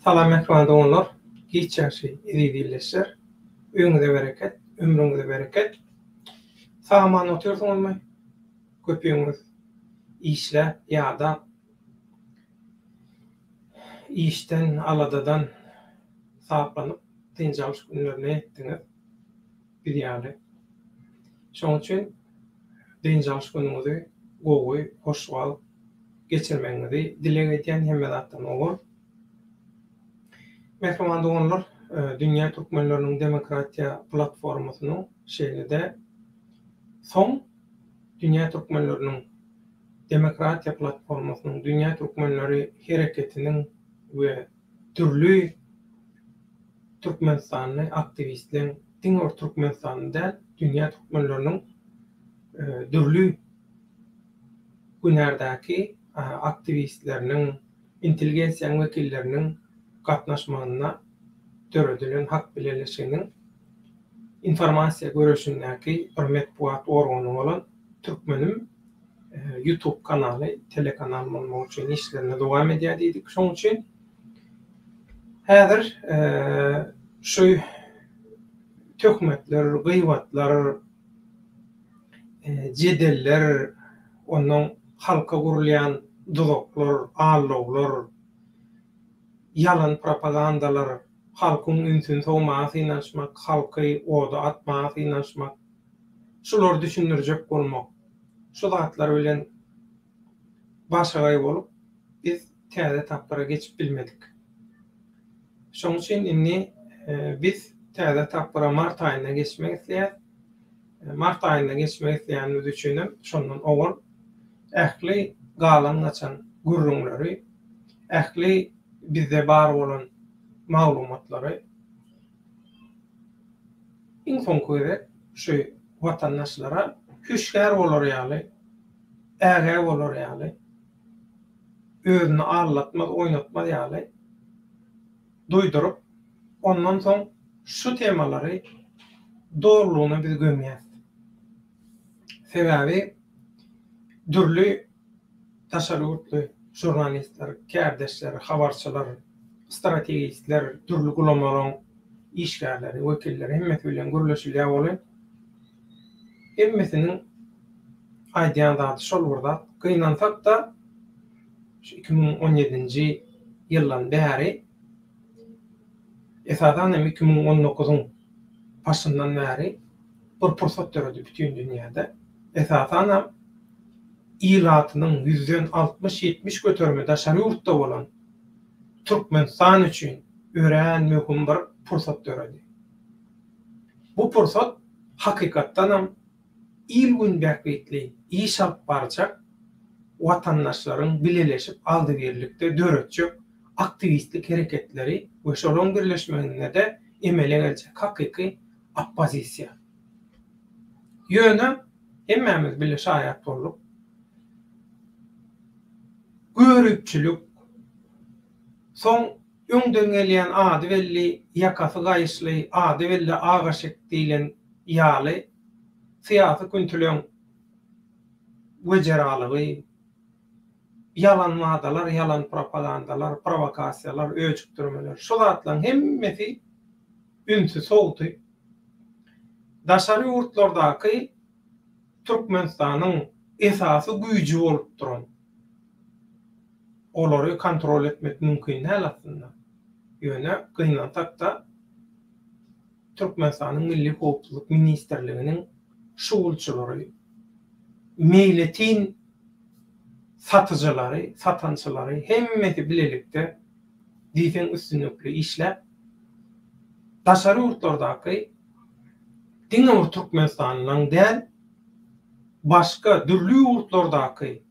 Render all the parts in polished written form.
Salam mähriban doganlar, giç ýagşy eziz ildeşler. Öýüňize bereket, ömrüňize bereket. Sag-aman otyrsyňyzmy? Köpüňiz işläp ýadap, işden, aladadan saplanyp dynç alyş günlerine ýetdiňiz. Biz ýaly. Şonuň üçin dynç alyş günüňizi gowy, hoşwagt geçirmegiňizi dileg edýän hemme zatdan owal. Mähriban doganlar, Dünýä türkmenleriniň demokratiýa platformasynyň şeýle-de soň Dünýä türkmenleriniň demokratiýa platformasynyň, Dünýä türkmenleri hereketiniň we dürli türkmenistanly aktiwistleň, diňe bir türkmenistanly däl, dünýä türkmenleriniň dürli hünärdäki aktiwistleriniň, intelligensiýanyň wekilleriniň gatnaşmagynda döredilen Hak bileleşiginiň informasiýa göreşindäki bir metbugat organy bolan Türkmenim YouTube kanaly telekanal bolmak üçin işlerini dowam edýär diýdik. Şonuň üçin häzir şu töhmetler, gybatlar, jedeller, ondan halka gurulýan duzaklar, aldawlar, ýalan propagandalar, halkyň ünsüni sowmaga synanyşmak, halky oda atmaga synanyşmak, şulary düşündirjek bolmak, şu zatlar bilen başagaý bolup, biz täze tapgyra geçip bilmedik. Şonuň üçin indi biz täze tapgyra mart aýynda geçmek isleýäris. Mart aýynda geçmek isleýänimiz üçinem şondan owal ähli galan-gaçan gürrüňleri, ähli bizde bar bolan maglumatlary iň soňky gezek şu watandaşlara hüşgär bolar ýaly, ägä bolar ýaly, özüni aldatmaz, oýnatmaz ýaly duýduryp, ondan soň şu temalary dolulygyna biz gömýäs. Sebäbi dürli daşary ýurtly žurnalistler, kärdeşler, habarçylar, strategistler, dürli guramalaryň işgärleri, wekilleri hemmesi bilen gürleşilýär welin, hemmesiniň aýdýan zady şol bir zat. Gynansak-da, şu 2017-nji ýyldan bäri, esasan hem 2019-yň başyndan bäri bir pursat döredi bütin dünýäde. Esasanam ilatynyň ýüzden altmyş-ýetmiş göterimi daşary ýurtda bolan Türkmenistan üçin örän möhüm bir pursat döredi. Bu pursat hakykatdanam il-gün bähbitli iş alyp barjak watandaşlaryň bileleşip agzybirlikde döretjek aktiwistlik hereketleri we şolaryň birleşmeginde-de emele geljek hakyky oppozisiýa. Ýöne hemmämiz bile şaýat bolduk. Göripçilik, soň öňden gelýän ady belli ýakasy gaýyşly, ady belli ak eşek diýlen ýaly syýasy küntüleň wejeralygy, ýalan wadalar, ýalan propagandalar, prowokasiýalar, öjükdirmeler, şu zatlaryň hemmesi ünsi sowdy. Daşary ýurtlardaky Türkmenistanyň esasy güýji bolup duran, olary kontrol etmek mümkin däl aslynda. Ýöne gynansak-da, Türkmenistanyň Milli howpsuzlyk ministrliginiň şugulçylary, meýletin satyjylary, satançylary hemmesi bilelikde diýseň üstünlikli işläp, daşary ýurtlardaky diňe bir türkmenistanlylaryň däl, başga dürli ýurtlardaky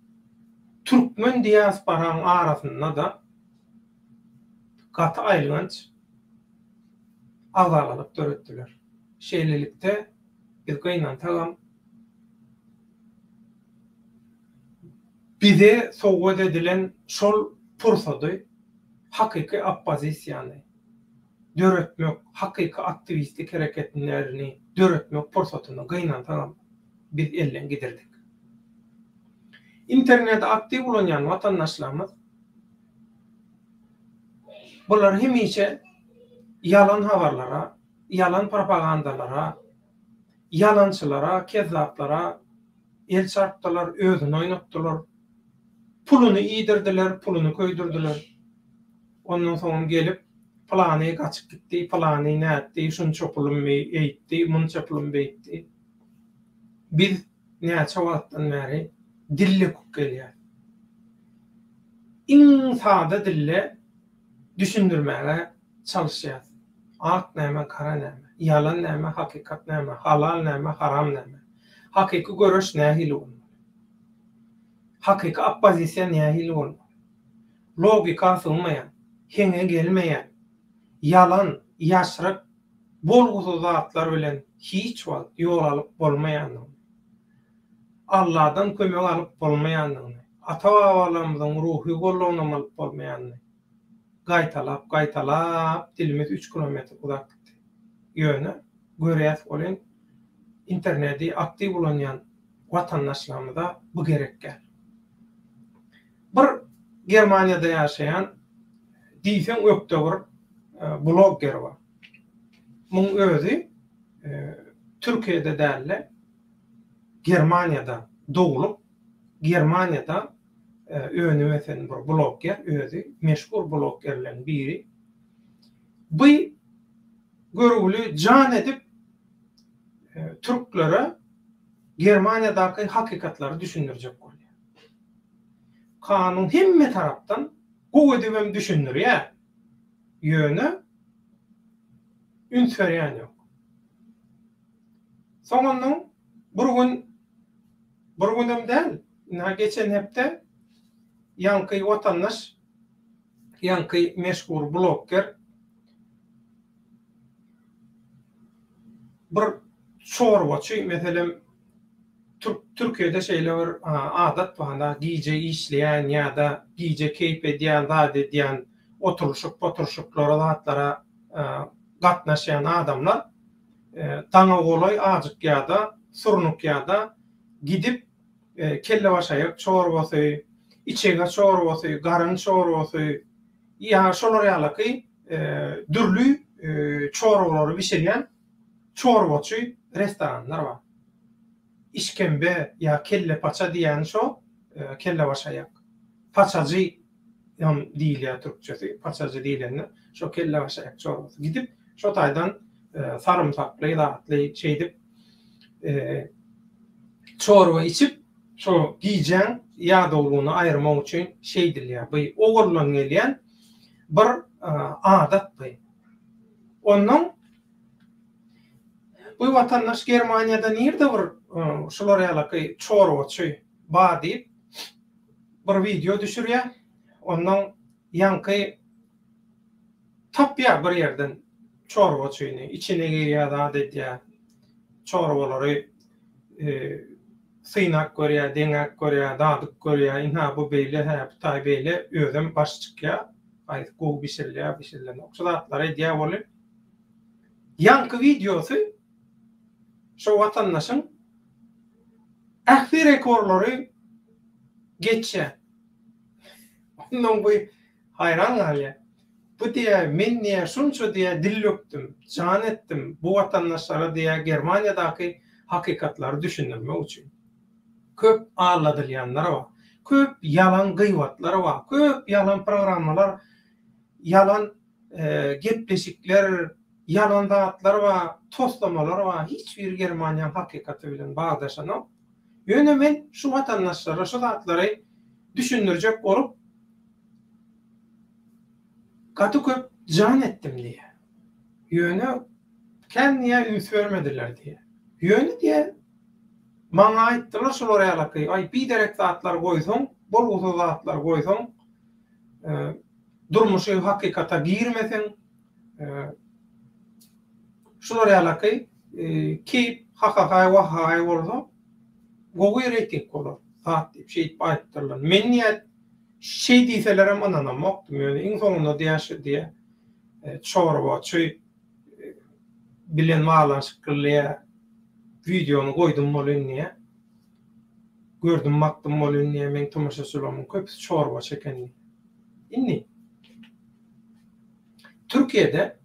türkmen diasporaň arasynda-da gaty aýylganç agzalalyk döretdiler. Şeýlelikde, biz gynansagam, bize sowgat edilen şol pursady, hakyky oppozisiýany döretmek, hakyky aktiwistlik hereketlerini döretmek pursatyny gynansagam biz elden gidirdik. Interneti aktiw ulanýan watandaşlarymyz. Bular hemişe ýalan habarlara, ýalan propagandalara, ýalançylara, kezzaplara el çarpdylar, özüni oýnatdylar. Puluny iýdirdiler, puluny köýdürdiler. Ondan soňam gelip, pylany gaçyp gitdi, pylany nätdi, şunça pulum eýtdi, munça pulum beýtdi. Biz näçe wagtdan bäri dil döküp gelýäs. Iň sada dilde düşündirmäge çalyşýas. Ak näme, gara näme, ýalan näme, hakykat näme, halal näme, haram näme. Hakyky göreş nähili bolmaly? Hakyky oppozisiýa nähili bolmaly? Logika sygmaýan, heňe gelmeýän, ýalan, ýaşryk, bolgusyz zatlar bilen hiç wagt ýol alyp bolmaýandygyny, Alladan kömek alyp bolmaýandygyny, ata-babalarymyzyň ruhy gollagynam alyp bolmaýanyny gaýtalap, gaýtalap dilimiz üç kilometr uzap gitdi. Ýöne görýäs welin, internedi aktiw ulanýan watandaşlarymyza bu gerek däl. Bir Germaniýada ýaşaýan diýseň ökde bir blogger bar. Muň özi Türkiýede däl-de, Germaniýada doglup, Germaniýada önüp ösen bir blogger, özi meşhur bloggerleriň biri. Bu görgüli jan edip türklere Germaniýadaky hakykatlary düşündirjek bolýar. Kanun hemme tarapdan gowy edibem düşündirýär. Ýöne üns berýän ýok. Soňundan bir gün, bir günem däl, ynha geçen hepde ýaňky watandaş, ýaňky meşhur blogger bir çorbaçy, meselem, Türkiýede şeýle bir adat bar, gije işleýän ýa-da gije keýp edýän, zat edýän, oturylyşyk-poturyşyklara, zatlara gatnaşýan adamlar daňa golaý ajykýar-da, surnukýar-da, gidip kellebaşaýak çorbasy, içege çorbasy, garyn çorbasy ýa şolar ýalyky dürli çorbalary bişirýän çorbaçy restoranlar bar. Işkembe ýa kelle paça diýýäni şo kellebaşaýak. Paçajy hem diýilýär türkçesi. Paçajy diýlende şo kellebaşaýak çorbasy. Gidip şo taýdan sarymsakly zatly şeýdip çorba içip şo gijäň ýadawlygyny aýyrmak üçin şeýdilýär. Bu oguldan gelýän bir adat bu. Onnoň bu watandaş Germaniýada nirde bir şular ýalaky çorbaçy bar diýip bir wideo düşürýär. Onnoň ýaňky tapýar bir ýerden çorbaçyny, içine girýär, zat edýär. Çorbalary synap görýär, deňäp görýär, dadyp görýär. Ynha bu beýle, hä bu taý beýle, özem baş çykýar. Haýsy gowy bişirilýär, bişirilenok. Şu zatlary edýär weli. Ýaňky wideosy şo watandaşyň ähli rekorlary geçýär. Ondan bu haýran galýar. Bu diýýär, men diýýär, şunça diýýär dil dökdüm, jan etdim bu watandaşlara diýýär Germaniýadaky hakykatlary düşündirmek üçin. Köp alladylýanlar bar. Köp ýalan gybatlar bar. Köp ýalan programmalar, ýalan gepleşikler, ýalan zatlar bar, toslamalar bar. Hiç biri Germaniýanyň hakykaty bilen bagdaşanok. Ýöne men şu watandaşlara şu zatlary düşündirjek bolup gaty köp jan etdim diýýär. Ýöne kän diýýär üns bermediler diýýär. Ýöne diýýär Maňa aýtdylar şular ýalaky, aý biderek zatlar goýsaň, bolgusyz zatlar goýsaň, durmuşy hakykata girmeseň, şular ýalaky keýp hahahaý wahahaý bolsa gowy reýting bolar zat diýip şeýdip aýtdyrlar. Men diýä şeý diýselerem ynanamokdym, ýöne iň soňunda diýä şu diýä çorbaçy bilen baglanyşykly wideony goýdum bolyn diýä. Gördüm bakdym bolyn diýä meň tomaşaçylarymyň köpüsi çorbaçy eken diýä. Indi. Türkiýede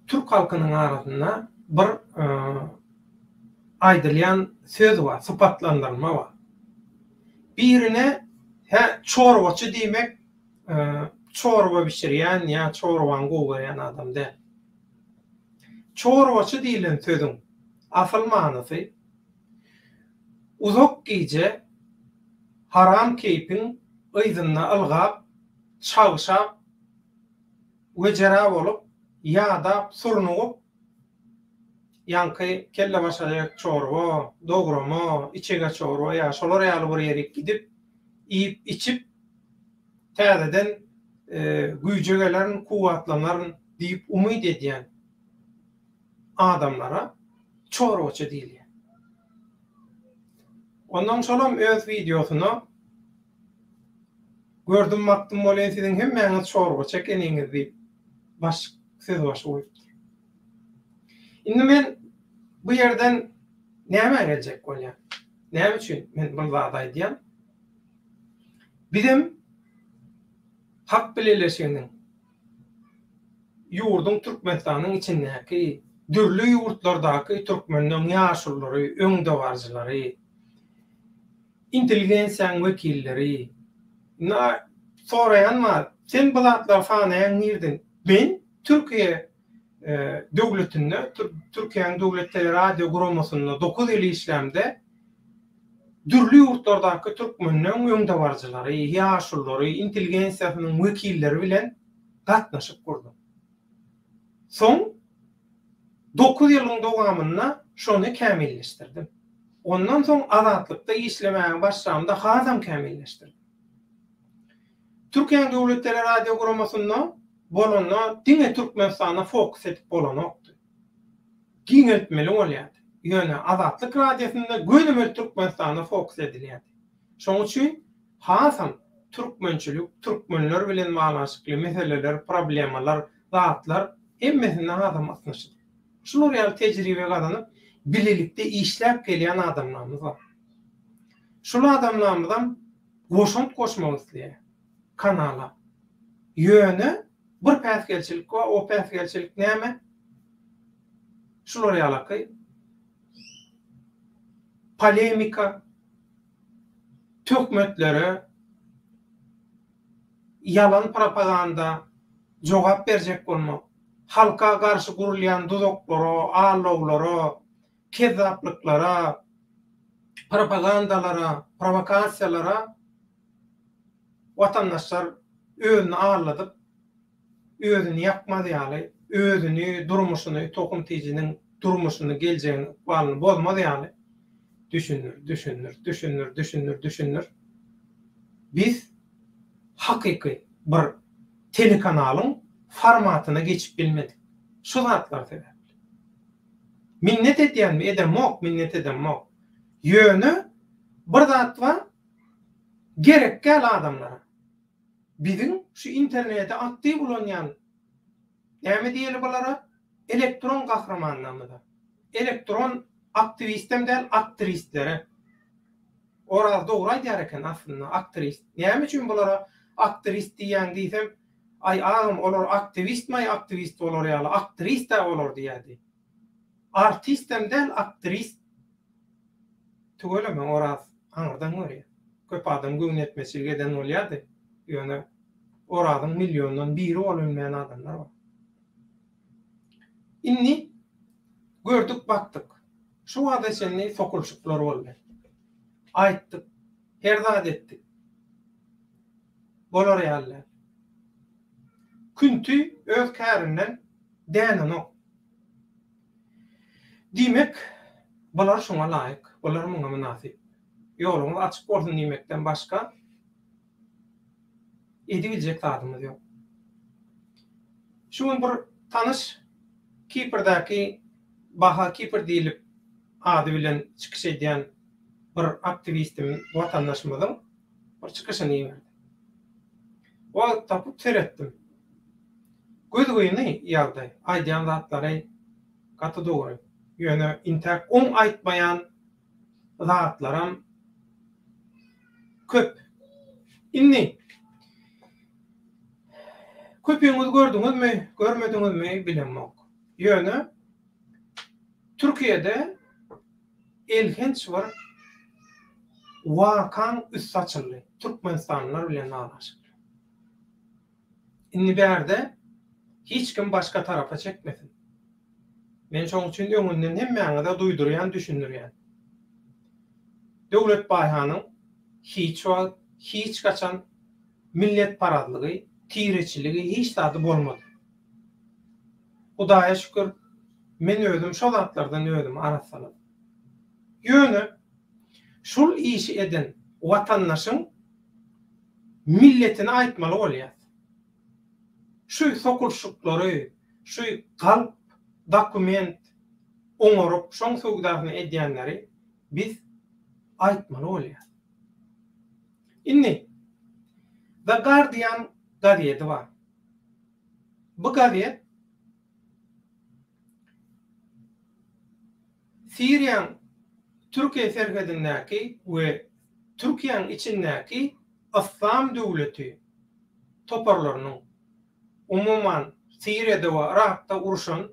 türk halkynyň arasynda bir aýdylýan söz bar, sypatlandyrma bar. Birine hä çorbaçy diýmek çorba bişirýän ýa çorbany gowy görýän adam däl. Çorbaçy diýlen sözüň asyl manysy uzak gije haram keýpiň yzynda ylgap, çagşap, wejera bolup, ýadap, surnugyp, ýaňky kellebaşaýak çorba, dograma, içege çorba ýa şolar ýaly bir ýerik gidip, iýip-içip, täzeden güýje gelerin, kuwwatlanaryn diýip umyt edýän adamlara çorbaçy diýilýär. Ondan şolam öz wideosyna Gördüm bakdym welin siziň hemmäňiz çorbaçy ekeniňiz diýip baş sözbaşy goýupdyr. Indi men bu ýerden nämä geljek bolýan? Näme üçin men bir zady aýdýan? Bizem Halk bileleşiginiň ýurduň Türkmenistanyň içindäki dürli ýurtlardaky türkmenleň ýaşululary, öňdebaryjylary, intelligensiýanyň wekilleri, indi soraýan bar, sen bu zatlary sanaýaň nirden? Men Türkiýe döwletinde, Türkiýäniň döwlet teleradio guramasynda dokuz ýyl işlämde, dürli ýurtlardaky türkmenleň öňdebaryjylary, ýaşululary, intelligensiýasynyň wekilleri bilen gatnaşyk gurdum. Soň dokuz ýylyň dowamynda şony kämilleşdirdim. Ondan soň Azatlykda işlemäge başlamda hasam kämilleşdirdim. Türkiýäniň döwlet teleradio guramasynda bolanda diňe Türkmenistana fokus edip bolanokdy. Giňeltmeli bolýardy. Ýöne Azatlyk Radiosynda gönümel Türkmenistana fokus edilýärdi. Şonuň üçin hasam türkmençilik, türkmenler bilen baglanyşykly meseleler, problemalar, zatlar hemmesinde hasam ysnyşydy. Şular ýaly tejribe gazanyp, bilelikde işläp gelýän adamlarymyz bar. Şul adamlarymyzam goşant goşmak isleýär kanala. Ýöne bir päsgelçilik bar, o päsgelçilik näme? Şular ýalaky polemika, töhmetlere, ýalan propaganda jogap berjek bolmak, halka garşy gurulýan duzaklara, aldawlara, kezzaplyklara, propagandalara, prowokasiýalara watandaşlar özüni aldadyp, özüni ýakmaz ýaly, özüni, durmuşyny, tohum-tijiniň durmuşyny, geljegini, ykbalyny bozmaz ýaly düşündir, düşündir, düşündir, düşündir, düşündir. Biz hakyky bir telekanalyň formatyna geçip bilmedik. Şu zatlar sebäpli. Minnet edýänmi? Edemok, minnet edemok. Ýöne bir zat bar, gerek däl adamlara. Biziň şu interneti aktiw ulanýan näme diýeli bulara? Elektron gahrymanlarymyza. Elektron aktiwistem däl, aktiwistlere. Oraz dogry aýdýar eken aslynda aktrist. Näme üçin bulara aktrist diýýäň diýsem, aý agam olar aktiwistmaý aktiwist bolar ýaly, aktrist-ä olar diýýärdi. Artistem däl aktrist. Tüweleme Oraz aňyrdan görýär. Köp adam göwnüýetmezçilik eden bolýardy. Ýöne Orazyň milliondan biri bolubilmeýän adamlar bar. Indi gördük bakdyk. Şu wagta çenli sokulyşyklar boldy. Aýtdyk. Her zat etdik. Bolar ýaly däl. Künti öz kärinden dänenok. Diýmek, bular şuňa laýyk, bular muňa mynasyp. Ýoluňyz açyk bolsun diýmekden başga edibiljek zadymyz ýok. Şu gün bir tanyş Kiprdäki Baha Kipr diýlip ady bilen çykyş edýän bir aktiwistim watandaşymyzyň bir çykyşyny iberdi. Wagt tapyp seretdim. Gözgyny ýagdaý, aýdýan zatlary gaty dogry. Ýöne intäk oň aýtmaýan zatlaram köp. Indi. Köpüňiz gördüňizmi, görmediňizmi bilemok. Ýöne Türkiýede elhenç bir wakaň üsti açyldy, türkmenistanlylar bilen baglanyşykly. Indi bärde hiç kim başga tarapa çekmesin. Men şoň üçin öňünden hemmäňize duýdurýan, düşündirýän. Döwlet Baýhanyň hiç wagt, hiç haçan milletparazlygy, tireçiligi hiç zady bolmady. Hudaýa şükür, men özüm şo zatlardan özümi arassaladym. Ýöne şul işi eden watandaşyň milletini aýtmaly bolýas. Şu sokulyşyklary, şu galp dokument oňaryp, şoň söwdasyny edýänleri biz aýtmaly bolýas. Indi The Guardian gazeti bar. Bu gazet Siriýaň Türkiýe serhedindäki we Türkiýäň içindäki Yslam döwleti toparlarynyň, umuman Siriýada we Yrakda urşan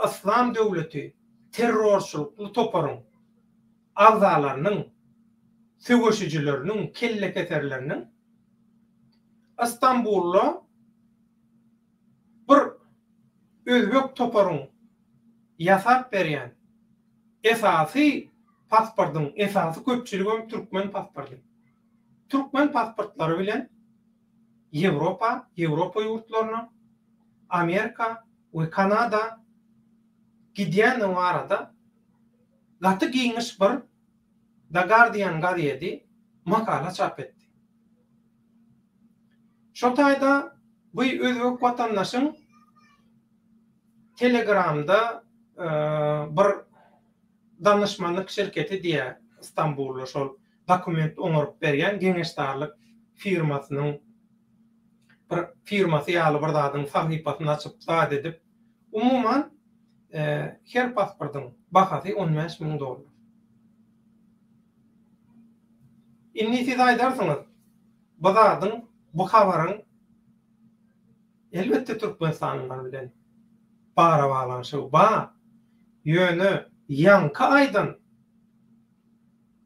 Yslam döwleti terrorçylykly toparyň agzalarynyň, söweşijileriniň, kellekeserleriniň Ystambulda bir özbek toparyň ýasap berýän esasy pasportyň esasy köpçüligem türkmen pasporty. Türkmen pasportlary bilen Ýewropa, Ýewropa ýurtlaryna, Amerika we Kanada gidýändigi barada gaty giňiş bir The Guardian gazedi makala çap etdi. Şo taýda bu özbek watandaşyň Telegramda bir danyşmanlyk şirketi diýýär Stambulda şol dokument oňaryp berýän geňeşdarlyk firmasynyň bir firmasy ýaly bir zadyň sahypasyny açyp zat edip umuman her pasportyň bahasy 15 müň dollar. Indi siz aýdarsyňyz bu zadyň bu habaryň Elbetde türkmenistanlylar bilen arabaglanyşygy bar. Ýöne ýaňky aýdan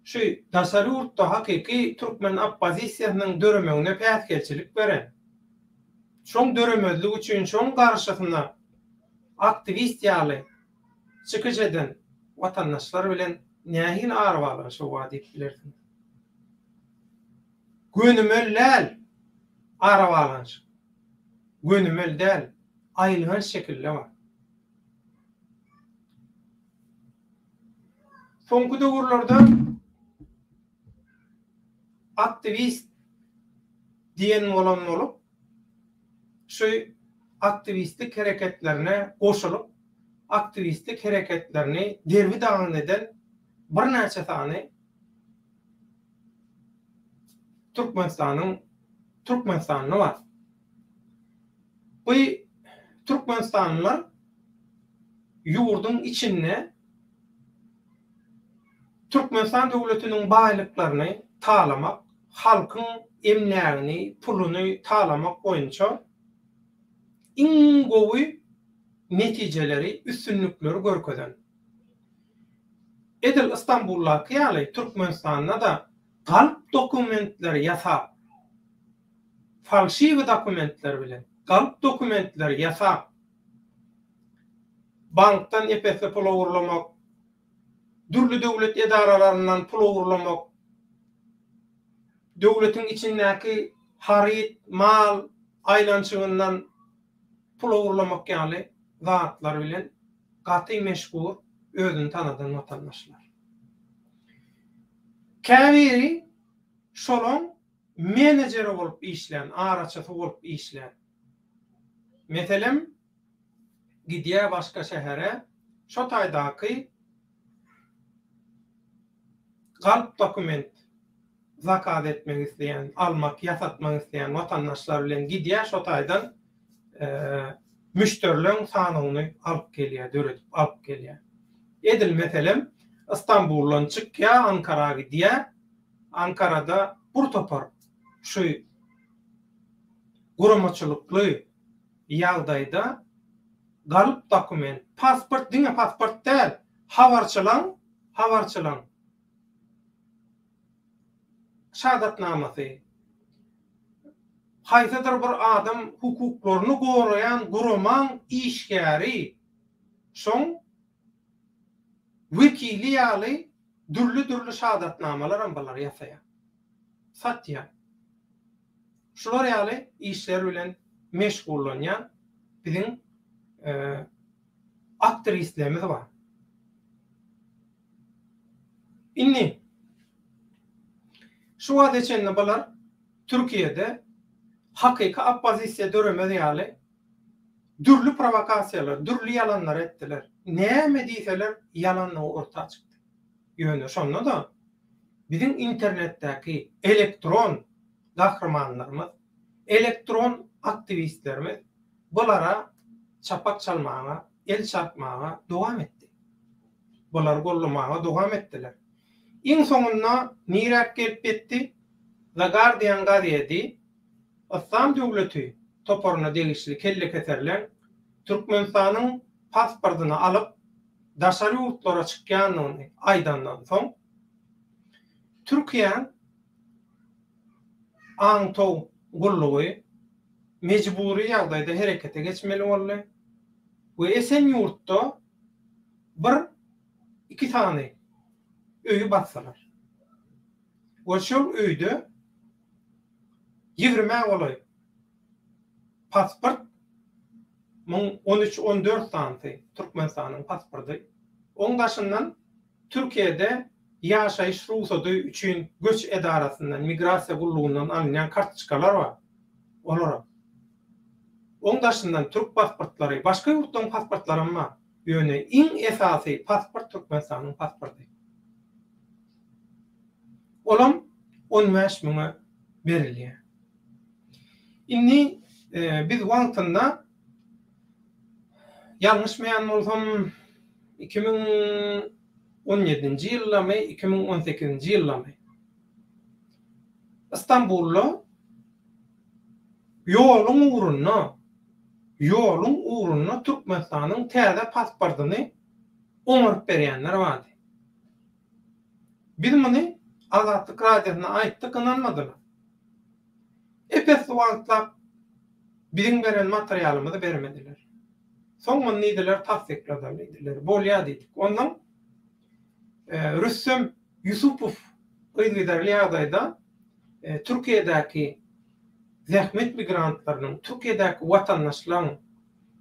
şu daşary ýurtda hakyky türkmen oppozisiýasynyň döremegine päsgelçilik beren, şoň döremezligi üçin şoň garşysyna aktiwist ýaly çykyş eden watandaşlar bilen nähili arabaglanyşygy bar diýip bilersiňiz. Gönümel däl arabaglanyşyk. Gönümel däl, aýylganç şekilde bar. Soňky döwürlerde aktiwist diýen bolan bolup, şu aktiwistlik hereketlerine goşulyp, aktiwistlik hereketlerini derbi-dagyn eden birnäçe sany Türkmenistanyň Türkmenistanly bar. Bu türkmenistanlylar ýurduň içinde Türkmenistan döwletiniň baýlyklaryny talamak, halkyň emlägini, puluny talamak boýunça iň gowy netijeleri, üstünlikleri görkezen. Edil Ystambuldaky ýaly Türkmenistanda-da galp dokumentleri ýasap, falşiwi dokumentler bilen galp dokumentleri ýasap, bankdan ep-esli pul ogurlamak, dürli döwlet edaralaryndan pul ogurlamak, döwletiň içindäki haryt, mal aýlanyşygyndan pul ogurlamak ýaly zatlar bilen gaty meşhur özüni tanadan watandaşlar. Käbiri şolaň menejeri bolup işlän, araçysy bolup işlän. Meselem, gidýär başga şähere, şo taýdaky galp dokument zakaz etmek isleýän, almak, ýasatmak isleýän watandaşlar bilen gidýär şo taýdan müşderileň sanawyny alyp gelýär, döredip alyp gelýär. Edil meselem, Stambuldan çykýar, Ankara gidýär. Ankarada bir topar şu. guramaçylykly ýagdaýda galyp dokument, pasport diňe pasport däl, habarçylaň, habarçylaň şahadatnamasy, haýsydyr bir adam hukuklaryny goraýan guramaň işgäri, şoň wekili ýaly dürli-dürli şahadatnamalaram bular ýasaýar, satýar. Şular ýaly işler bilen meşgullanýan biziň aktristlerimiz bar. Indi şu wagta çenli bular Türkiýede hakyky oppozisiýa döremez ýaly dürli prowokasiýalar, dürli ýalanlar etdiler. Näme diýseler ýalanlygy orta çykdy. Ýöne şonda-da biziň internetdäki elektron gahrymanlarymyz, elektron aktiwistlerimiz bulara çapak çalmaga, el çarpmaga dowam etdi. Bulary gollamaga dowam etdiler. Iň soňunda niräk gelip ýetdi? The Guardian gazedi Yslam döwleti toparyna degişli kellekeserleň Türkmenistanyň pasportyny alyp, daşary ýurtlara çykýandygyny aýdandan soň, Türkiýäň aňtaw gullugy mejbury ýagdaýda herekete geçmeli boldy we Esenýurtda bir, iki sany öýi basdylar we şol öýde ýigrimä golaý pasport, muň on üç, on dört sanysy Türkmenistanyň pasporty, oň daşyndan Türkiýede ýaşaýyş rugsady üçin göç edarasyndan, migrasiýa gullugyndan alynýan kartoçkalar bar, olaram. Oň daşyndan türk pasportlary, başga ýurtlaryň pasportlaram bar. Ýöne iň esasy pasport Türkmenistanyň pasporty. Olam 15 müňe berilýär. Indi biz wagtynda ýalňyşmaýan bolsam 2017-nji ýyldamy, 2018-nji ýyldamy Istanbulda ýoluň ugrunda ýoluň ugrunda Türkmenistanyň täze pasportyny oňaryp berýänler bardy. Biz muny Azatlyk Radiosyna aýtdyk, ynanmadylar. Ep-esli wagtlap biziň beren materialymyzy bermediler. Soň muny diýdiler, tassykladylar diýdiler. Bolýar diýdik. Onsoň Rüstem Ýusupow yzygiderli ýagdaýda Türkiýedäki zähmet migrantlarynyň, Türkiýedäki watandaşlaryň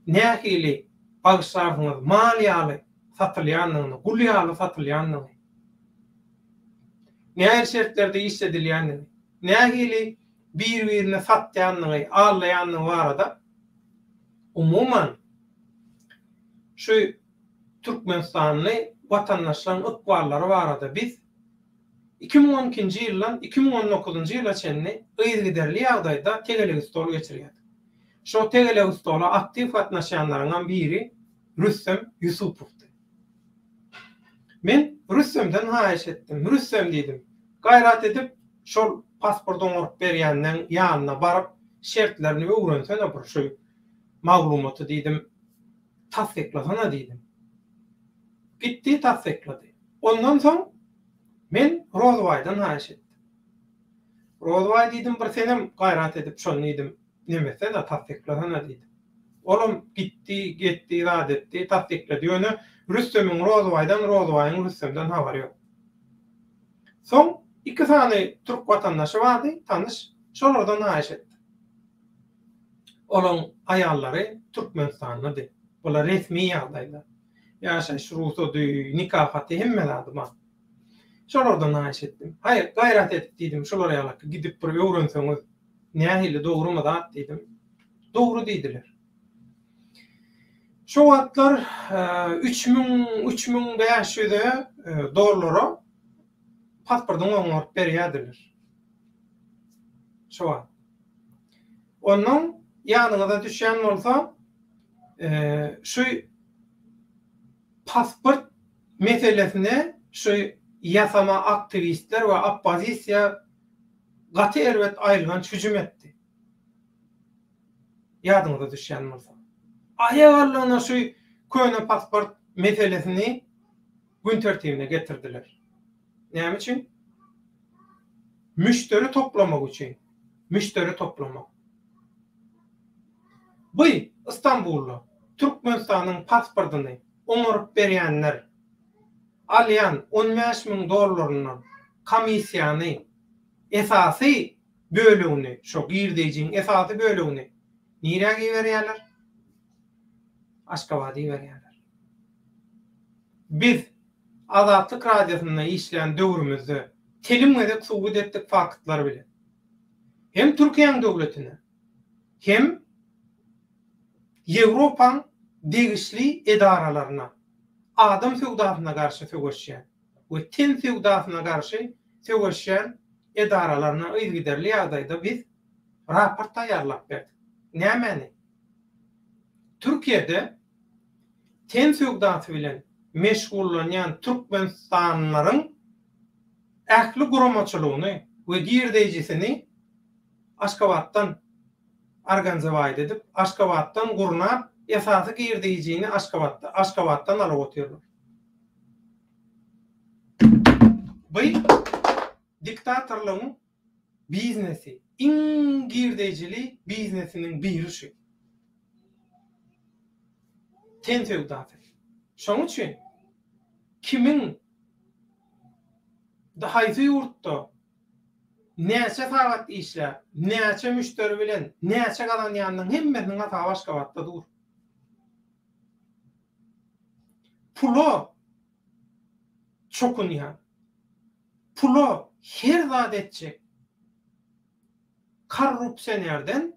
nähili, bagyşlarsyňyz, mal ýaly satylýandygyny, gul ýaly satylýandygyny, nähili şertlerde işledilýändigini, nähili bir-birini satýandygy, aldaýandygy barada umuman şu türkmenistanly watandaşlaryň ykballary barada biz 2012-nji ýyldan 2019-njy ýyla çenli yzygiderli ýagdaýda tegelek stol geçirýärdik. Şo tegelek stola aktiw gatnaşýanlaryňam biri Rüstem Ýusupowdy. Men Rüstemden haýyş etdim. Rüstem diýdim, gaýrat edip, şol pasport oňaryp berýänleň ýanyna baryp, şertlerini öwrensene bir şu maglumaty diýdim, tassyklasana diýdim. Gitdi, tassyklady. Ondan soň men Rozbaýdan haýyş etdim. Rozbaý diýdim, bir senem gaýrat edip şony diýdim, nemetsene, tassyklasana diýdim. Olam gitdi, getdi, zat etdi, tassyklady. Ýöne Rüstemiň Rozbaýdan, Rozbaýyň Rüstemden habary ýok. Soň iki sany türk watandaşy bardy, tanyş, şolardan haýyş etdim. Olaň aýallary Türkmenistandady. Bular resmi ýagdaýda. Ýaşaýyş rugsady, nika haty hemme zady bar. Şolardan haýyş etdim. Haý, gaýrat edip diýdim, şular ýalaky gidip bir öwrenseňiz, nähili dogrumy zat diýdim. Dogry diýdiler. Şo wagtlar 3000, 3500-e dollara pasportyňy oňaryp berýärdiler. Şo wagt. Onnoň ýanyňyza düşýän bolsa, şu pasport meselesine şu ýasama aktiwistler we oppozisiýa gaty erbet aýylganç hüjüm etdi. Ýadyňyza düşýän bolsa. Aýagallygyna şu köne pasport meselesini gün tertibine getirdiler. Näme üçin? Müşderi toplamak üçin. Müşderi toplamak. Bu Istanbulda Türkmenistanyň pasportyny oňaryp berýänler alýan 15 müň dollaryndan komissiýany esasy bölegini, şo girdeýjiň esasy bölegini nirä iberýärler? Aşgabada iberýärler. Biz Azatlyk Radiosynda işlän döwrümizde telim gezek subut etdik faktlar bilen. Hem Türkiýäň döwletine, hem Ýewropaň degişli edaralaryna adam söwdasyna garşy söweşýän we ten söwdasyna garşy söweşýän edaralaryna yzygiderli ýagdaýda biz raport taýýarlap berdik. Nämäni? Türkiýede ten söwdasy bilen meşgullanýan türkmenistanlylaryň ähli guramaçylygyny we girdeýjisini Aşgabatdan organizowaýt edip, Aşgabatdan gurnap, esasy girdeýjini Aşgabatda, Aşgabatdan alyp otyrlar. Bu diktatorlygyň biznesi, iň girdeýjili biznesiniň biri şu. Ten söwdasy. Şonuň üçin kimiň haýsy ýurtda näçe sagat işläp, näçe müşderi bilen näçe gazanýanynyň hemmesiniň hasaby Aşgabatda dur. Pula çokunýan, pula her zat etjek korrupsionerden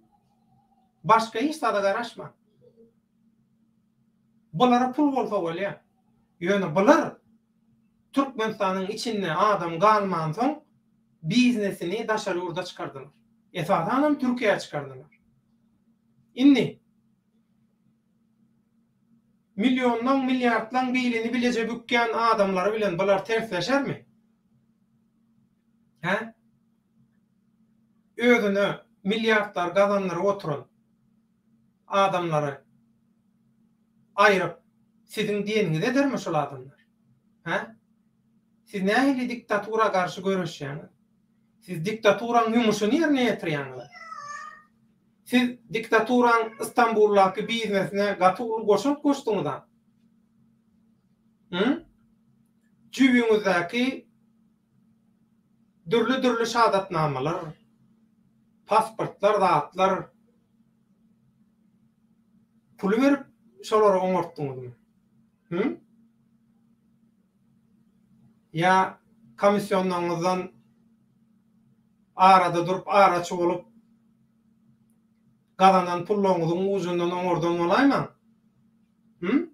başga hiç zada garaşma. Bulara pul bolsa bolýar. Ýöne bular Türkmenistanyň içinde adam galmansoň biznesini daşary ýurda çykardylar. Esasanam Türkiýä çykardylar. Indi millionlaň, milliardlaň bilini bileje bükýän adamlary bilen bular tersleşermi? Hä? Özüne milliardlar gazandyryp oturan adamlary aýryp, siziň diýeniňizi edermi şol adamlar? Hä? Siz nähili diktatura garşy göreşýäňiz? Siz diktaturaň ýumuşyny ýerine ýetirýäňiz. Siz diktaturaň Istanbuldaky biznesine gaty uly goşant goşduňyz-a. Hü? Jübüňizdäki dürli-dürli şahadatnamalar, pasportlar, zatlar puly berip şolary oňartdyňyzmy? Hü? Ýa komissionlaryňyzdan arada durup araçy bolup gazanan pullaryňyzyň ujundan oňardan bolaýmaň? Hü?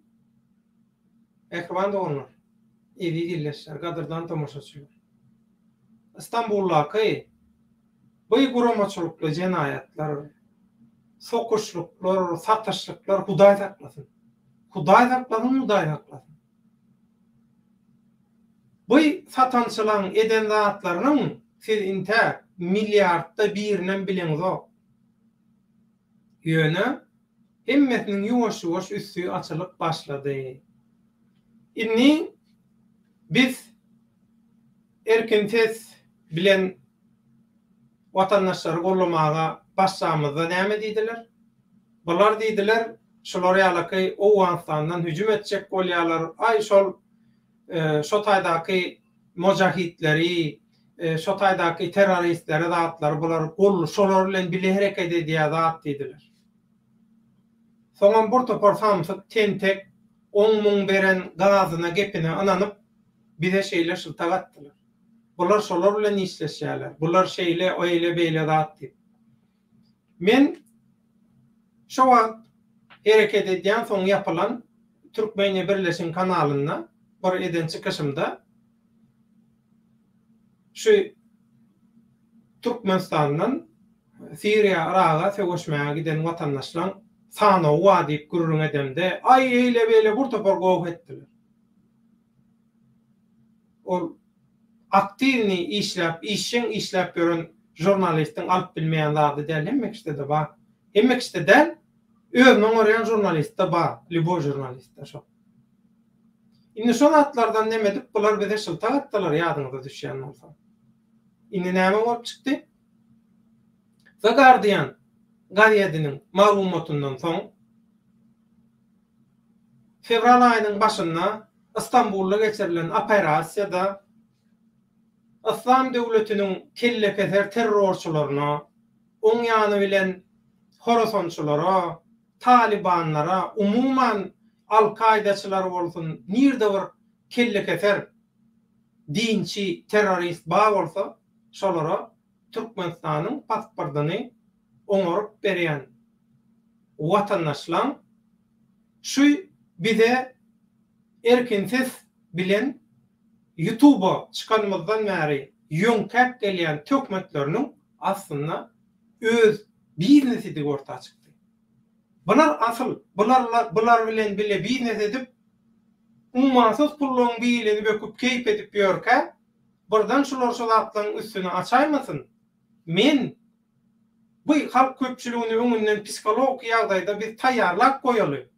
Mähriban doganlar, eziz ildeşler, gadyrdan tomaşaçylar! Istanbuldaky bu guramaçylykly jenaýatlar, sokuşlyklar, satyşlyklar Hudaý saklasyn! Hudaý saklasyn, Hudaý saklasyn! Bu satançylaň eden zatlarynyň siz intäk milliardda birinem bileňzok. Ýöne hemmesiniň ýuwaş-ýuwaş üsti açylyp başlady. Indi biz Erkin ses bilen watandaşlary gollamaga başlamyzda näme diýdiler? Bular diýdiler, şular ýalaky Owganystandan hüjüm etjek bolýarlar, aý şol şo taýdaky mojahitleri, şo taýdaky terroristleri zatlary bular gol şolar bilen bile hereket edýär zat diýdiler. Soňam bir topar samsyk tentek oň-muň beren gazyna gepine ynanyp bize şeýle şyltak atdylar. Bular şolar bilen işleşýärler, bular şeýle, eýle-beýle zat diýip. Men şo wagt hereket edýän soň ýapylan Türkmeniýa Birleşiň kanalynda bir eden çykyşymda şu Türkmenistandan Siriýa, Yraga söweşmäge giden watandaşlaň sanawy bar diýip gürrüň edemde, aý eýle-beýle bir topar goh etdiler. Ol aktiwnyý işläp, işjeň işläp ýören žurnalistiň alyp bilmeýän zady däl, hemme kişide-de bar. Hemme kişide däl. Özüni oňarýan žurnalistde bar, lýuboý žurnalistde şo. Indi şo zatlardan neme edip bular bize şyltak atdylar ýadyňyza düşýän bolsa. Indi näme bolup çykdy? The Guardian gazediniň maglumatyndan soň fewral aýynyň başynda Stambulda geçirilen operasiýada Yslam döwletiniň kellekeser terrorçylaryna, oň ýany bilen horasançylara, talybanlara, umuman al-kaýdaçylar bolsun, nirde bir kellekeser dinçi terrorist bar bolsa, şolara Türkmenistanyň pasportyny oňaryp berýän watandaşlaň şu bize erkin ses bilen ýutuba çykanymyzdan bäri ýöňkäp gelýän töhmetleriniň aslynda öz biznesidigi orta çykdy. Bular asyl bularla bular bilen bile biznes edip ummasyz pullaryň bilini böküp keýp edip ýörkä birden şular şu zatlaryň üstüni açaýmasyn men bu halk köpçüligini öňünden psihologiki ýagdaýda biz taýýarlap goýaly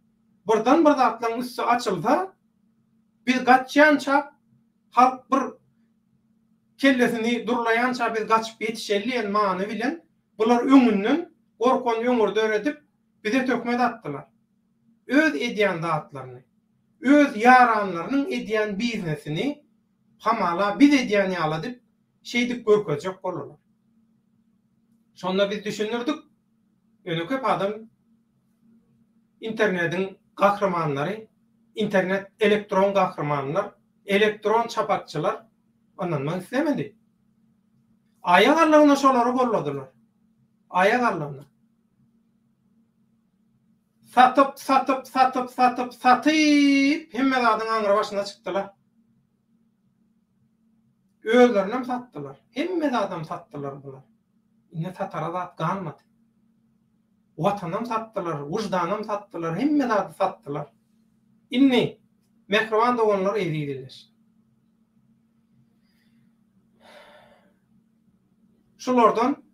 birden bir zatlaryň üsti açylsa biz gaçýançak halk bir kellesini durlaýança biz gaçyp ýetişeli diýen many bilen bular öňünden gorkan öňürder edip bize töhmet atdylar. Öz edýän zatlaryny, öz ýaranlarynyň edýän biznesini hamala biz edýän ýaly edip şeýdip görkezjek boldular. Şonda biz düşündirdik, ýöne köp adam internediň gahrymanlary, internet elektron gahrymanlar, elektron çapakçylar ynanmak islemedi. Aýak allygyna şolary golladylar. Aýak allygyna. Satyp, satyp, satyp, satyp, satyp, hemme zadyň aňry başyna çykdylar. Özlerinem satdylar. Hemme zadam satdylar bular. Indi satara zat galmady. Watanam satdylar, wyždanam satdylar, hemme zady satdylar. Indi, mähriban doganlar, eziz ildeşler. Şulardan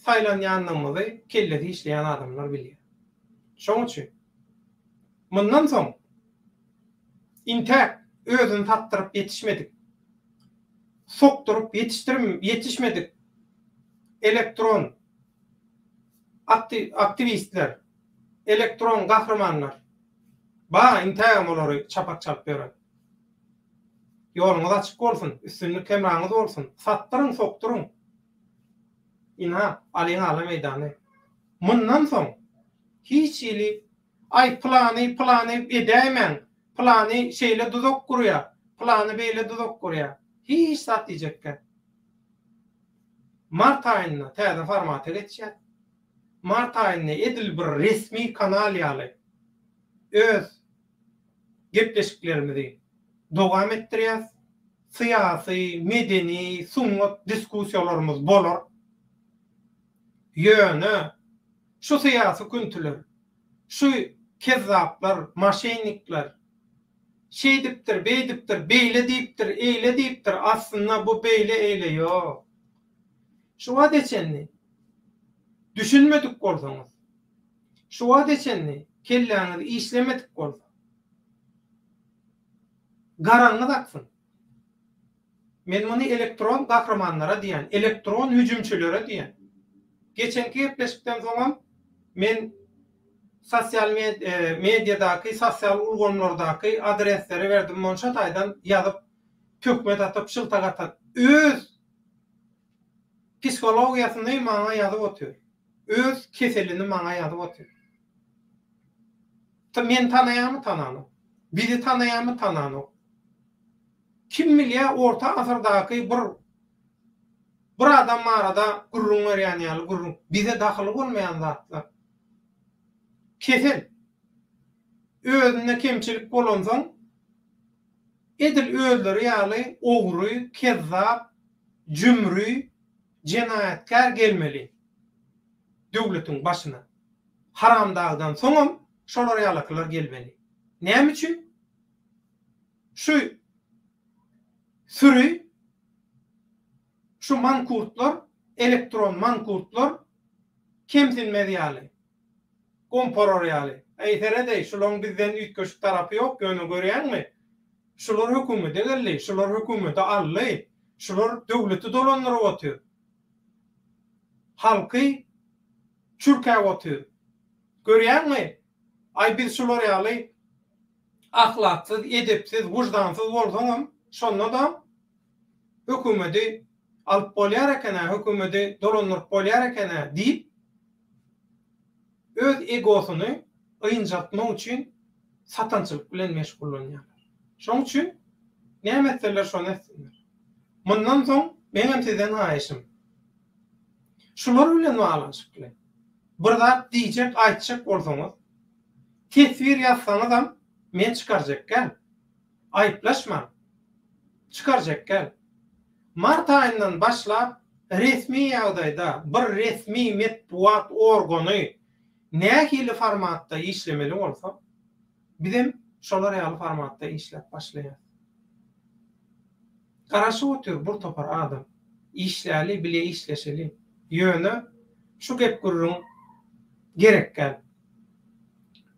saýlanýandygymyzy kellesi işleýän adamlar bilýär. Şoň üçin, mundan soň intäk özüni satdyryp ýetişmedik, sokduryp ýetişdirim ýetişmedik elektron aktiwistler, elektron gahrymanlar bar intägem olary çapak çalyp ýören. Ýoluňyz açyk bolsun, üstünlik hemraňyz bolsun, satdyryň, sokduryň. Ynha, alyň ala meýdany. Mundan soň hiç hili Aý, pylany, pylany edäýmäň, pylany şeýle duzak gurýar, pylany beýle duzak gurýar. Hiç zat diýjekgä. Mart aýynda täze formata geçýäs. Mart aýynda edil bir resmi kanal ýaly öz gepleşiklerimizi dowam etdirýäs. Syýasy, medeni, sungat diskussiýalarymyz bolar. Ýöne şu syýasy küntüler, şu kezzaplar, moşennikler şeýdipdir, beýdipdir, beýle diýipdir, eýle diýipdir, aslynda bu beýle, eýle ýok. Şu wagta çenli düşünmedik bolsaňyz, şu wagta çenli kelläňiz işlemedik bolsa, garaňyz aksyn. Men muny elektron gahrymanlara diýýän, elektron hüjümçilere diýýän. Geçenki gepleşikden soňam men sosial mediadaky, sosial ulgamlardaky adresleri berdim, monça taýdan ýazyp, töhmet atyp, şyltak atan öz psihologiýasyny maňa ýazyp otyr. Öz keselini maňa ýazyp otyr. Meni tanaýarmy, tananok. Bizi tanaýarmy, tananok. Kim bilýär orta asyrdaky bir bir adam barada gürrüň berýän ýaly gürrüň. Bize dahyly bolmaýan zatlar. Kesel. Özünde kemçilik bolansoň edil özleri ýaly ogry, kezzap, jümri, jenaýatkär gelmeli döwletiň başyna. Haramdagdan soňam şolar ýalakylar gelmeli. Näme üçin? Şu süri, şu mankurtlar, elektron mankurtlar kemsinmez ýaly. Gomparar ýaly. Äý sered-eý, şulaň bizden üýtgeşik tarapy ýok, ýöne görýäňmi, şular hökümete geldi, şular hökümeti aldy, şular döwleti dolandyryp otyr. Halky çürkäp otyr. Görýäňmi, aý biz şular ýaly ahlaksyz, edepsiz, wyždansyz bolsaňam, şonda-da hökümeti alyp bolýar eken-ä, hökümeti dolandyryp bolýar eken-ä diýip, öz egosyny ynjaltmak üçin satançylyk bilen meşgullanýarlar. Şoň üçin näme etseler şony etsinler. Mundan soň meňem sizden haýyşym, şular bilen baglanyşykly bir zat diýjek, aýtjak bolsaňyz, teswir ýazsaňyzam men çykarjak däl. Aýyplaşmaň. Çykarjak däl. Mart aýyndan başlap resmi ýagdaýda bir resmi metbugat organy nähili formatda işlemeli bolsa, bizem şolar ýaly formatda işläp başlaýarys. Garaşyp otyr bir topar adam. Işläli, bile işleşeli. Ýöne şu gep-gürrüň gerek däl.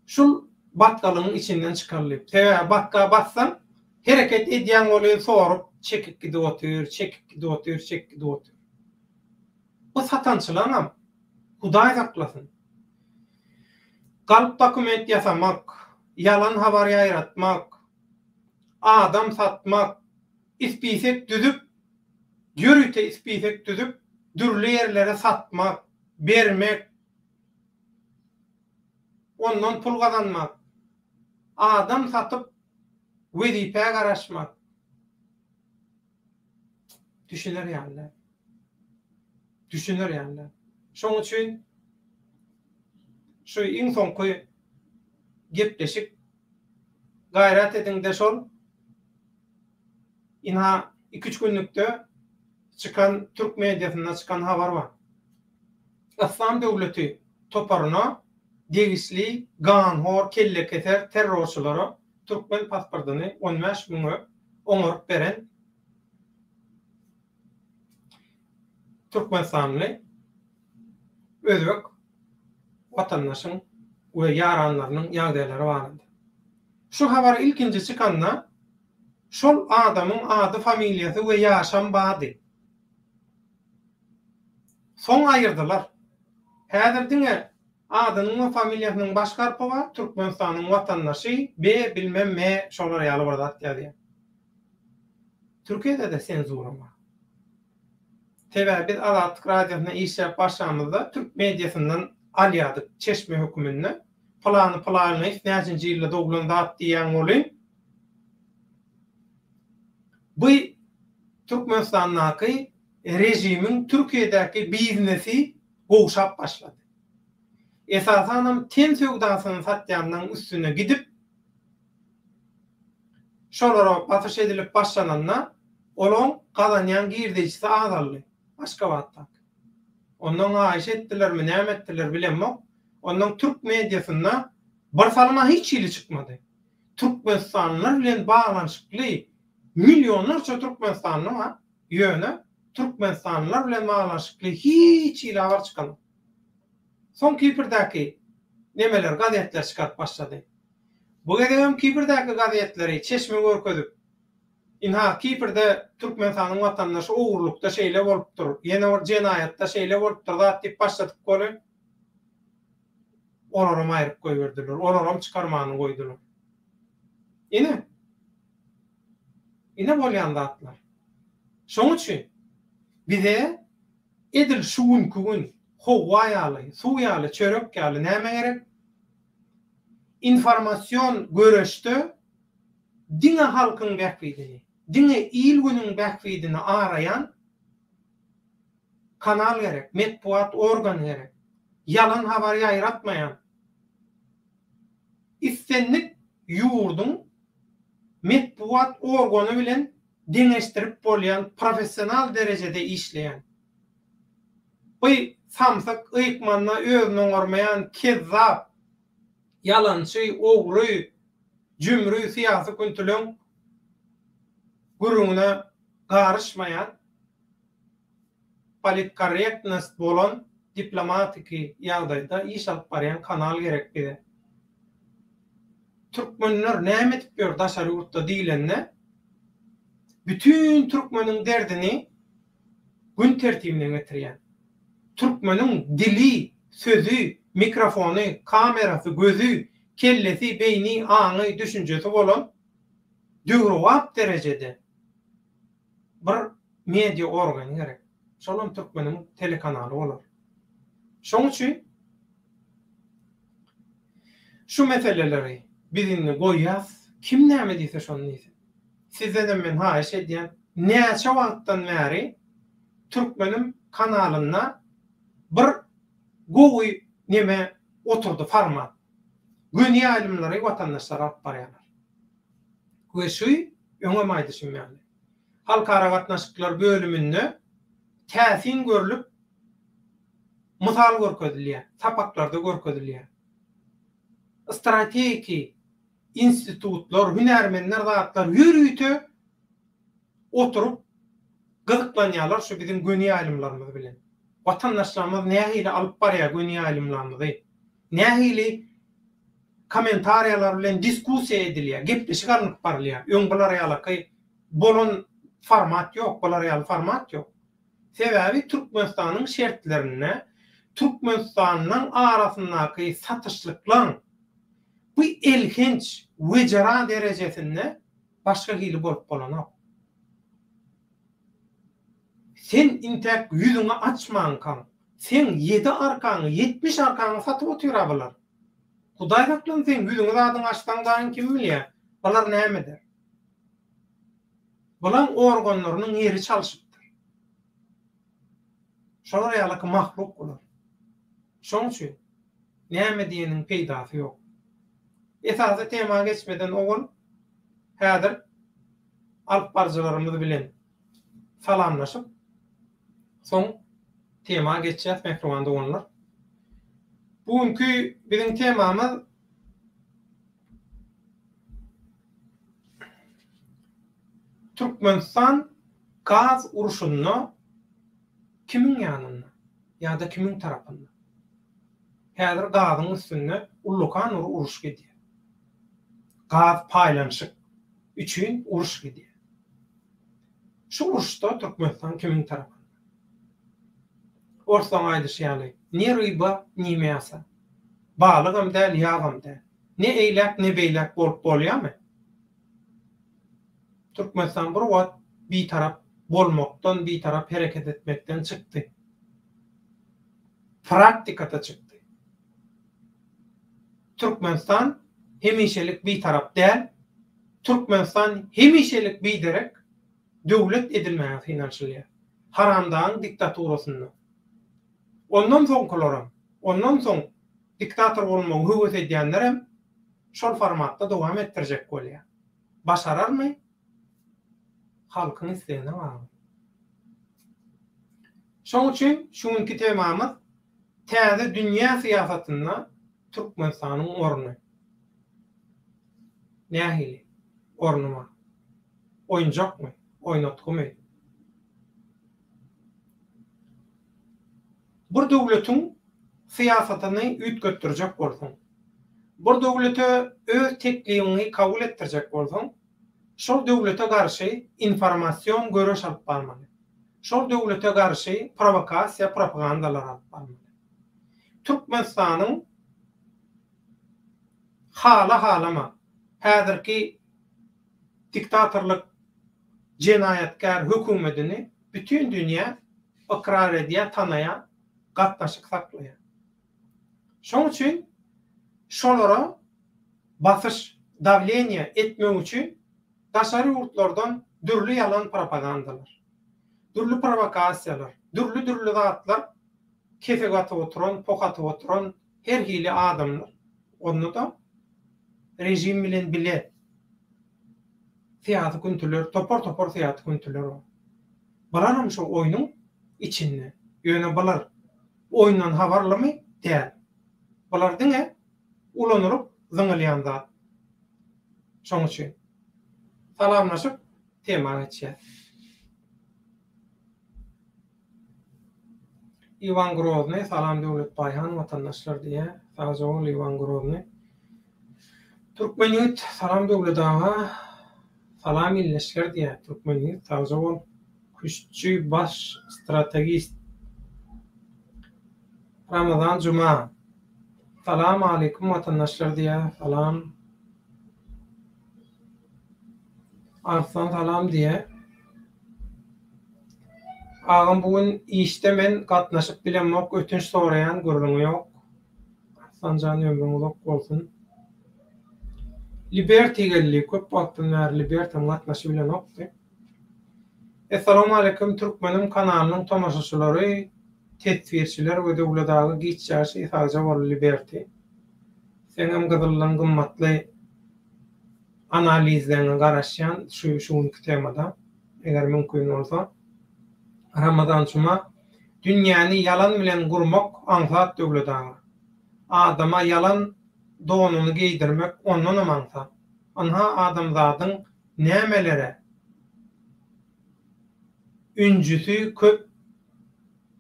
Şul batgalygyň içinden çykaly diýip. Sebäbi batga batsaň, hereket edýäň welin sorup, çekip gidip otyr, çekip gidip otyr, çekip gidip otyr. Bu satançylaňam Hudaý saklasyn. Galp dokument ýasamak, ýalan habar ýaýratmak, adam satmak, ispisek düzüp, ýörite ispisek düzüp, dürli ýerlere satmak, bermek, ondan pul gazanmak, adam satyp wezipä garaşmak düşüner ýaly däl. Düşüner ýaly däl. Şoň üçin şu iň soňky gepleşik gaýrat ediňde şol ynha iki-üç günlükde çykan türk mediasynda çykan habar bar. Yslam döwleti toparyna degişli ganhor, kellekeser terrorçylara türkmen pasportyny on bäş müňe oňaryp beren türkmenistanly özbek watandaşyň we ýaranlarynyň ýagdaýlary barada. Şu habar ilkinji çykanda şol adamyň ady, familiýasy we ýaşam bardy. Soň aýyrdylar. Häzir diňe adynyň we familiýasynyň baş harpy bar, Türkmenistanyň watandaşy B bilmem M şolar ýaly bir zat ýazýar. Türkiýede-de senzura bar. Sebäbi biz Azatlyk Radiosynda işläp başlamyzda türk mediasyndan alýardyk çeşme höküminde. Pylany pylanyýew näçinji ýylda doglan zat diýýäň welin, bu Türkmenistandaky režimiň Türkiýedäki biznesi gowşap başlady. Esasanam ten söwdasyny satýanlaryň üstüne gidip, şolara basyş edilip başlananda, olaň gazanýan girdejisi azaldy Aşgabatdaky. Ondan haýyş etdilermi, näme etdiler bilemok. Ondan türk mediasynda bir salyma hiç hili çykmady. Türkmenistanlylar bilen baglanyşykly millionlarça türkmenistanly bar, ýöne türkmenistanlylar bilen baglanyşykly hiç hili habar çykanok. Soň Kiprdäki nemeler, gazetler çykaryp başlady. Bu gezegem Kiprdäki gazetleri çeşme görkezip, Ynha, Kiprde Türkmenistanyň watandaşy ogurlykda şeýle bolupdyr, ýene bir jenaýatda şeýle bolupdyr zat diýip başladyk welin, olaram aýryp goýberdiler, olaram çykarmany goýdular. Ine, ine bolýan zatlar. Şoň üçin bize edil şu günki gün howa ýaly, suw ýaly, çörek ýaly näme gerek? Informasion göreşde diňe halkyň bähbidini, diňe il-günüň bähbidini araýan kanal gerek, metbugat organy gerek. Ýalan habar ýaýratmaýan, islendik ýurduň metbugat organy bilen deňeşdirip bolýan professional derejede işleýän. Bu samsyk, ykmanda özüni oňarmaýan kezzap, ýalançy, ogry, jümri syýasy küntüleň gürrüňine garyşmaýan politkorrektnost bolan. Diplomatiki ýagdaýda iş alyp barýan kanal gerek bize. Türkmenler näme edip ýör daşary ýurtda diýlende, bütin türkmeniň derdini gün tertibine getirýän, türkmeniň dili, sözi, mikrofony, kamerasy, gözi, kellesi, beýni, aňy, düşünjesi bolan döwrebap derejede bir media organy gerek. Şolam türkmeniň telekanaly bolar. Şoň üçin şu meseleleri biz indi goýýas, kim näme diýse şony diýsin. Sizdenem men haýyş edýän, näçe wagtdan bäri Türkmenim kanalynda bir gowy neme oturdy format. Göni ýaýlymlary watandaşlar alyp barýarlar. We şu öňem aýdyşym ýaly, Halkara gatnaşyklar bölüminde täsin görlüp mysal görkezilýär, sapaklarda görkezilýär. Strategiki institutlar, hünärmenler zatlar ýörite oturyp gyzyklanýarlar şu biziň göni ýaýlymlarymyz bilen. Watandaşlarymyz nähili alyp barýar göni ýaýlymlarymyzy? Nähili kommentariýalar bilen diskussiýa edilýär, gepleşik alnyp barylýar. Öň bular ýalaky bolan format ýok, bular ýaly format ýok. Sebäbi Türkmenistanyň şertlerinde Türkmenistandan arasyndaky satyşlyklaň bu elhenç wejera derejesinde başga hili bolup bolanok. Sen intäk ýüzüňi açmankaň, seň ýedi arkaňy, 70 arkaňy satyp otyr-a bular. Hudaý saklasyn seň ýüzüňi zadyňy açsaň daýyň kim bilýär, bular näme eder. Bulaň organlarynyň ýeri çalşypdyr. Şolar ýalaky mahluk bular. Şoň üçin näme diýeniň peýdasy ýok. Esasy tema geçmeden owal häzir alyp baryjylarymyz bilen salamlaşyp, soň tema geçýäs mähriban doganlar. Bu günki biziň temamyz Türkmenistan gaz urşunda kimiň ýanynda ýa-da kimiň tarapynda? Häzir gazyň üstünde ullakan bir uruş gidýär. Gaz paýlanyşyk üçin uruş gidýär. Şu uruşda Türkmenistan kimiň tarapynda? Orslaň aýdyşy ýaly, ne ryba, ne mýasa. Balygam däl, ýagam däl. Ne eýläk, ne beýläk bolup bolýamy? Türkmenistan bir wagt bitarap bolmakdan, bitarap hereket etmekden çykdy. Praktikada çykdy. Türkmenistan hemişelik bitarap däl. Türkmenistan hemişelik biderek döwlet edilmäge synanyşylýar. Haramdagyň diktaturasynda. Ondan soňkularam, ondan soň diktator bolmagy höwes edýänlerem şol formatda dowam etdirjek bolýar. Başararmy? Halkyň islegine bagly. Şoň üçin şu günki temamyz täze dünýä syýasatynda Türkmenistanyň orny. Nähili orny bar? Oýunjakmy? Oýnatgymy? Bir döwletiň syýasatyny üýtgetdirjek bolsaň, bir döwlete öz teklibiňi kabul etdirjek bolsaň, şol döwlete garşy informasion göreş alyp barmaly. Şol döwlete garşy prowokasiýa, propagandalar alyp barmaly. Türkmenistanyň hala-halama häzirki diktatorlyk jenaýatkär höküwmedini bütin dünýä ykrar edýär, tanaýar, gatnaşyk saklaýar. Şoň üçin şolara basyş, dawleniýe etmek üçin daşary ýurtlardan dürli ýalan propagandalar, dürli prowokasiýalar, dürli-dürli zatlar kesek atyp oturan, poh atyp oturan her hili adamlar, onda-da režim bilen bile syýasy küntüler, topar-topar syýasy küntüler bar. Bularam şo oýnuň içinde. Ýöne bular oýundan habarlymy? Däl. Bular diňe ulanylyp zyňylýan zat. Şoň üçin. Salamlaşyp tema geçýäs. Iwan Grozny, Salam Döwlet Baýhan watandaşlar diýýär. Sagja bol Iwan Grozny. Türkmen ýigit, Salam Döwlet aga. Salam ildeşler diýýär. Türkmen ýigit, sagja bol. Küştçi baş strategist. Ramazan Juma. Salam aleýkum watandaşlar diýýär. Salam. Arslan salam diýýär. Agam bu gün işde men gatnaşyp bilemok ötünç soraýan gürrüňi ýok. Arslanjan ömrüň uzak bolsun. Liberty geldi köp wagtdan bäri Libertem gatnaşybilenokdy. Essalawmaleýkum Türkmenim kanalynyň tomaşaçylary teswirçiler we Döwlet aga giç ýaşy sagja bol Liberty. Seňem gyzyldan gymmatly analizleňe garaşýan şu şu günki temada eger mümkin bolsa. Ramazan Juma Dünýäni ýalan bilen gurmak aňsat Döwlet aga. Adama ýalan donuny geýdirmek ondanam aňsat. Ynha adamzadyň nämelere ünjüsi köp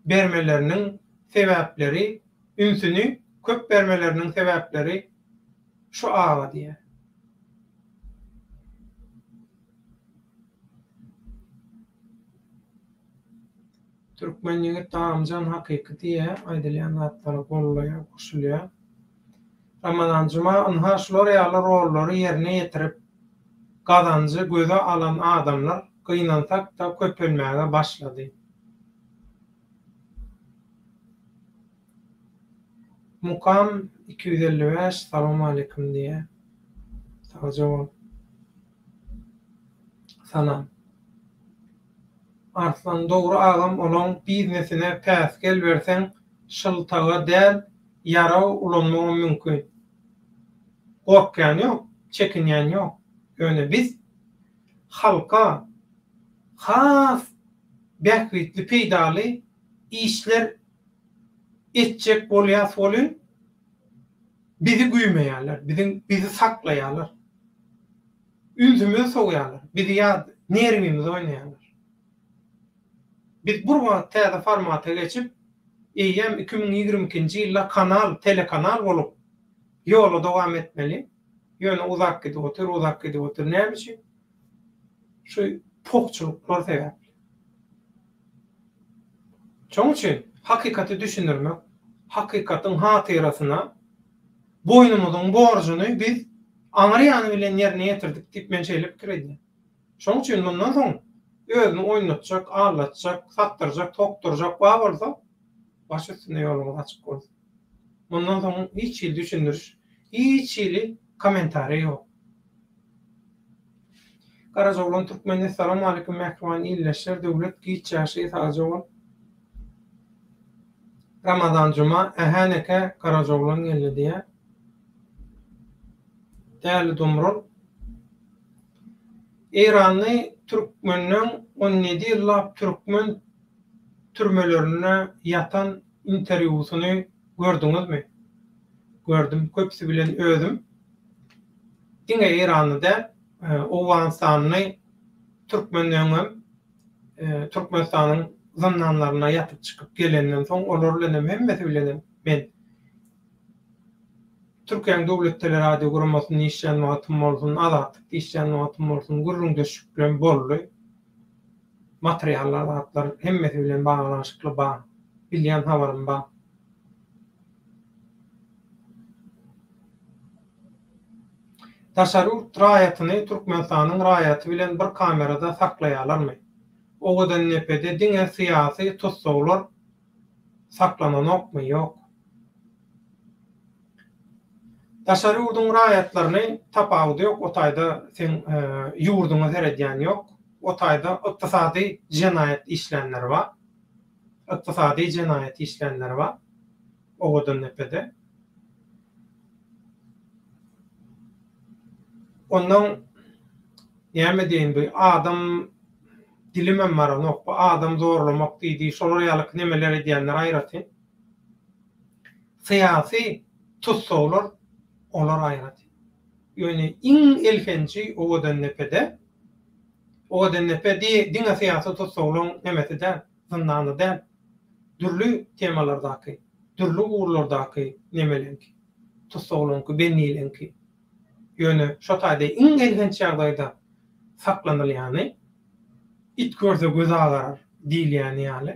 bermeleriniň sebäpleri ünsüni köp bermeleriniň sebäpleri şu aga diýýär. Türkmen ýigit Agamjan hakyky diýýär, aýdylýan zatlary gollaýar, goşulýar. Ramazan Juma ynha şular ýaly rollary ýerine ýetirip, gazanjy göze alan adamlar gynansak-da köpelmäge başlady. Mukam 255 salowmaleýkim diýýär. Sagja bol. Salam. Arslan dogry agam olaň biznesine päsgel berseň şyltaga däl ýarag ulanmagam mümkin. Gorkýan ýok, çekinýän ýok. Ýöne biz halka has bähbitli peýdaly işler etjek bolýas welin bizi güýmeýärler, biziň bizi saklaýarlar. Ünsümizi sowýarlar, bizi ýa nerwimizi oýnaýarlar. Biz bir wagt täze formata geçip, eýýäm 2022-nji ýylda kanal, telekanal bolup ýola dowam etmeli. Ýöne uzak gidip otyr, uzak gidip otyr. Näme üçin? Şu pokçulyklar sebäpli. Şonuň üçin hakykaty düşündirmek, hakykatyň hatyrasyna boýnumyzyň borjuny biz aňry ýany bilen ýerine ýetirdik diýip men şeýle pikir edýän. Şonuň üçin mundan soň özüni oýnatjak, aldatjak, satdyrjak, sokdurjak bar bolsa, baş üstüne ýoluňyz açyk bolsun. Mundan soň hiç hili düşündiriş, hiç hili kommentariý ýok. Garajaoglan Türkmen Essalamualeýkum mähriban ildeşler Döwlet giç ýaşy sagja bol Ramazan Juma ähä neke Garajaoglan geldi diýä Däli Dumrul Eýranly türkmenleň 17 ýyllap türkmen türmelerinde ýatan interwýusyny gördüňizmi? Gördüm köpüsi bilen özüm Diňe Eýranly däl, Owganystanly türkmenleňem Türkmenistanyň zyndanlarynda ýatyp çykyp gelenden soň olar bilenem hemmesi bilenem men Türkiýäň Döwlet Teleradio guramasynda işlän wagtym bolsun, Azatlykda işlän wagtym bolsun gürrüňdeşliklerim boldy. Materiallar zatlar hemmesi bilen baglanyşykly bar. Bilýän habarym bar. Daşary ýurt raýatyny Türkmenistanyň raýaty bilen bir kamerada saklaýarlarmy? Owadandepede diňe syýasy tussaglar saklananokmy? Ýok. Daşary ýurduň raýatlaryny tapawudy ýok o taýda seň ýurduňa seredýän ýok. O taýda ykdysady jenaýat işlänler bar. Ykdysady jenaýat işlänler bar Owadandepede. Ondan näme diýeýin bu adam dilimem baranok bu adam zorlamak diýdi şolar ýalyk nemeler edýänler aýratyn. Syýasy tussaglar olar aýratyn. Ýöne iň elhenji Owadandepede Owadandepe diňe syýasy tussaglaryň nemesi däl, zyndany däl. Dürli temalardaky, dürli ugurlardaky nemeleňki, tussaglaryňky, bendileňki. Ýöne şo taýda iň elhenç ýagdaýda saklanylýany it görse gözi agarar diýilýäni ýaly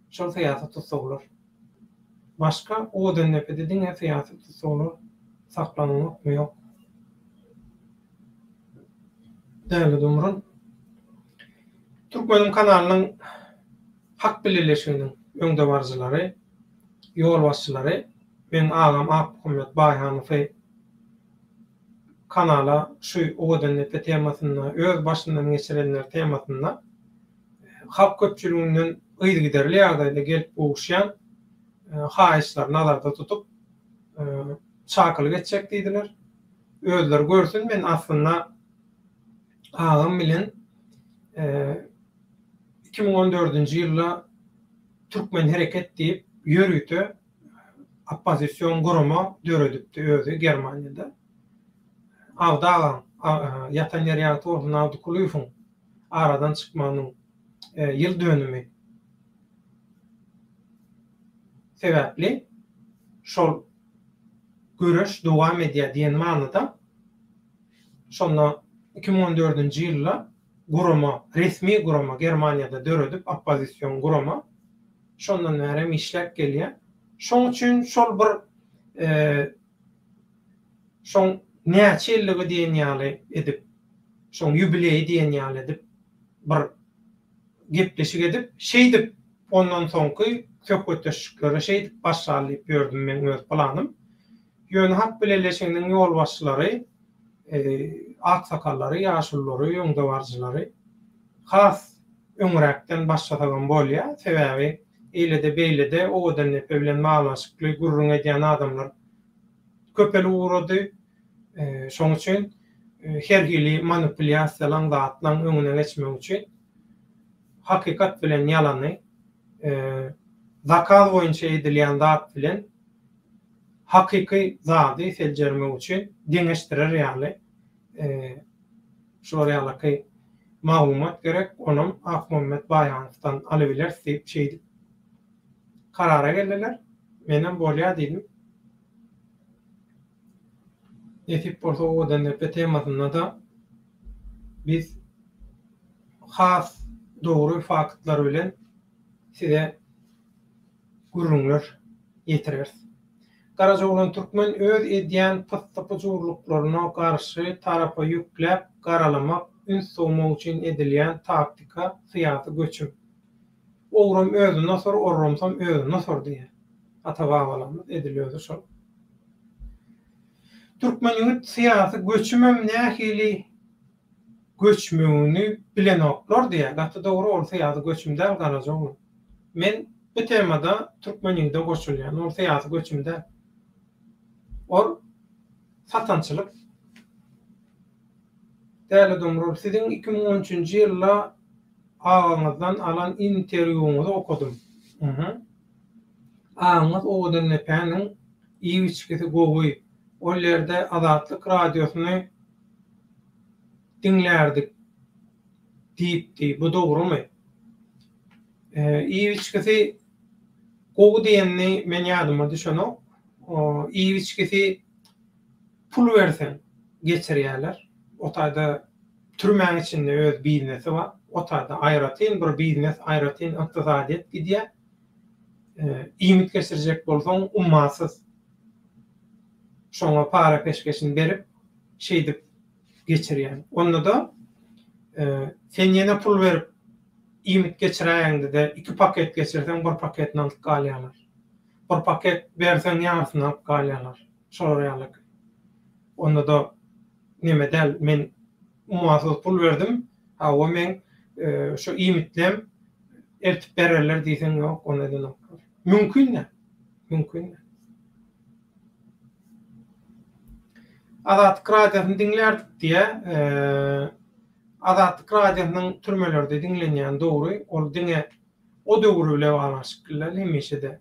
şol syýasy tussaglar. Başga Owadandepede diňe syýasy tussaglar saklananokmy ýok. Däli Dumrul. Türkmeniň kanalynyň Hak bileleşiginiň öňdebaryjylary, ýolbaşçylary meň agam Akmuhammet Baýhanowy kanala şu Owadandepe temasynda, öz başyndan geçirenleri temasynda halk köpçüliginden yzygiderli ýagdaýda gelip gowuşýan haýyşlary nazarda tutup çakylyk etjek diýdiler. Özleri görsün men aslynda agam bilen 2014-nji ýylda Türkmen hereket diýip ýörite oppozision gurama döredipdi özi Germaniýada. Abdy agaň, ýatan ýeri ýagty bolsun Abdy Kulyýewiň aradan çykmagynyň ýyl dönümi sebäpli şol göreş dowam edýär diýen manyda şonda 2014-nji ýylda gurama, resmi gurama Germaniýada döredip oppozision gurama şondan bärem işläp gelýär. Şoň üçin şol bir şoň näçe ýyllygy diýen ýaly edip, şoň ýubileýi diýen ýaly edip bir gepleşik edip, şeýdip ondan soňky söhbetdeşliklere şeýdip başlar diýip ýördüm meň öz planym. Ýöne Halk Bileleşiginiň ýolbaşçylary, aksakallary, ýaşululary, öňdebaryjylary has öňräkden başlasagam bolýar. Sebäbi eýlede-beýlede Owadandepe bilen baglanyşykly gürrüň edýän adamlar köpelip ugrady. Şonuň üçin her hili manipulýasiýalaň, zatlaň öňüne geçmek üçin hakykat bilen ýalany, zakaz boýunça edilýän zat bilen hakyky zady seljermek üçin deňeşdirer ýaly şular ýalaky maglumat gerek, onam Akmuhammet Baýanowdan alybileris diýip şeýdip karara geldiler. Menem bolýa diýdim. Nesip bolsa Owadandepe temasynda-da biz has dogry faktlar bilen size gürrüňler ýetireris. Garajaoglan Türkmen öz edýän pyssy-pyjurlyklaryna garşy tarapa ýükläp garalamak, üns sowmak üçin edilýän taktika, syýasy göçüm. Ogram özüne osar, orramsam özüne osar diýýär. Ata-babalarymyz edil özi şol. Türkmen ýigit syýasy göçümem nähili göçmegini bilenoklar diýýär. Gaty dogry ol syýasy göçüm däl Garajaoglan. Men bu temada Türkmen ýigide goşulýan. Ol syýasy göçüm däl. Ol satançylyk. Däli Domrul, siziň 2013-nji ýylda agaňyzdan alan interwýuňyzy okadym. Agaňyz Owadandepäniň iýip-içgisi gowy. Ol ýerde Azatlyk radiosyny diňlärdik diýipdi. Bu dogrumy? Iýip-içgisi gowy diýenini men ýadyma düşenok. Iýip-içgisi pul berseň geçirýärler. O taýda türmäň içinde öz biznesi bar. O taýda aýratyn bir biznes, aýratyn ykdysadyýet gidýär. Iýmit geçirjek bolsaň ummasyz şoňa para-peşgeşini berip, şeýdip geçirýär. Onda-da sen ýene pul berip iýmit geçiräýeňde-de iki paket geçirseň bir paketini alyp galýarlar. Bir paket berseň ýarysyny alyp galýarlar. Şolar ýaly. Onda-da neme däl, men ummasyz pul berdim, hawa meň şu iýmitlem eltip bererler diýseň ýok, ony edenoklar. Mümkin däl. Mümkin däl. Azatlyk radiosyny diňlärdik diýýär. Azatlyk radiosynyň türmelerde diňlenýäni dogry. Ol diňe o döwür bile baglanyşykly däl, hemişe-de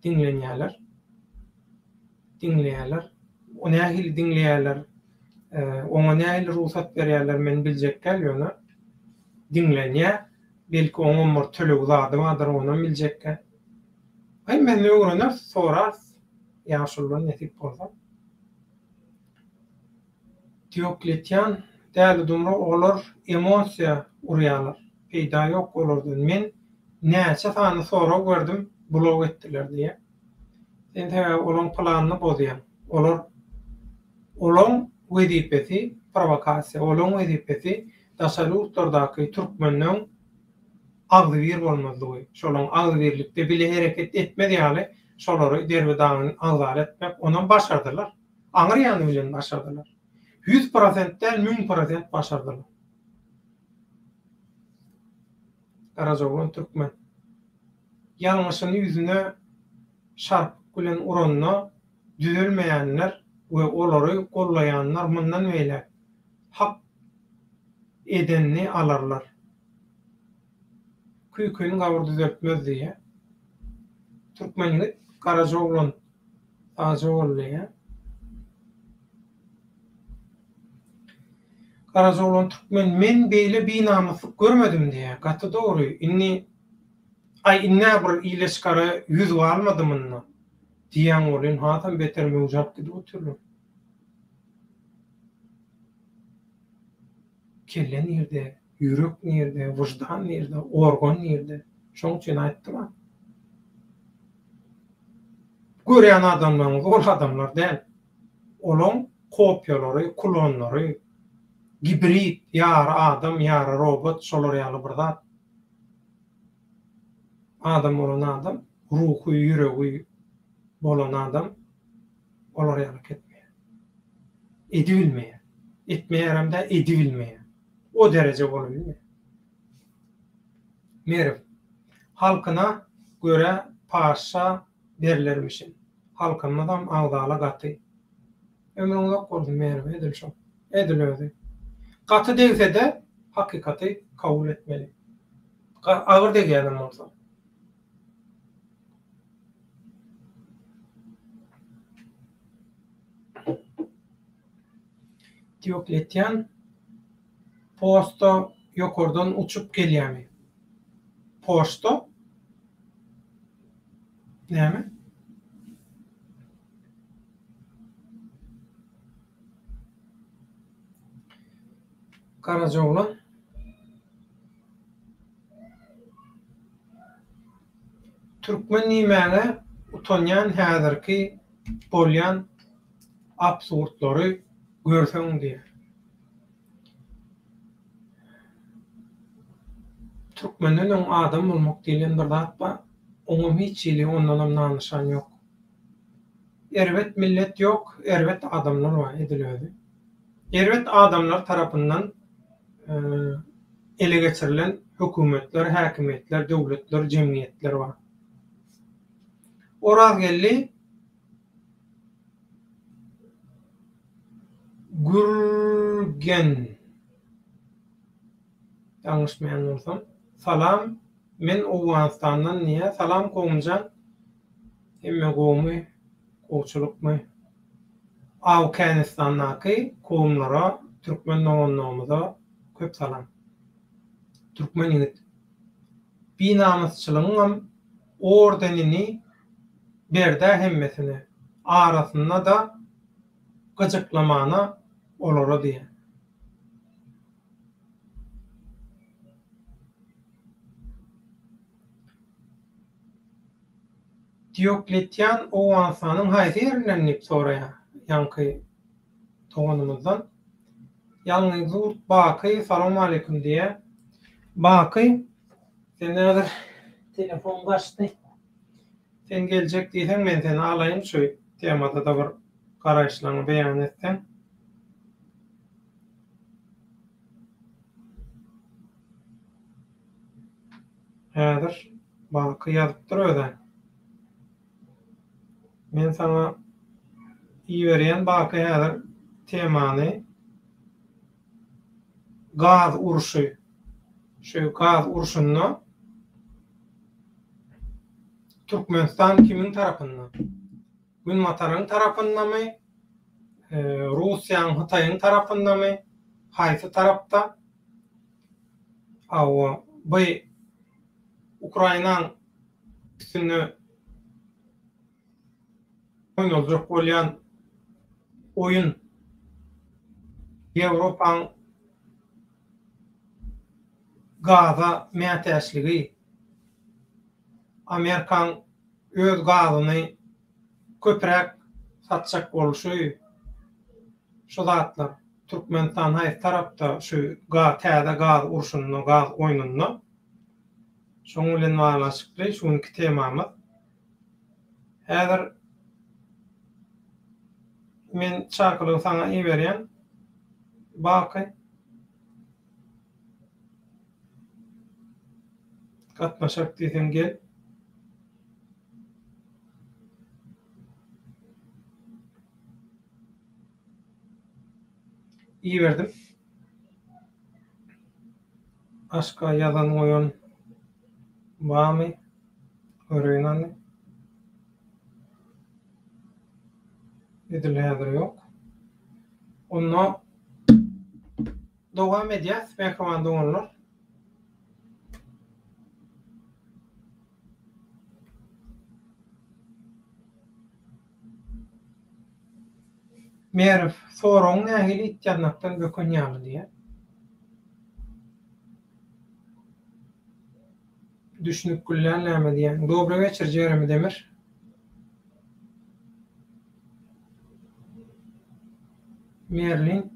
diňlenýärler. Diňleýärler. O nähili diňleýärler? Oňa nähili rugsat berýärler men biljek däl ýöne diňlenýär. Belki oňam bir tölegi zady bardyr onam biljek däl. Hemmesini öwreneris, sorarys ýaşuludan nesip bolsa. Diokletian, Däli Dumrul olar emosiýa urýalar. Peýda ýok olardan. Men näçe sany sorag berdim blok etdiler diýýä. Sen sebäbi olaň planyny bozýaň. Olar olaň wezipesi prowokasiýa, olaň wezipesi daşary ýurtlardaky türkmenleň agzybir bolmazlygy, şolaň agzybirlikde bile hereket etmez ýaly şolary derbi-dagyn agzala etmek, onam başardylar. Aňyr ýany bilen başardylar. 100% däl, 1000% başardylar. Garajaoglan türkmen. Ýalňyşyny ýüzüne şarpyk bilen uranda düzelmeýänler we olary gollaýanlar mundan beýläk hak edenini alarlar. Küýkini gabyr düzeltmez diýýär. Türkmen ýigit Garajaoglan Sagja bol diýýär. Garajaoglan Türkmen men beýle binamyslyk görmedim diýýär. Gaty dogry. Indi aý indä bir ile çykara ýüz galmady munda diýýän welin hasam beter möwjap gidip otyrlar. Kelle nirde, ýürek nirde, wyždan nirde, organ nirde? Şoň üçin aýtdym-a. Görýän adamlaryňyz ol adamlar däl. Olaň kopiýalary, klonlary, gibrid, ýary adam, ýary robot, şolar ýaly bir zat. Adam bolan adam, ruhy, ýüregi bolan adam olar ýaly etmeýär. Edibilmeýär. Etmeýärem däl, edibilmeýär. O dereje bolubilmeýär. Merw. Halkyna görä paşşa berlermişin. Halkymyzam agzala gaty. Ömrüň uzak bolsun Merw edil şo. Edil özi. Gaty degsede hakykaty kabul etmeli. Agyr degýänem bolsa. Diokletýan posta ýokardan uçup gelýämi? Poçta? Näme? Garajaoglan. Türkmen diýmäge utanýan häzirki bolýan absurdlary görseň diýýär. Türkmenden öň adam bolmak diýlen bir zat bar. Oňam hiç hili ondanam nam-nyşan ýok. Erbet millet ýok, erbet adamlar bar edil özi. Erbet adamlar tarapyndan ele geçirilen hökümetler, häkimiýetler, döwletler, jemgyýetler bar. Orazgeldi Gürgen Ýalňyşmaýan bolsam. Salam men Owganystandan diýýär. Salam kowumjan. Hemme gowumy? Gowçulykmy? Awkanistandaky kowumlara türkmen doganlygymyza köp salam. Türkmen ýigit. Binamysçylygyňam ordenini berdä hemmesine. Arasynda-da gyjyklamana olara diýýär. Diokletian Owganystanyň haýsy ýerinden diýip soraýar ýaňky doganymyzdan. Ýalňyz ýurt Baky salowmaleýkim diýýär. Baky sen häzir telefon gaçdy. Sen geljek diýseň men seni alaýyn şu temada-da bir garaýyşlaryňy beýan etseň. Häzir Baky ýazypdyr özä. Men saňa iberýän Baky häzir temany gaz urşy şu gaz urşunda Türkmenistan kimiň tarapynda? Günbataryň tarapyndamy? Russiýanyň, Hytaýyň tarapyndamy? Haýsy tarapda? Hawa, bu Ukrainaň üstünde. Oýnaljak bolýan oýun Ýewropaň gaza mätäçligi, Amerikaň öz gazyny köpräk satjak bolşy şu zatlar. Türkmenistan haýsy tarapda şu täze gaz urşunda, gaz oýnunda? Şoň bilen baglanyşykly şu günki temamyz. Häzir men çakylygy saňa iberýän, Baky. Gatnaşak diýseň gel. Iberdim. Başga ýazan goýan barmy? Göreýin hany. Edil häzir ýok. Onda dowam edýäs, mähriban doganlar. Merw, soragyň nähili it ýaznakdan böken ýaly diýýär. Düşünip gülýän näme diýýäň. Dobry weçer Jeremi Demir. Merlin.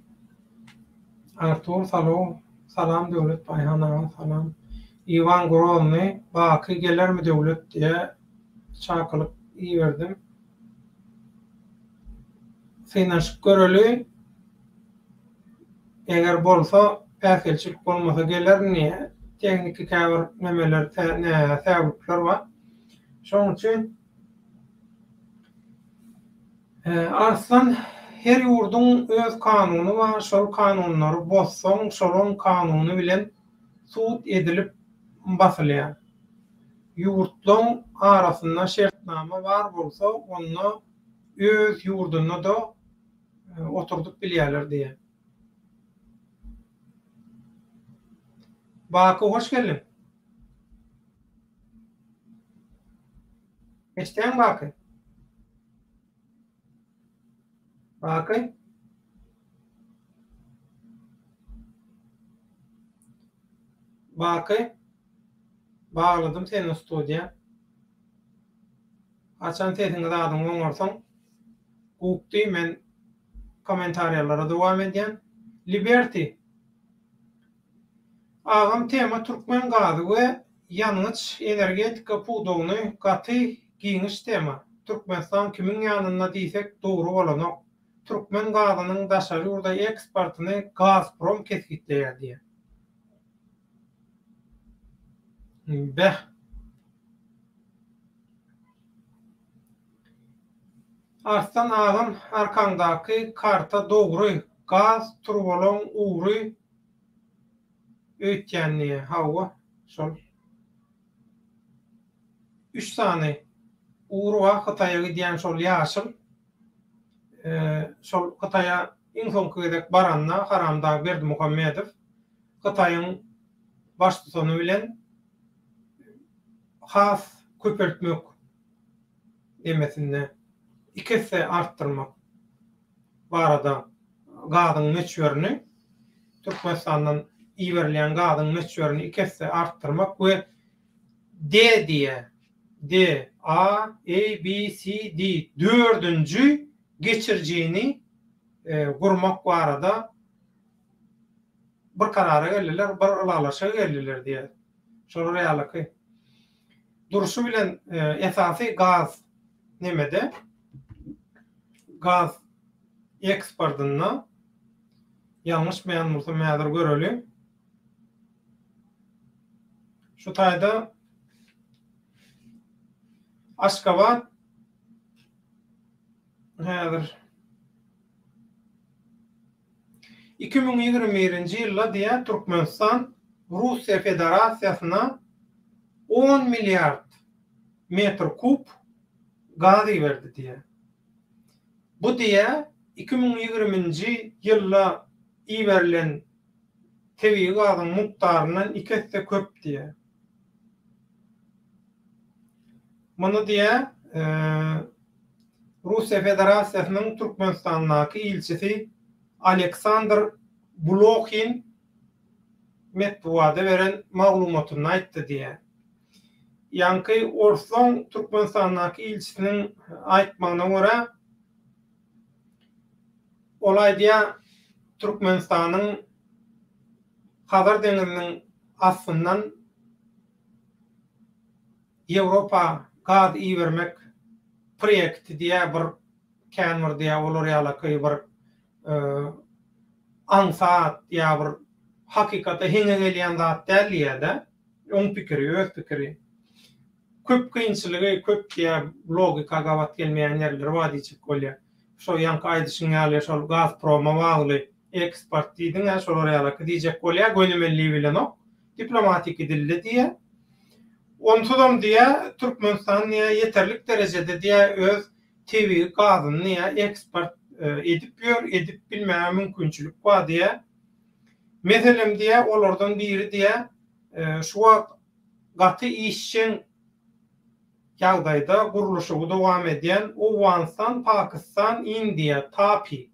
Artur salow salam Döwlet Baýhan aga salam. Iwan Grozny Baky gelermi Döwlet diýä çakylyk iberdim. Synanyşyp göreli. Eger bolsa, päsgelçilik bolmasa gelerin diýýär. Tehniki käbir nemeler, säwlikler bar. Şonuň üçin Arslan her ýurduň öz kanuny bar, şol kanunlary bozsaň, şolaň kanuny bilen sud edilip basylýar. Ýurtlaň arasynda şertnama bar bolsa, onda öz ýurdunda-da oturdyp bilýärler diýýär. Baky hoş geldiň. Eşidýäňmi Baky? Baky? Baky? Bagladym seni studiýa. Haçan sesiňi zadyňy oňarsaň gukdy men kommentariýalara dowam edýän. Liberty agam tema türkmen gazy we ýangyç energetika pudagyny gaty giňiş tema. Türkmenistan kimiň ýanynda diýsek dogry bolanok. Türkmen gazynyň daşary ýurda eksportyny Gazprom kesgitleýär diýýär. Beh. Arslan agam arkaňdaky karta dogry gaz turbalaň ugry öýtýän diýýä hawa şol üç sany ugry bar hytaýa gidýän şol ýaşyl şol hytaýa iň soňky gezek baranda haramdag Berdimuhamedow hytaýyň baştutany bilen has köpeltmek nemesinde iki esse artdyrmak barada gazyň möçberini Türkmenistandan iberilýän gazyň möçberini iki esse artdyrmak we D diýýär. D, A, A, B, C, D dördünji geçirijini gurmak barada bir karara geldiler, bir ylalaşyga geldiler diýýär. Şolar ýalyky. Durşy bilen esasy gaz nemede gaz eksportynda ýalňyşmaýan bolsam häzir göreli. Şu taýda Aşgabat häzir 2021-nji ýylda diýýär Türkmenistan Russiýa Federasiýasyna on milliard metr kub gaz iberdi diýýär. Bu diýýär 2020-nji ýylda iberilen tebigy gazyň mukdaryndan iki esse köp diýýär. Muny diýýär. Russiýa Federasiýasynyň Türkmenistandaky ilçisi Aleksandr Blohin metbugata beren maglumatynda aýtdy diýýär. Ýaňky orslaň Türkmenistandaky ilçisiniň aýtmagyna görä, ol aýdýar, Türkmenistanyň Hazar deňziniň astyndan Ýewropa gaz ibermek proýekti diýýär bir kän bir diýýär olar ýalaky bir aňsat ýa bir hakykata heňe gelýän zat däl diýýär-de. Oň pikiri, öz pikiri. Köp kynçylygy, köp diýýär logika gabat gelmeýän ýerleri bar diýjek bolýar. Şo ýaňky aýdyşyň ýaly şol Gazproma bagly eksport diýdiň-ä şolar ýalaky diýjek bolýar gönümelli bilenok. Diplomatiki dilde diýýär. Onsuzam diýýär, Türkmenistan diýýär, ýeterlik derejede diýýär, öz tebigy gazyny diýýär, eksport edip ýör, edip bilmäge mümkinçilik bar diýýär. Meselem diýýär, olardan biri diýýär, şu wagt gaty işjeň ýagdaýda gurluşygy dowam edýän Owganystan, Pakistan, Indiýa, TAPI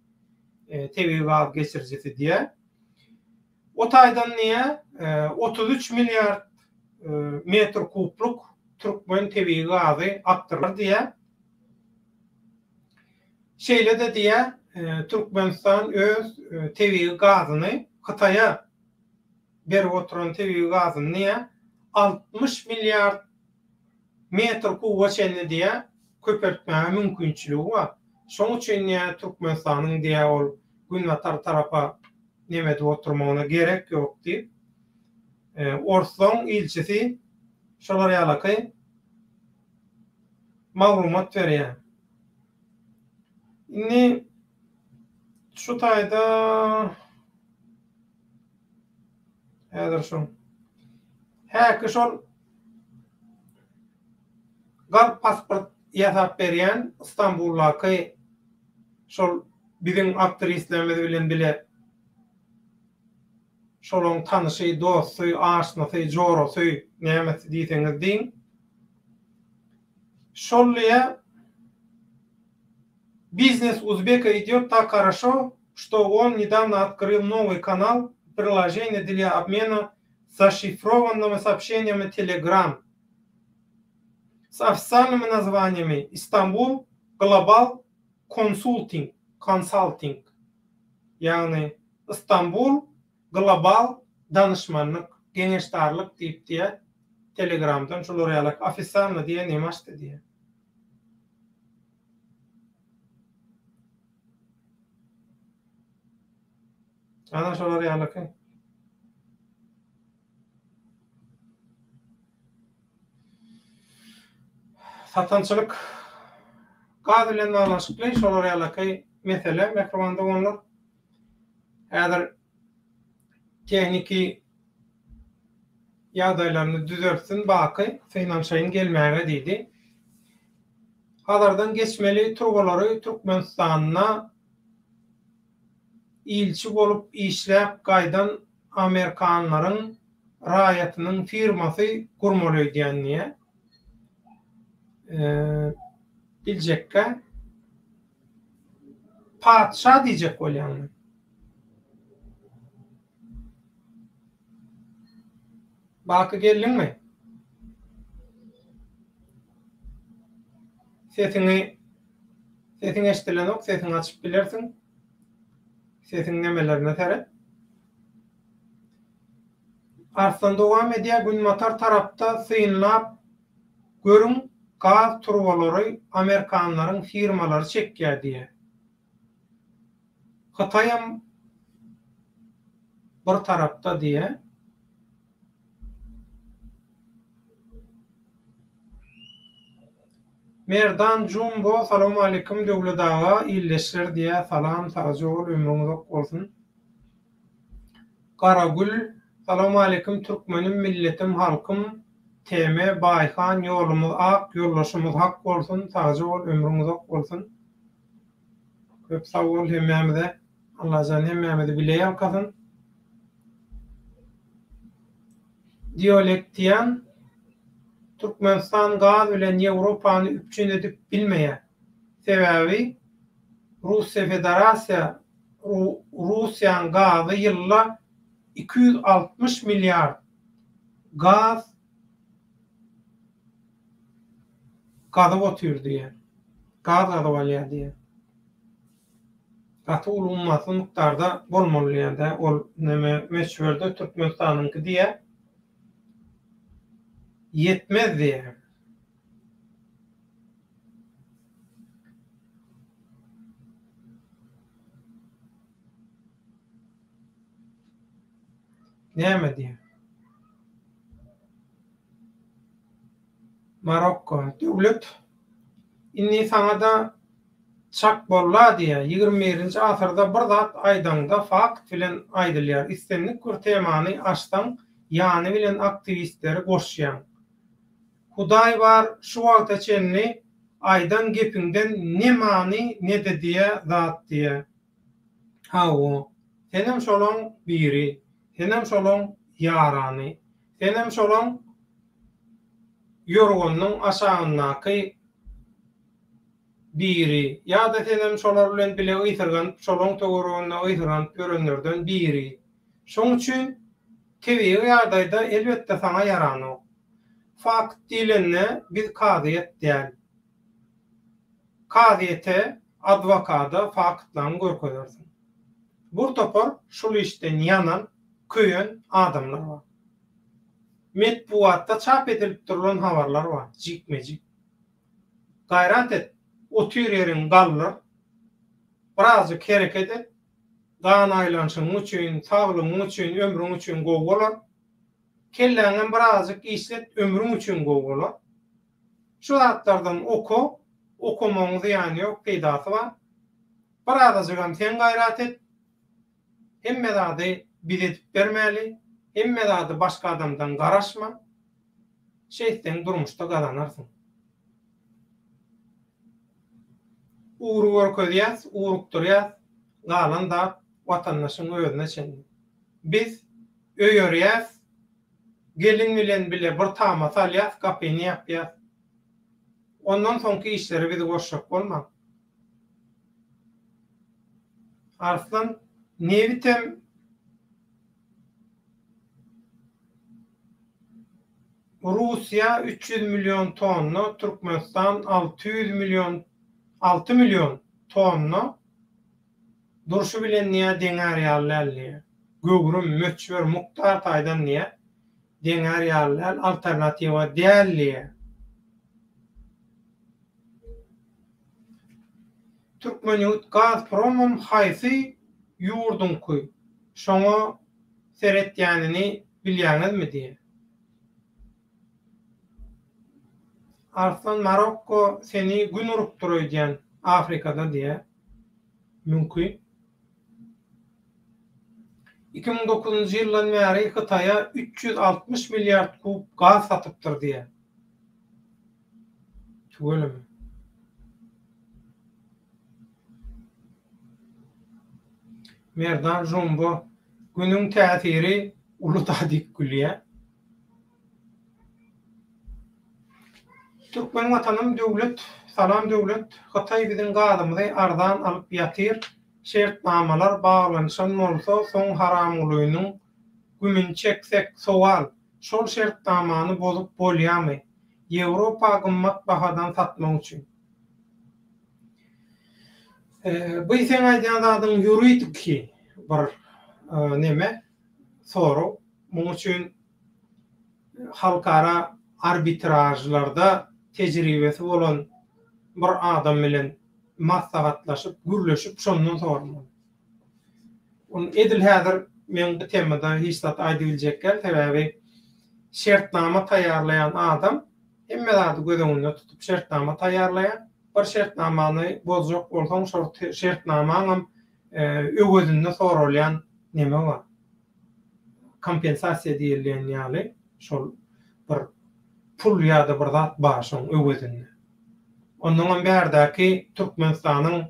tebigy gaz geçirijisi diýýär. O taýdan diýýär, 33 milliard metr kubluk türkmen tebigy gazy akdyrylar diýýär. Şeýle-de diýýär, Türkmenistan öz tebigy gazyny Hytaýa berip oturan tebigy gazyny diýýär, 60 milliard metr kuba çenli diýýär, köpeltmäge mümkinçiligi bar. Şonuň üçin diýýär, Türkmenistanyň diýýär ol günbatar tarapa neme edip oturmagyna gerek ýok diýip, orslaň ilçisi şolar ýalaky maglumat berýär. Indi şu taýda häzir şu häki şol galp pasport ýasap berýän Stambuldaky şol biziň aktristlerimiz bilen bile şolaň tanyşy, dosty, aşnasy, jorasy, nämesi diýseňiz diýiň. Şol diýä Biznes Uzbeka idýot tak horoşo, çto on nedawno otkryl nowyý kanal, priloženiýe dlýa obmena zaşifrowannymi soobşeniýami Telegram s ofisialnymi nazwaniýami Istanbul Global Consulting, Consulting, ýagny Istanbul Global Danyşmanlyk, Geňeşdarlyk diýip diýýär, Telegramdan şular ýalak ofisialny diýen neme açdy diýýär. Ana şolar ýalaky. Satançylyk gaz bilen baglanyşykly şolar ýalaky mesele mähriban doganlar. Häzir tehniki ýagdaýlaryny düzeltsin baky synanyşaýyn gelmäge diýdi. Hazardan geçmeli turbalary Türkmenistanda ilçi bolup işläp gaýdan Amerikanlaryň raýatynyň firmasy gurmaly öýdýän diýýä. Biljekkä. Patyşa diýjek bolýaňmy? Baky geldiňmi? Sesiňi sesiň eşdilenok, sesiňi açyp bilersiň. Sesiň nemelerine seret. Arslan dowam edýär, Günbatar tarapda synlap görüň gaz turbalary amerikanlaryň firmalary çekýär diýýär. Hytaýam bir tarapda diýýär. Merdan Jumbo salowmaleýkim Döwlet aga ildeşler diýýär salam sagja bol ömrüň uzak bolsun. Garagül Salowmaleýkim türkmenim milletim halkym TM Baýhan ýolumyz ak ýoldaşymyz hak bolsun sagja bol ömrüň uzak bolsun köp sag bol hemmämize Allajan hemmämizi bile ýalkasyn. Diolektian Türkmenistan gaz bilen Ýewropany üpjün edip bilmeýär. Sebäbi Russiýa Federasiýa Russiýanyň gazy ýylda 260 milliard gaz gazyp otyr diýýär. Gaz gazyp alýar diýýär. Gaty uly ummasyz mukdarda bolmaly diýýär-dä. Ol neme möçberde Türkmenistanyňky diýýär. Ýetmez diýýär. Näme diýýär? Marokko, döwlet, indi saňa-da çak bolla diýýär. Ýigrimi birinji asyrda bir zat aýdaňda fakt bilen aýdylýar. Islendik bir temany açsaň ýany bilen aktiwistleri goşýaň. Hudaý bar şu wagta çenli aýdan gepiňden ne many ne-de diýä zat diýä. Hawa, senem şolaň biri, senem şolaň ýarany, senem şolaň ýorganynyň aşagyndaky biri ýa-da senem şolar bilen bile ysyrganyp, şolaň töwereginde ysyrganyp ýörenlerden biri. Şoň üçin tebigy ýagdaýda elbetde saňa ýaranok. Fakt diýlende biz kazyýet däl. Kazyýete, adwokada faktlaryňy görkezersiň. Bur topar şul işden ýanan, köýen adamlar bar. Metbugatda çap edilip durlan habarlar bar, jikme-jik. Gaýrat et, otyr ýeriňi galdyr, birazjyk hereket et, gan aýlanyşygyň üçin, saglygyň üçin, ömrüň üçin gowy bolar. Kelläňem birazjyk işlet, ömrüň üçin gowy bolar. Şu zatlardan oka, okamagyň zyýany ýok, peýdasy bar. Birazajygam sen gaýrat et. Hemme zady biz edip bermäli, hemme zady başga adamdan garaşma. Şeýtseň durmuşda gazanarsyň. Ugry görkezýäs, ugrukdyrýas, galan zat watandaşyň özüne çenli. Biz öýerýäs, Gelin bilen bile bir tama salýas, gapyny ýapýas. Ondan soňky işlere bizi goşjak bolmaň. Arslan, nebitem Russiýa 300 million tonna, Türkmenistan 600 million, 6 million tonna Durşy bilen diýä deňär ýaly däl diýä. Göwrüm, möçber, mukdar taýdan diýä deňär ýaly däl, alternatiwa däl diýä. Türkmennebitgazpromam haýsy ýurduňky şoňa seretýänini bilýäňizmi diýä. Arslan Marokko seni gün urupdyr öýdýän Afrikada diýä. Mümkin. 2009-njy ýyldan bäri Hytaýa 360 milliard kub gaz satypdyr diýýär. Tüweleme. Merdan Jumbo Günüň täsiri uly-da diýip gülýär. Türkmen watanym Döwlet salam Döwlet Hytaý biziň gazymyzy arzan alyp ýatyr şertnamalar baglanyşan bolsa soň Haramgulynyň gümüni çeksek sowal şol şertnamany bozup bolýamy Ýewropa gymmat bahadan satmak üçin Bu seň aýdýan zadyň ýuridiki bir neme sorag muň üçin halkara arbitražlarda tejribesi bolan bir adam bilen maslahatlaşyp, gürleşip şondan soramaly. Ony edil häzir men bu temada hiç zat aýdybiljek däl, sebäbi şertnama taýýarlaýan adam hemme zady göz öňünde tutup şertnama taýýarlaýar. Bir şertnamany bozjak bolsaň şol şertnamaňam öwezinde soralýan neme bar. Kompensasiýa diýilýän ýaly şol bir pul ýa-da bir zat bar şoň öwezinde. Onnoňam bärdäki Türkmenistanyň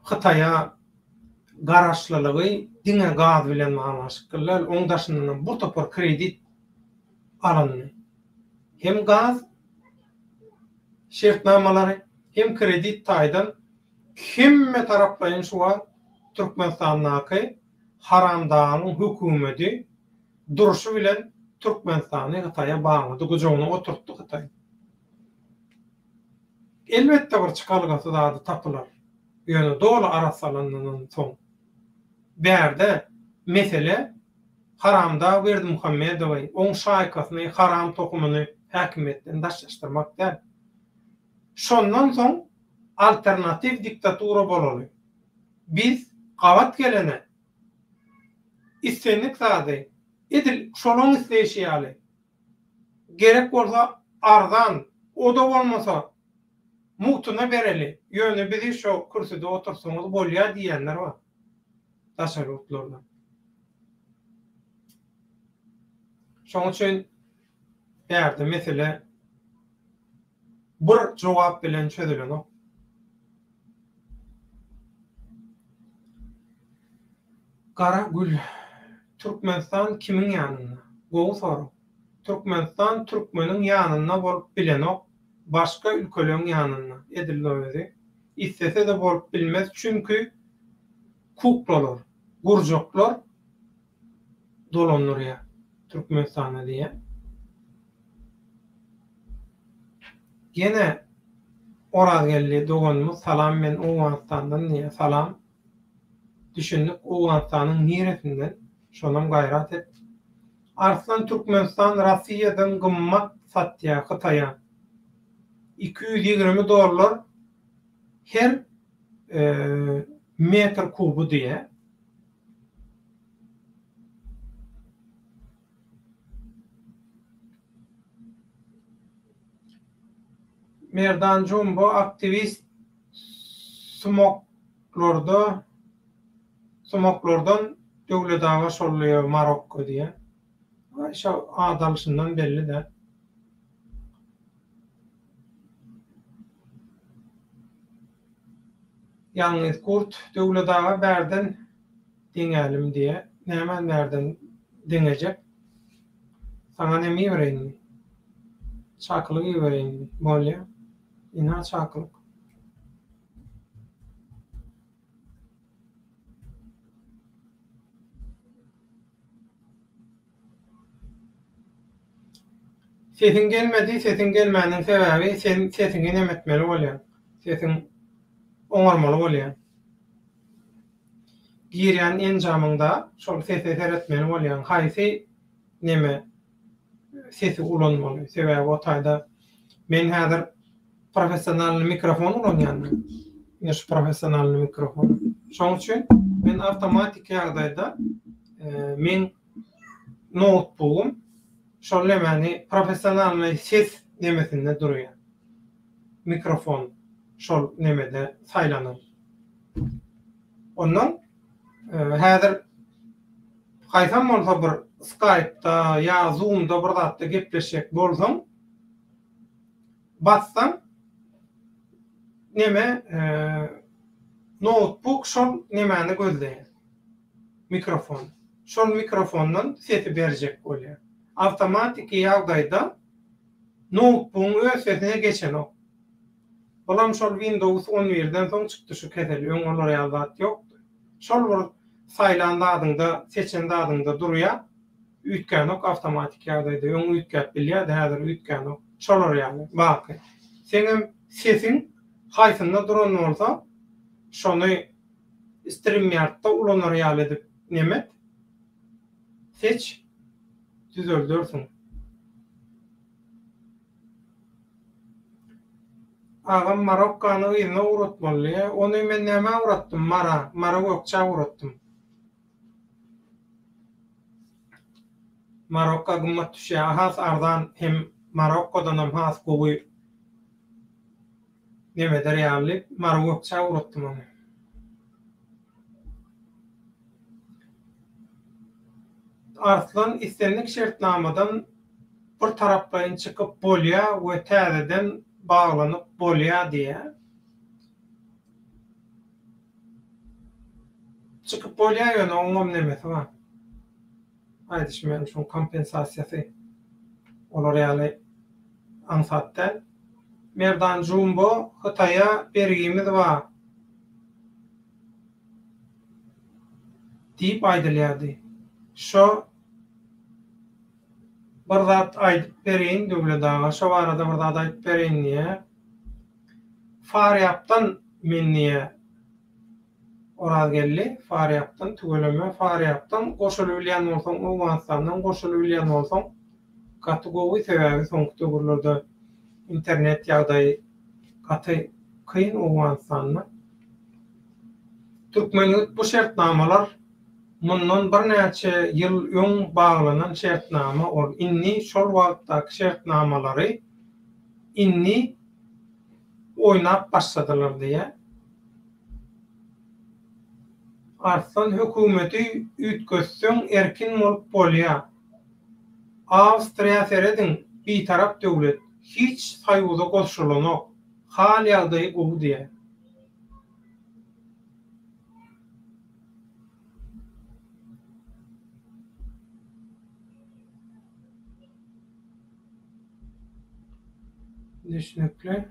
Hytaýa garaşlylygy diňe gaz bilen baglanyşykly däl, oň daşyndanam bir topar kredit alyndy. Hem gaz şertnamalary, Hem kredit taýdan hemme taraplaýyn şu wagt Türkmenistandaky haramdagyň hökümedi durşy bilen Türkmenistany Hytaýa baglady, gujagyna oturtdy Hytaý. Elbetde bir çykalgasy zady tapylar. Ýöne doly arassalanandan soň. Bärde mesele haramdag Berdimuhamedowy, oň şaýkasyny, haram tohumyny häkimiýetden daşlaşdyrmak däl. Şondan soň alternatiw diktatura bolaly. Biz gabat gelene islendik zady edil şolaň isleýşi ýaly, gerek bolsa arzan, o-da bolmasa mugtuna bereli, ýöne bizi şo kürsüde oturtsaňyz bolýa diýýänler bar daşary ýurtlarda. Şoň üçin bärde mesele bir jogap bilen çözülenok. Gara gül, Türkmenistan kimiň ýanynda? Gowy sorag. Türkmenistan türkmeniň ýanynda bolup bilenok, başga ülkeleň ýanynda, edil özi. Islese-de bolup bilmez, çünki kuklalar, gurjaklar dolandyrýar Türkmenistany diýýär. Ýene Orazgeldi doganymyz salam men Owganystandan diýýär salam. Düşündik Owganystanyň niresinden şonam gaýrat et. Arslan Türkmenistan Rossiýadan gymmat satýa Hytaýa. 220 dollar her metr kuby diýýär. Merdan Jumbo aktiwist sumaklarda sumaklardan Döwlet aga şolluýa Marokko diýýä. Aý şo ad alyşyndan belli-dä. Ýalňyz Gurt Döwlet aga bärden deňälim diýýä. Nämäni bärden deňejek? Saňa neme ibereýinmi? Çakylyk ibereýinmi? Bolýa. Ynha çakylyk. Sesiň gelmedi, sesiň gelmäniniň sebäbi sen sesiňi nemetmeli bolýaň. Sesiň oňarmaly bolýaň. Girýän enjamyňda şol sese seretmeli bolýaň. Haýsy neme sesi ulanmaly. Sebäbi o taýda men häzir professionalnyý mikrofon ulanýan men. Ine şu professionalnyý mikrofon. Şoň üçin men awtomatiki ýagdaýda meň noutbugym şol nemäni professionalnyý ses nemesinde durýar. Mikrofon şol nemede saýlanan. Ondan häzir haýsam bolsa bir Skype-da ýa Zoom-da bir zatda gepleşjek bolsaň, bassaň neme noutbuk şol nemäni gözleýär. Mikrofon. Şol mikrofondan sesi berjek bolýar. Awtomatiki ýagdaýda noutbugyň öz sesine geçenok. Bulam şol Windows on birden soň çykdy şu kesel, öň olar ýaly zat ýokdy. Şol bir saýlan zadyňda, seçen zadyňda durýa, üýtgänok awtomatik ýagdaýda, öň üýtgäp bilýärdi, häzir üýtgänok. Şolar ýaly, baky. Seňem sesiň haýsynda duran bolsa, şony StreamYard-da ulanar ýaly edip nemet, seç, düzeldersiň. Agam Marokkany yzyna ugratmaly diýýä. Ony men nämä ugratdym? Mara, Mara Gökçä ugratdym. Marokka gymmat düşýär. Has arzan hem Marokkodanam has gowy neme eder ýaly diýip Mara Gökçä ugratdym ony. Arslan islendik şertnamadan bir taraplaýyn çykyp bolýa we täzeden baglanyp bolýa diýýä. Çykyp bolýa ýöne oňam nemesi bar. Aýdyşym ýaly şoň kompensasiýasy olar ýaly aňsat däl. Merdan Jumbo Hytaýa bergimiz bar diýip aýdylýardy. Şo bir zat aýdyp bereýin Döwlet aga, şo barada bir zat aýdyp bereýin diýýär. Farýapdan men diýýär. Orazgeldi, Farýapdan tüweleme, Farýapdan goşulybilýän bolsaň, Owganystandan goşulybilýän bolsaň gaty gowy, sebäbi soňky döwürlerde internet ýagdaýy gaty kyn Owganystanda. Türkmen bu şertnamalar mundan birnäçe ýyl öň baglanan şertnama ol indi şol wagtdaky şertnamalary indi oýnap başladylar diýýär. Arslan hökümeti üýtgetseň erkin bolup bolýa. Awstriýa serediň bitarap döwlet hiç soýuza goşulanok hal ýagdaýy gowy diýä. Düşnükli.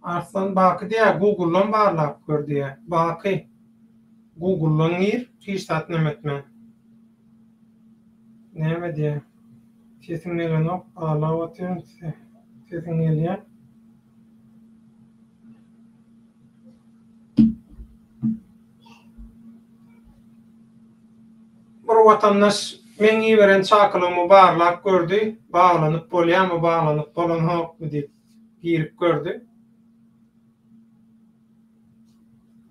Arslan Baky diýýär, Google-dan barlap gör diýýär. Baky, Google-dan gir, hiç zat neme etme. Näme diýýär? Sesiň gelenok, barlap otyryn, sesiň gelýär. Bir watandaş meň iberen çakylygymy barlap gördi, baglanyp bolýarmy, baglanyp bolanokmy diýip girip gördi.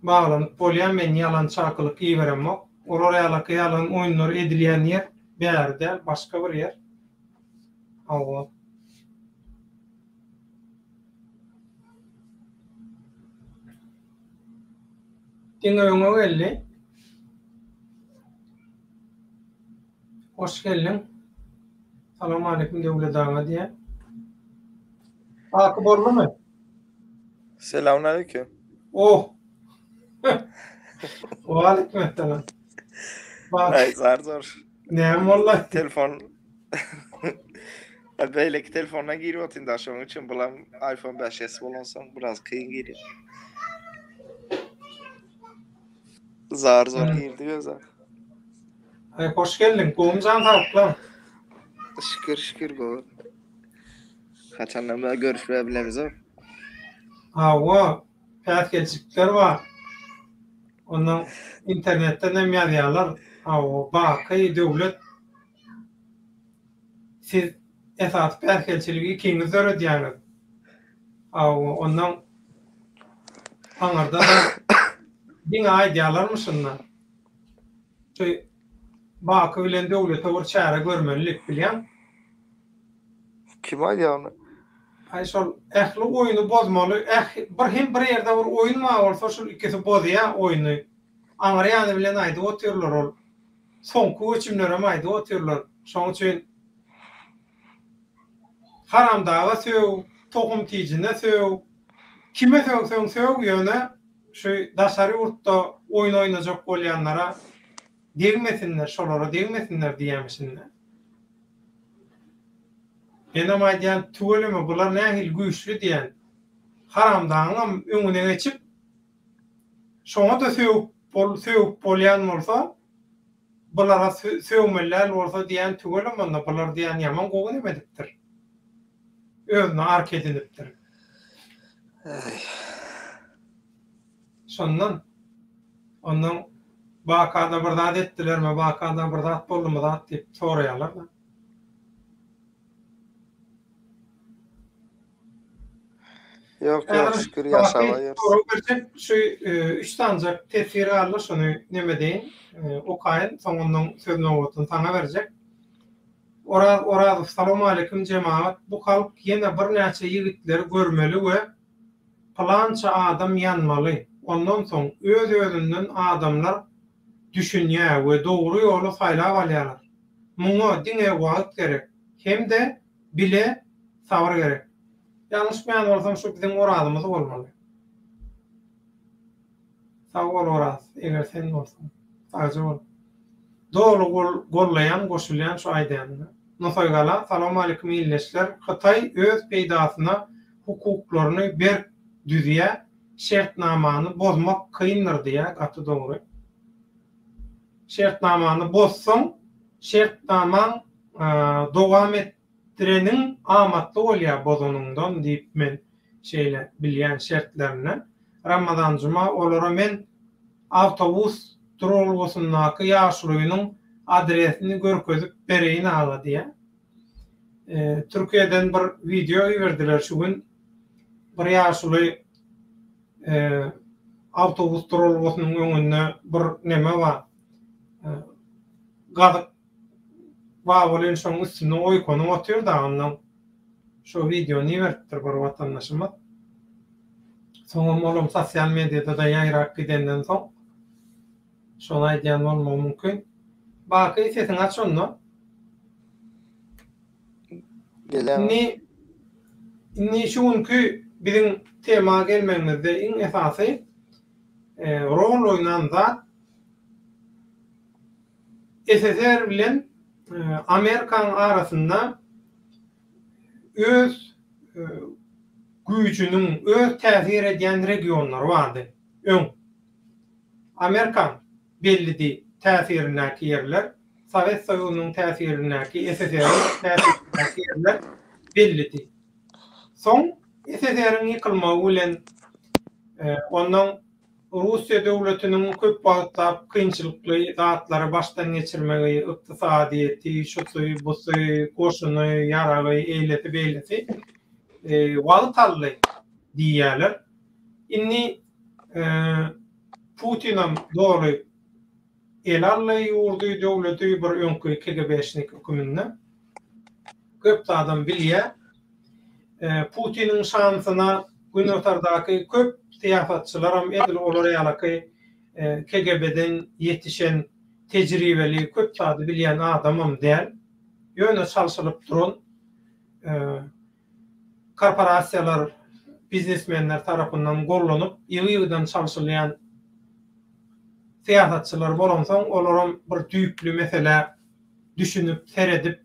Baglanyp bolýar, men ýalan çakylyk iberemok. Olar ýalaky ýalan oýunlar edilýän ýer bäri däl, başga bir ýer. Hawa. Diňe öňe geldi. Hoş geldiň. Salam aleyküm Döwlet aga diýýär. Baky boldumy? Selamun aleyküm. Oh. Waleýkim esselam. Ay zar zor. Näme boldy? Telefon Beýleki telefondan girip otyryn da şonuň üçin bulam iPhone 5s bolansoň biraz kyn girýär. Zar zor girdi göze. Ay hoş geldiň. Gowmy jan saglyklar? Şükür şükür gowy. Haçandan bäri görüşmä bilemizok. Hawa, päsgelçilikler bar. Ondan internetden hem ýazýarlar. Hawa, baky döwlet siz esasy päsgelçiligi ikiňiz döredýäňiz. Hawa, ondan aňyrda-da diňe aýdýarlarmyşyn-da. Şu Baky bilen döwlete bir çäre görmeli diýip bilýän. Kim aýdýar ony? Aý şol ähli oýny bozmaly äh bir hem bir ýerde bir oýun bar bolsa şul ikisi bozýa oýny. Aňry ýany bilen aýdyp otyrlar ol. Soňky göçümlerem aýdyp otyrlar. Şoň üçin haramdaga sög, tohum tijine sög, kime sögseň sög ýöne şu daşary ýurtda oýun oýnajak bolýanlara degmesinler şolara degmesinler diýýämişinde. Menem aýdýan tüweleme bular nähili güýçli diýýän. Haramdagyňam öňüne geçip şoňa-da sögüp bol sögüp bolýan bolsa bulara sögmeli däl bolsa diýýän tüweleme onda bular diýýän ýaman gowy neme edipdir. Özüne arka edinipdir. Şondan ondan Bakada bir zat etdilermi, Bakada bir zat boldumy zat diýip soraýarlar-da. Ýok, ýok, şükür ýaşap ýörüs. Sorag berjek şu üç sanyjak teswir galdy, şony neme deýin, okaýyn, soň ondan söz nobatyny saňa berjek. Oraz Orazow Salowmaleýkim jemagat, bu halk ýene birnäçe ýigitleri görmeli we pylança adam ýanmaly, ondan soň öz-özünden adamlar düşünýär we dogry ýoly saýlap alýarlar. Muňa diňe wagt gerek hem-de bile sabyr gerek. Ýalňyşmaýan bolsam şu biziň Orazymyz bolmaly. Sag bol Oraz, eger sen bolsaň. Sagja bol. Doly gollaýan, goşulýan şu aýdýanyňa. Nusaýgala, Salowmalikim ildeşler. Hytaý öz peýdasyna hukuklaryny berk düzýä, şertnamany bozmak kyndyr diýýä, gaty dogry. Şertnamany bozsaň, şertnamaň dowam etdireniň amatly bolýa bozanyňdan diýip men şeýle bilýän şertlerinden. Ramazan Juma olara men awtobus duralgasyndaky ýaşulynyň adresini görkezip bereýin aga diýýär. Türkiýeden bir wideo iberdiler şu gün. Bir ýaşuly awtobus duralgasynyň öňünde bir neme bar. Gazyk bar welin şoň üstünde oýkanyp otyr da ondan şo wideony iberipdir bir watandaşymyz. Soňam olam sosial mediada-da ýaýrap gidenden soň şony aýdýan bolmagy mümkin. Baky sesiňi aç onda. Gelýär. Indi indi şu günki biziň tema gelmegimizde iň esasy rol oýnan zat SSR bilen Amerikanyň arasynda öz güýjüniň, öz täsir edýän regionlary bardy öň. Amerikan bellidi täsirindäki ýerler, Sowet Soýuzynyň täsirindäki, SSR-iň täsirindäki ýerler bellidi. Soň SSR-iň ýykylmagy bilen ondan Russiýa döwletiniň köp wagtlap kynçylykly zatlary başdan geçirmegi, ykdysadyýeti, şusy, busy, goşuny, ýaragy, eýlesi-beýlesi wagt aldy diýýärler. Indi Putinam doly ele aldy ýurdy, döwleti bir öňki KGB-şnik höküminde. Köp zadam bilýär. Putiniň şansyna Günortadaky köp syýasatçylaram edil olar ýalaky KGB-den ýetişen, tejribeli, köp zady bilýän adamam däl. Ýöne çalşylyp duran korporasiýalar, biznesmenler tarapyndan gollanyp, ýygy-ýygydan çalşylýan syýasatçylar bolansoň, olaram bir düýpli meselä düşünip, seredip,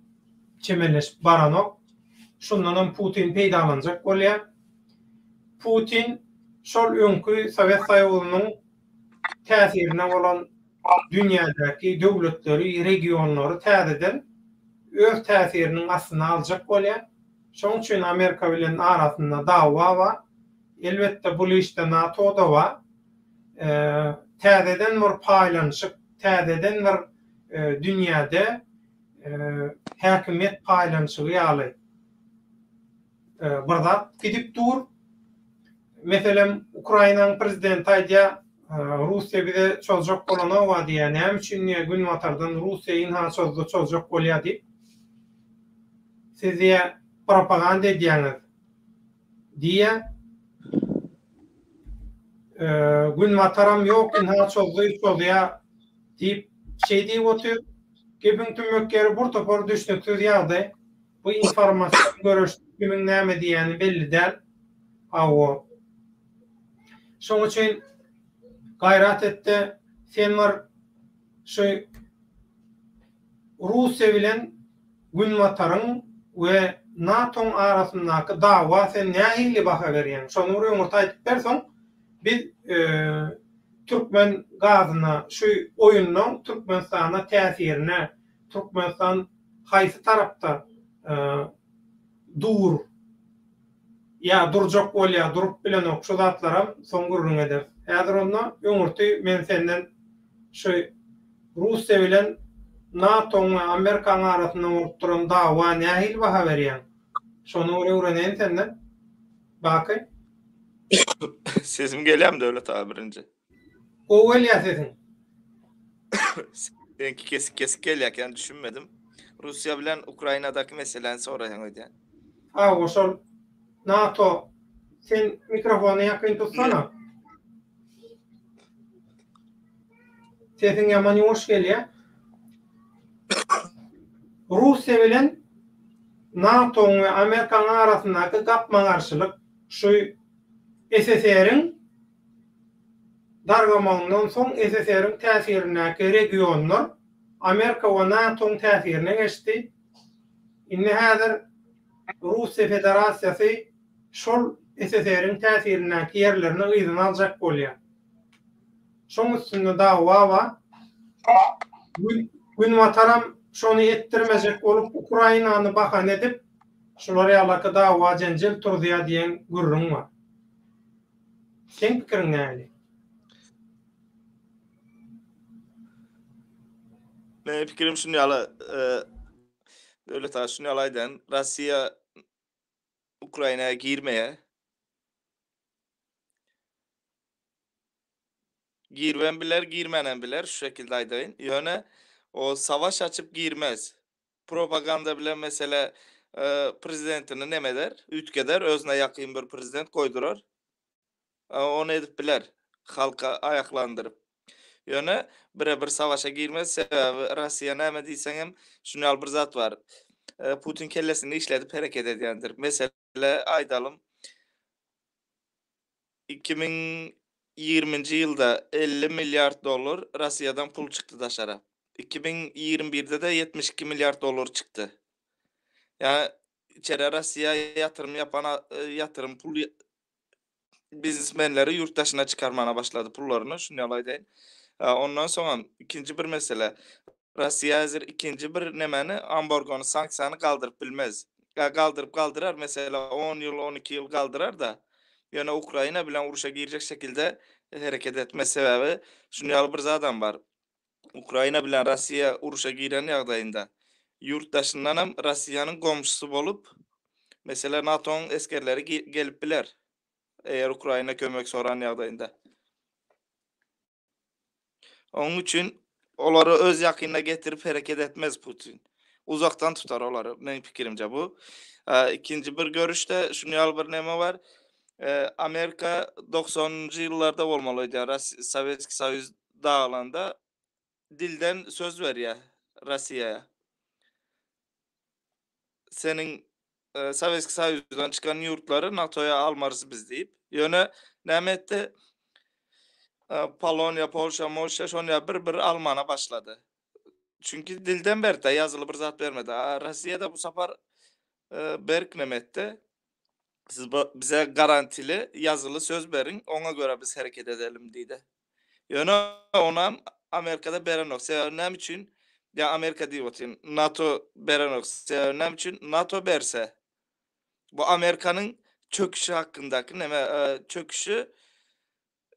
çemeleşip baranok. Şundanam Putin peýdalanjak bolýar. Putin şol öňki Sowet Soýuzynyň täsirinde bolan dünýädäki döwletleri, regionlary täzeden öz täsiriniň astyna aljak bolýar. Şonuň üçin Amerika bilen arasynda dawa bar. Elbetde bul işde NATO-da bar. Täzeden bir paýlanyşyk, täzeden bir dünýäde häkimiýet paýlanyşygy ýaly bir zat gidip dur. Meselem, Ukrainanyň prezidenti aýdýar, Russiýa bize çozjak bolanoga diýýär. Näme üçin diýýär, günbatardan Russiýa ynha çozdy, çozjak bolýar diýip. Siz diýýär, propaganda edýäňiz diýýär. Günbataram ýok, ynha çozdy, çozýar diýip, şeý diýip otyr. Gepiň tümmek ýeri bir topar düşnüksiz ýagdaý. Bu informasion göreşde kimiň näme diýýäni belli däl. Hawa. Şoň üçin gaýrat etde sen bir şu Russiýa bilen Günbataryň we NATO-nyň arasyndaky dawa sen nähili baha berýäň? Şony bir öňürti aýdyp ber soň biz türkmen gazyna şu oýunda Türkmenistana täsirine Türkmenistan haýsy tarapda dur ýa durjak bolýa durup bilenok şu zatlaram soň gürrüň ederis. Häzir onda öňürti men senden şu Russiýa bilen NATO-nyň we Amerikanyň arasynda bolup duran dawa nähili baha berýäň? Şony bir öwreneýin senden. Baky. Sesim gelýärmi Döwlet aga birinji? Gowy gelýär sesiň. Seňki kesik kesik gelýär kän düşünmedim. Russiýa bilen Ukrainadaky meseläni soraýaň öýdýän. Hawa şol NATO sen mikrofony ýakyn tutsana. Sesiň ýaman ýuwaş gelýär. Russiýa bilen NATO-nyň we Amerikanyň arasyndaky gapma-garşylyk şu SSR-iň. dargamagyndan soň SSR-iň täsirindäki regionlar Amerika we NATO-nyň täsirine geçdi. Indi häzir Russiýa Federasiýasy şol SSR-iň täsirindäki ýerlerini yzyna aljak bolýar. Şoň üstünde dawa bar. Günbataram şony etdirmejek bolup Ukrainany bahana edip şular ýalaky dawa-jenjel turuzýar diýen gürrüň bar. Seň pikiriň nähili? Meniň pikirim şuny ýaly, Döwlet aga şuny ýaly aýdaýyn, Russiýa Ukrainaya girmeýär. Giribem biler, girmänem biler, şu şekilde aýdaýyn. Ýöne o savaş açyp girmez. Propaganda bilen mesele prezidentini neme eder, üýtgeder, özüne ýakyn bir prezident goýdurar. Ony edip biler, halka aýaklandyryp. Ýöne bire-bir savaşa girmez, sebäbi Russiýa näme diýseňem, şuny ýaly bir zat bar. Putin kellesini işledip hereket edýändir. Mesele aýdalym, 2020-nji ýylda 50 milliard dollar Russiýadan pul çykdy daşara. 2021-de-de 72 milliard dollar çykdy. Ýa içeri Russiýa ýatyrym ýapan ýatyrym pul biznesmenleri ýurt daşyna çykarmana başlady pullaryny, şuny ýaly aýdaýyn. Ondan soňam ikinji bir mesele. Russiýa häzir ikinji bir nemäni ambargony, sanksiýany galdyryp bilmez. Ýa galdyryp galdyrar, mesele 10 ýyl, 12 ýyl galdyrar-da. Ýöne Ukraina bilen uruşa girjek şekilde hereket etmez. Sebäbi şuny ýaly bir zadam bar. Ukraina bilen Russiýa uruşa giren ýagdaýynda ýurt daşyndanam Russiýanyň goňşusy bolup, mesele NATO-nyň esgerleri gelip biler. Eger Ukraina kömek soran ýagdaýynda. Onuň üçin olary öz ýakynyna getirip hereket etmez Putin. Uzakdan tutar olary, meniň pikirimce bu. Ikinji bir görüşde şuny ýaly bir neme bar. Amerika 90-njy ýyllarda bolmaly öýdýän, Sowetskiý Soýuz dagylanda dilden söz berýär Russiýa. Seniň Sowetskiý Soýuzdan çykan ýurtlary NATO-ya almarys biz diýip. Ýöne näme etdi? Poloniýa, Polşa, Molşa şony bir-bir almana başlady. Çünki dilden berdi, ýazyly bir zat bermedi. A Russiýa da bu sapar berk neme etdi? Siz bize garantili ýazyly söz beriň, oňa görä biz hereket edelim diýdi. Ýöne onam Amerikada berenok. Sebäbi näme üçin? Ýa Amerika diýip otyryn. NATO berenok. Sebäbi näme üçin? NATO berse bu Amerikanyň çöküşi hakyndaky näme çöküşi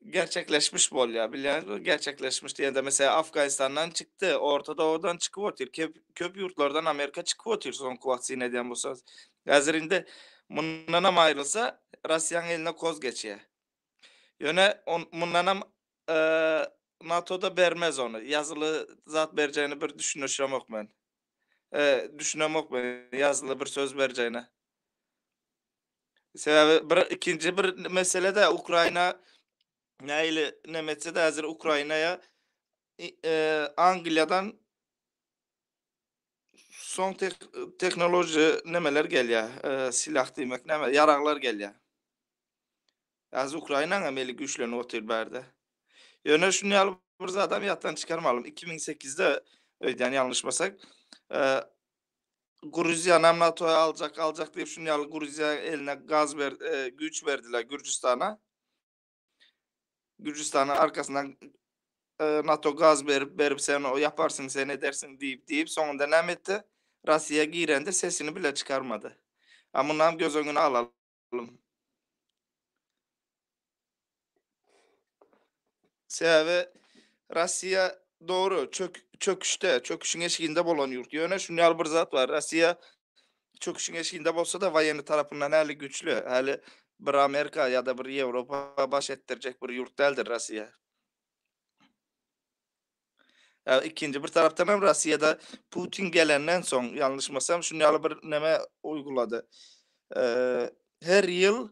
gerçekleşmiş bolýar. Bilýäňizmi? Gerçekleşmiş diýende mesela Afganistandan çykdy, Orta Doğudan çykyp otyr. Köp, köp ýurtlardan Amerika çykyp otyr soňky wagt syn edýän bolsaňyz. Häzir indi mundanam aýrylsa Russiýanyň eline koz geçýär. Ýöne on, mundanam e, NATO-da bermez ony. Ýazyly zat berjegini bir düşünişemok men. E, düşünemok men ýazyly bir söz berjegine. Sebäbi bir ikinji bir mesele de Ukrayna nähili neme etse de häzir Ukrainaya e, Angliýadan soň tek tehnologiýa nemeler gelýär. E, silah diýmek näme, ýaraglar gelýär. Häzir Ukrainanyň hem eli güýçlenip otyr bärde. Ýöne şuny ýaly bir zadam ýatdan çykarmalyň. 2008-de öýdýän ýalňyşmasak, e, Gruziýanam NATO-ya aljak, aljak diýip şuny ýaly Gruziýa eline gaz ber, e, güýç berdiler Gürjüstana. Gürjüstanyň arkasyndan e, NATO gaz berip berip sen o yaparsyn sen edersin diýip diýip soňunda näme etdi? Russiýa girende sesini bile çykarmady. A mundan göz öňüne alalım. Sebäbi Russiýa dogry çök çöküşde, çöküşiň eşiginde bolan ýurt. Ýöne şuny ýaly bir zat bar. Russiýa çöküşiň eşiginde bolsa da waýenny tarapyndan häli güçli. Häli bir Amerika ýa-da bir Ýewropa baş etdirjek bir ýurt däldir Russiýa. Ya ikinji bir tarapdan hem Russiýada Putin gelenden soň ýalňyşmasam şuny ýaly bir neme uygulady. Ee, her ýyl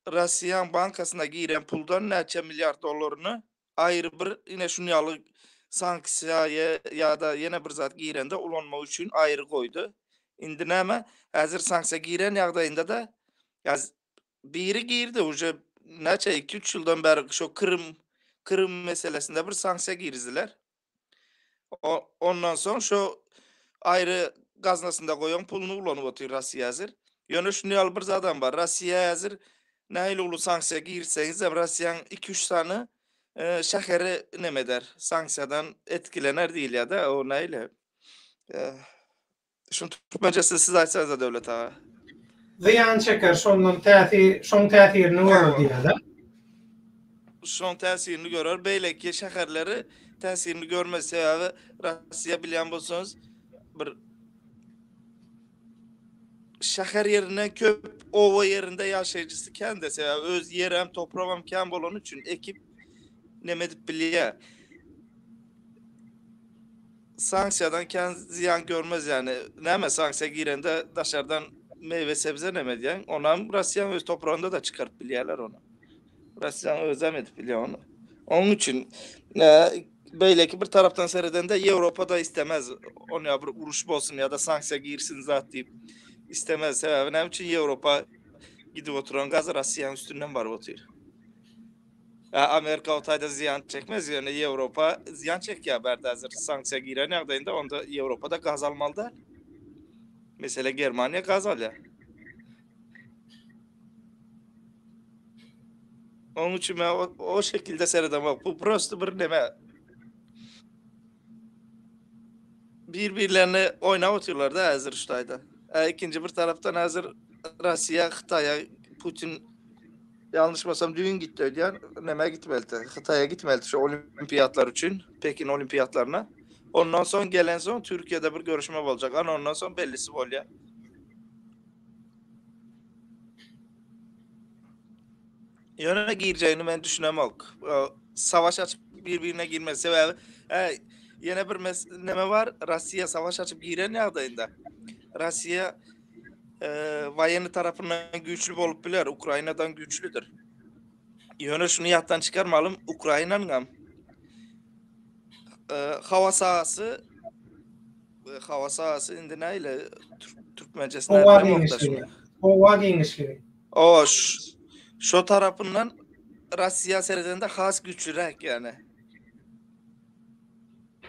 Russiýanyň bankasyna giren puldan näçe milliard dollaryny aýry bir ine şuny ýaly sanksiýa ýa-da ýene bir zat girende ulanmak üçin aýry goýdy. Indi näme? Häzir sanksiýa giren ýagdaýynda da biri girdi uje näçe 2-3 ýyldan bäri şo Krym. Krym meselesinde bir sanksiýa girizdiler. O, ondan soň şu aýry gaznasynda goýan puluny ulanyp otyr Russiýa häzir. Ýöne şuny ýaly bir zadam bar. Russiýa häzir nähili uly sanksiýa girizseňizem Russiýanyň 2-3 sany e, şäheri neme eder, sanksiýadan etkilener diýilýär-de, o nähili? E, Şuny türkmençesini siz aýtsaňyza Döwlet aga. Zyýan çeker şondan täsir şoň täsirini görer diýýär-de. Şoň täsirini görer, beýleki şäherleri täsirini görmez. Sebäbi Russiýa bilýän bolsaňyz bir şäher ýerinden köp oba ýerinde ýaşaýjysy kän-de, sebäbi öz ýerem, topragam kän bolany üçin ekip neme edip bilýär. Sanksiýadan kän zyýan görmez ýani. Näme sanksiýa girende daşardan meýwe sebze neme edýäň? Onam Russiýanyň öz topragynda da çykaryp bilýärler ony. Russiýanyň özem edip bilýär ony. Onuň üçin e, beýleki bir tarapdan seredende Ýewropa da istemez ony ýa bir uruş bolsun ýa-da sanksiýa girsin zat diýip istemez. Sebäbi näme üçin Ýewropa gidip oturan gaz Russiýanyň üstünden baryp otyr. Amerika o taýda zyýan çekmez, ýöne Ýewropa zyýan çekýär bärde häzir sanksiýa giren ýagdaýynda onda Ýewropa-da gaz almaly däl. Mesele Germaniýa gaz alýar. Onuň üçin men o, o şekilde seredemok. Bu prosto bir neme. Bir-birlerini oýnap otyrlar da häzir şu taýda. E, ikinji bir tarapdan häzir Russiýa Hytaýa Putin Ýalňyşmasam düýn gitdi öýdýän. Nämä gitmelidi? Hytaýa gitmelidi şu olimpiýatlar üçin, Pekin olimpiýatlaryna. Ondan soň gelensoň Türkiýede bir görüşme boljak. Ana ondan soň bellisi bolýar. Ýöne girjegini men düşünemok. Savaş açyp bir-birine girmez. Sebäbi e, ýene bir mes neme bar? Russiýa savaş açyp giren ýagdaýynda Russiýa Waýenny tarapyndan güýçli bolup biler, Ukrainadan güýçlüdir. Ýöne şuny ýatdan çykarmalym, Ukrainanyňam hawa sahasy hawa sahasy indi näle türkmençesini howa giňişligi. Howa giňişligi. O şo tarapyndan Russiýa seredende has güýçlüräk ýani.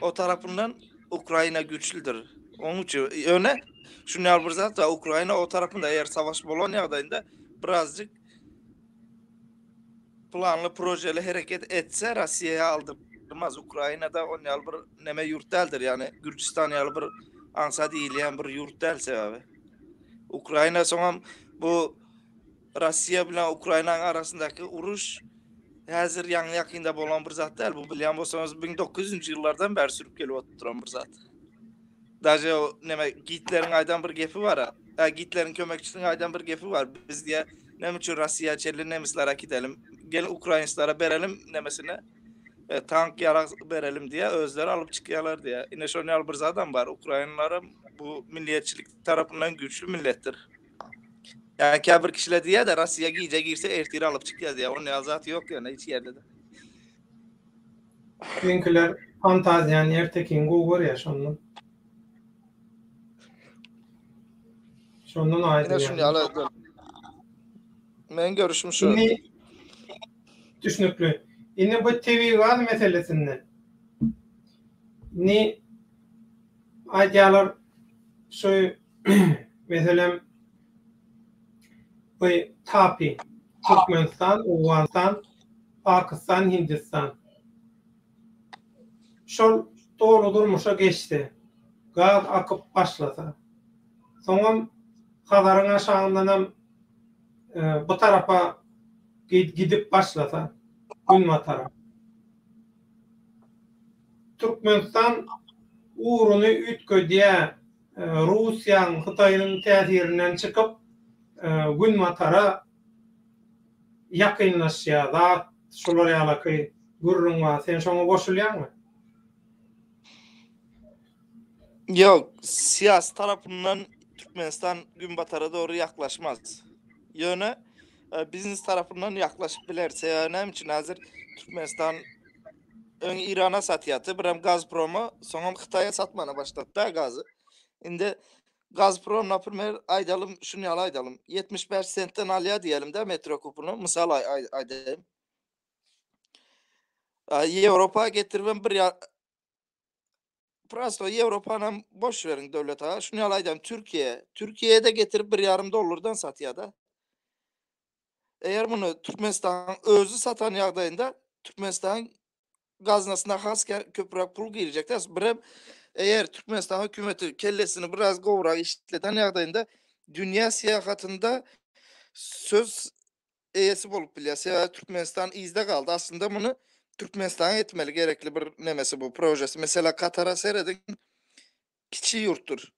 O tarapyndan Ukraina güýçlüdir. Onuň üçin ýöne şuny ýaly bir zat bar, Ukraina o tarapynda eger savaş bolan ýagdaýynda birazjyk planly projeli hereket etse Russiýa aldyrmaz. Ukrainada on ýaly bir neme ýurt däldir. Ýani Gürjüstan ýaly bir aňsat iýilýän bir ýurt däl sebäbi. Ukraina soňam bu Russiýa bilen Ukrainanyň arasyndaky uruş häzir ýaňy ýakynda bolan bir zat däl. Bu bilýän bolsaňyz 1900-nji ýyllardan bäri sürüp gelip oturan bir zat. Daže o neme Gitleriň aýdan bir gepi bar. Ha, Gitleriň kömekçisiniň aýdan bir gepi bar. Biz diýe näme üçin Russiýa çenli nemislara gidelim. Gelin ukrainslara berelim nemesini. E, tank ýarag berelim diýe özleri alyp çykýarlar diýe. Ine şonuň ýaly bir zadam bar. Ukrainlaram bu milliýetçilik tarapyndan güýçli milletdir. Yani käbir kişiler diýýär de Russiýa gije girse ertir alyp çykýar diýýär. Onun ýaly zat ýok ýöne hiç ýerde-de. Siziňkiler fantaziýany ertekini gowy görýär şondan. Şondan aýdylýar. Şuny ýaly Men görüşüm şu. Indi düşnükli. Indi bu tebigy gaz meselesinde. Indi aýdýarlar şu Meselem, bu TAPI, Türkmenistan, Owganystan, Pakistan, Hindistan. Şol doly durmuşa geçse, gaz akyp başlasa, soňam Hazaryň aşagyndanam bu tarapa gidip başlasa, günbatara. Türkmenistan ugruny üýtgedýär, Russiýanyň, Hytaýyň täsirinden çykyp, Günbatara ýakynlaşýar. Zat şular ýalaky gürrüň bar. Sen şoňa goşulýaňmy? Ýok, syýasy tarapyndan Türkmenistan Günbatara dogry ýaklaşmaz. Ýöne biznes tarapyndan ýaklaşyp biler. Sebäbi näme üçin häzir Türkmenistan Öň Irana satýardy, birem Gazproma, soňam Hytaýa satmana başlady-da gazy. Indi Gazprom, naprimer, aýdalym, şuny ýaly aýdalym, 75 sentden alýar diýelim-de metrokubunu, mysal aýdaýyn. Ýewropa getiribem bir ýa Prosto Ýewropanam boş beriň Döwlet aga. Şuny ýaly aýdam Türkiýe. Türkiýede getirip bir ýarym dollardan satýada. Eger muny Türkmenistanyň özi satan ýagdaýynda Türkmenistan gaznasyna has köpräk pul girjek däl. Birem eger Türkmenistan hökümeti kellesini biraz gowrak işleden ýagdaýynda dünýä syýahatynda söz eýesi bolup bilýär. Sebäbi Türkmenistan yzda galdy. Aslynda muny Türkmenistanyň etmeli gerekli bir nemesi bu projesi. Mesela Katara serediň kiçi ýurtdur.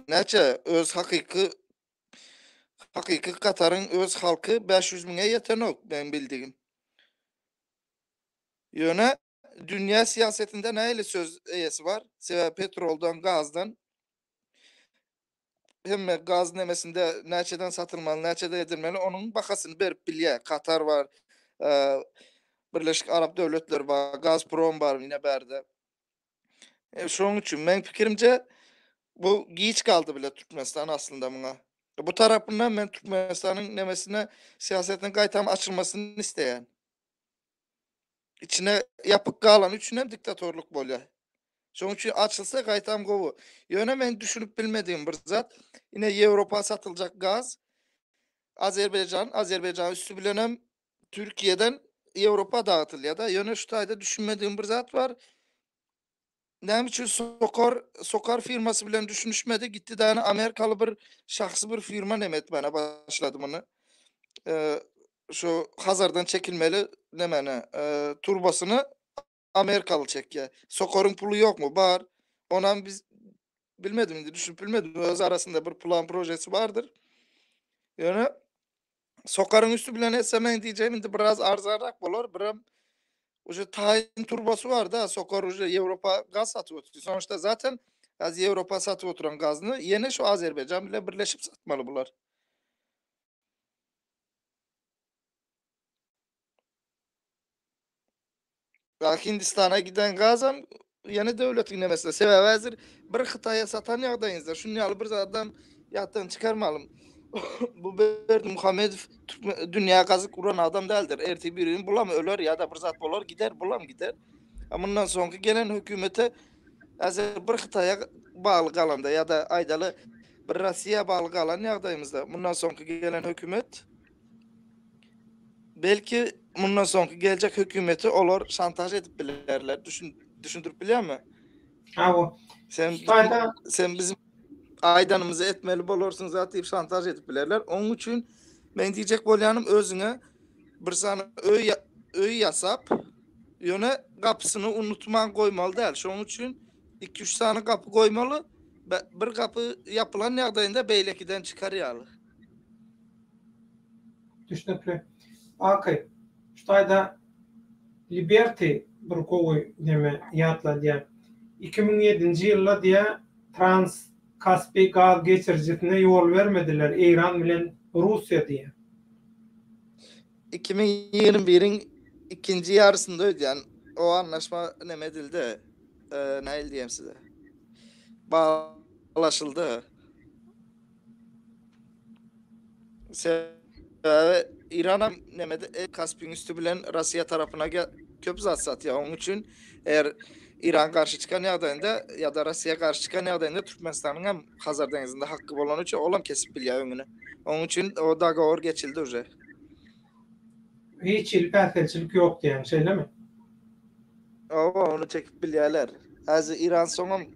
Näçe öz hakyky hakyky Kataryň öz halky 500 müňe ýetenok meň bildigim. Ýöne dünýä syýasetinde nähili söz eýesi bar? Sebäbi petroldan, gazdan hemme gaz nemesinde näçeden satylmaly, näçede edilmeli, onuň bahasyny berip bilýär. Katar bar, e, Birleşik Arap Döwletleri bar, Gazprom bar ine bärde. E, şonuň üçin meň pikirimce bu giç galdy bile Türkmenistan aslynda muňa. Bu tarapyndan men Türkmenistanyň nemesine siýasetiniň gaýtam açylmasyny isleýän. Içine ýapyk galan üçin hem diktatorlyk bolýar. Şonuň üçin açylsa gaýtam gowy. Ýöne men düşünip bilmedigim bir zat, ine Ýewropa satyljak gaz Azerbaýjan, Azerbaýjan üsti bilen hem Türkiýeden Ýewropa dagtylýar da. Ýöne şu taýda düşünmedigim bir zat bar. Näme üçin Sokar, Sokar firmasy bilen düşünişmedi, gitdi däne Amerikaly bir şahsy bir firma neme etmäne başlady muny. Ee, şu Hazardan çekilmeli nemene, e, turbasyny Amerikaly çekýär. Sokaryň puly ýokmy? Bar. Onam biz bilmedim indi düşünip bilmedim. Öz arasynda bir plan projesi bardyr. Ýöne Sokaryň üsti bilen etse men diýjegim indi biraz arzanrak bolar. Birem uje taýyn turbasy bar da, Sokar uje Ýewropa gaz satyp otyr. Sonuçta zaten az Ýewropa satyp oturan gazyny ýene şu Azerbaýjan bilen birleşip satmaly bular. Ya Hindistana giden gazam ýene döwletiň nemesinde. Sebäbi häzir bir Hytaýa satan ýagdaýyňyzda şuny ýaly bir zadam ýatdan çykarmalyň. Bu Berdimuhamedow dünýä gazyk uran adam däldir. Ertir bir gün bulam öler ýa-da bir zat bolar gider, bulam gider. Mundan soňky gelen hökümete häzir bir Hytaýa bagly galanda ýa-da aýdaly bir Russiýa bagly galan ýagdaýymyzda mundan soňky gelen hökümet Belki mundan soňky geljek hökümeti olar şantaž edip bilerler. Düşün, düşündirip bilýärmi? Hawa. Sen sen bizim aýdanymyzy etmeli bolarsyň zat diýip şantaž edip bilerler. Onuň üçin men diýjek bolýanym özüňe bir sany öý öý ýasap, ýöne gapysyny unutman goýmaly däl. Şonuň üçin 2-3 sany gapy goýmaly. Bir gapy ýapylan ýagdaýynda beýlekiden çykar ýaly. Düşnükli. Aky, şu taýda Liberty bir gowy neme ýatladýar. 2007-nji ýylda diýýär, Trans Kaspi gaz geçirijisine ýol bermediler Eýran bilen Russiýa diýýär. 2021-iň ikinji ýarysynda öýdýän o anlaşma neme edildi, nähili diýem size, baglaşyldy. Sebäbi Iranam nemede e, Kaspiň üsti bilen Russiýa tarapyna köp zat satýar. Onuň üçin eger Iran garşy çykan ýagdaýynda ýa-da Russiýa garşy çykan ýagdaýynda Türkmenistanyň hem Hazar deňzinde haky bolany üçin olam kesip bilýär öňüni. Onuň üçin o dogovor geçildi uje. Hiç hili päsgelçilik ýok diýýäň, şeýlemi? Hawa, ony çekip bilýärler. Häzir Iran soňam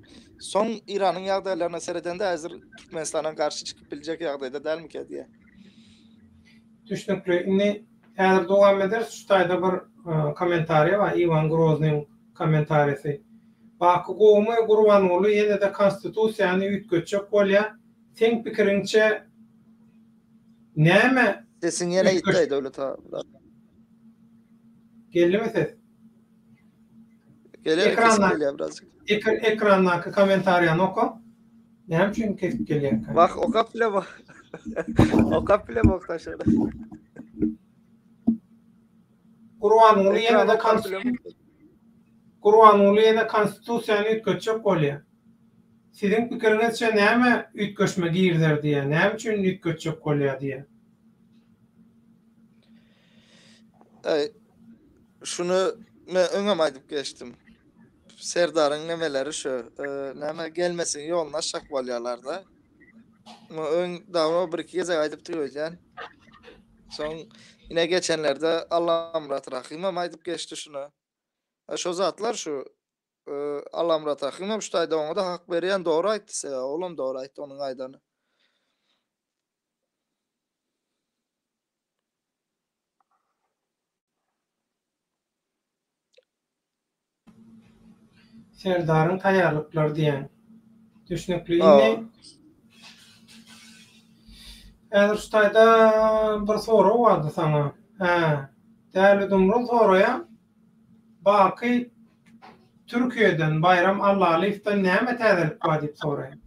soň Iranyň ýagdaýlaryna seredende häzir Türkmenistana garşy çykyp biljek ýagdaýda dälmikä diýýän. Düşnükli. Indi häzir dowam ederis. Şu taýda bir kommentariýa bar, Iwan Groznyň kommentariýasy. Baky gowumy Gurbanguly ýene-de konstitusiýany üýtgetjek bolýa. Seň pikiriňçe näme Sesiň ýene ýitdi Döwlet aga. Geldimi ses? Gelýär, kesip gelýär birazjyk. Ekrandaky kommentariýany oka. Näme üçin kesip gelýär? Wah, okap bilemok. Okap bilemok daşary. Gurbanguly ýene-de Gurbanguly ýene konstitusiýany üýtgetjek bolýar. Siziň pikiriňizçe näme üýtgeşme girizer diýýär, näme üçin üýtgetjek bolýar diýýär. Şuny. Men öňem aýdyp geçdim. Serdaryň nemeleri şu, näme gelmesiň ýoluna aşak bolýarlar-da. Öň dawno bir iki gezek aýdypdyk öýdýän. Soň ine geçenlerde Allamyrat Rahymam aýdyp geçdi şuny. Şo zatlar şu Allamyrat Rahymam şu taýda oňa-da hak berýän dogry aýtdy sebäbi olam dogry aýtdy onuň aýdany. Serdaryň taýýarlyklary diýýäň. Düşnükli. Indi häzir şu taýda bir sorag bardy saňa. Hä, Däli Dumrul soraýar, Baky Türkiýeden Baýram Allalyýewden näme täzelik bar diýip soraýar.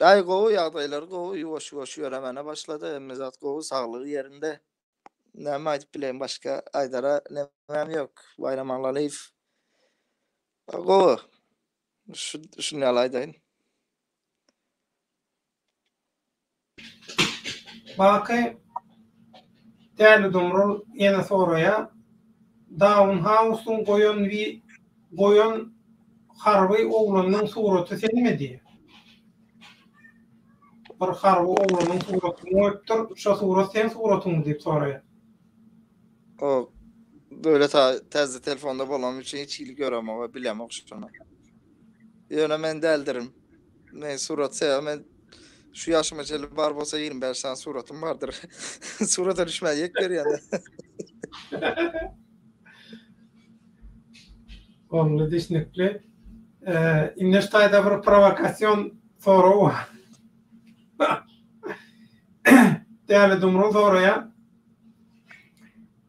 Daýy gowy ýagdaýlary gowy ýuwaş ýuwaş ýöremäne başlady hemme zat gowy saglygy ýerinde näme aýdyp bileýin başga aýdara nemem ýok Baýram Allalyýew gowy şu şuny ýaly aýdaýyn. Baky Däli Dumrul ýene soraýar, Daun Hausyň goýan wi goýan harby oglanynyň suraty senmi diýýär. Bir harby oglanyň suratyny goýupdyr, şo surat seň suratyňmy diýip soraýar. O böyle ta täze telefonda bolany üçin hiç hili göremok we bilemok şony. Ýöne men däldirin. Men surat sebäbi men şu ýaşyma çenli bar bolsa 25 sany suratym bardyr. Surata düşmäge ýek berýän. Boldy düşnükli. Indi şu taýda bir prowokasion sorag bar. Däli Dumrul soraýar.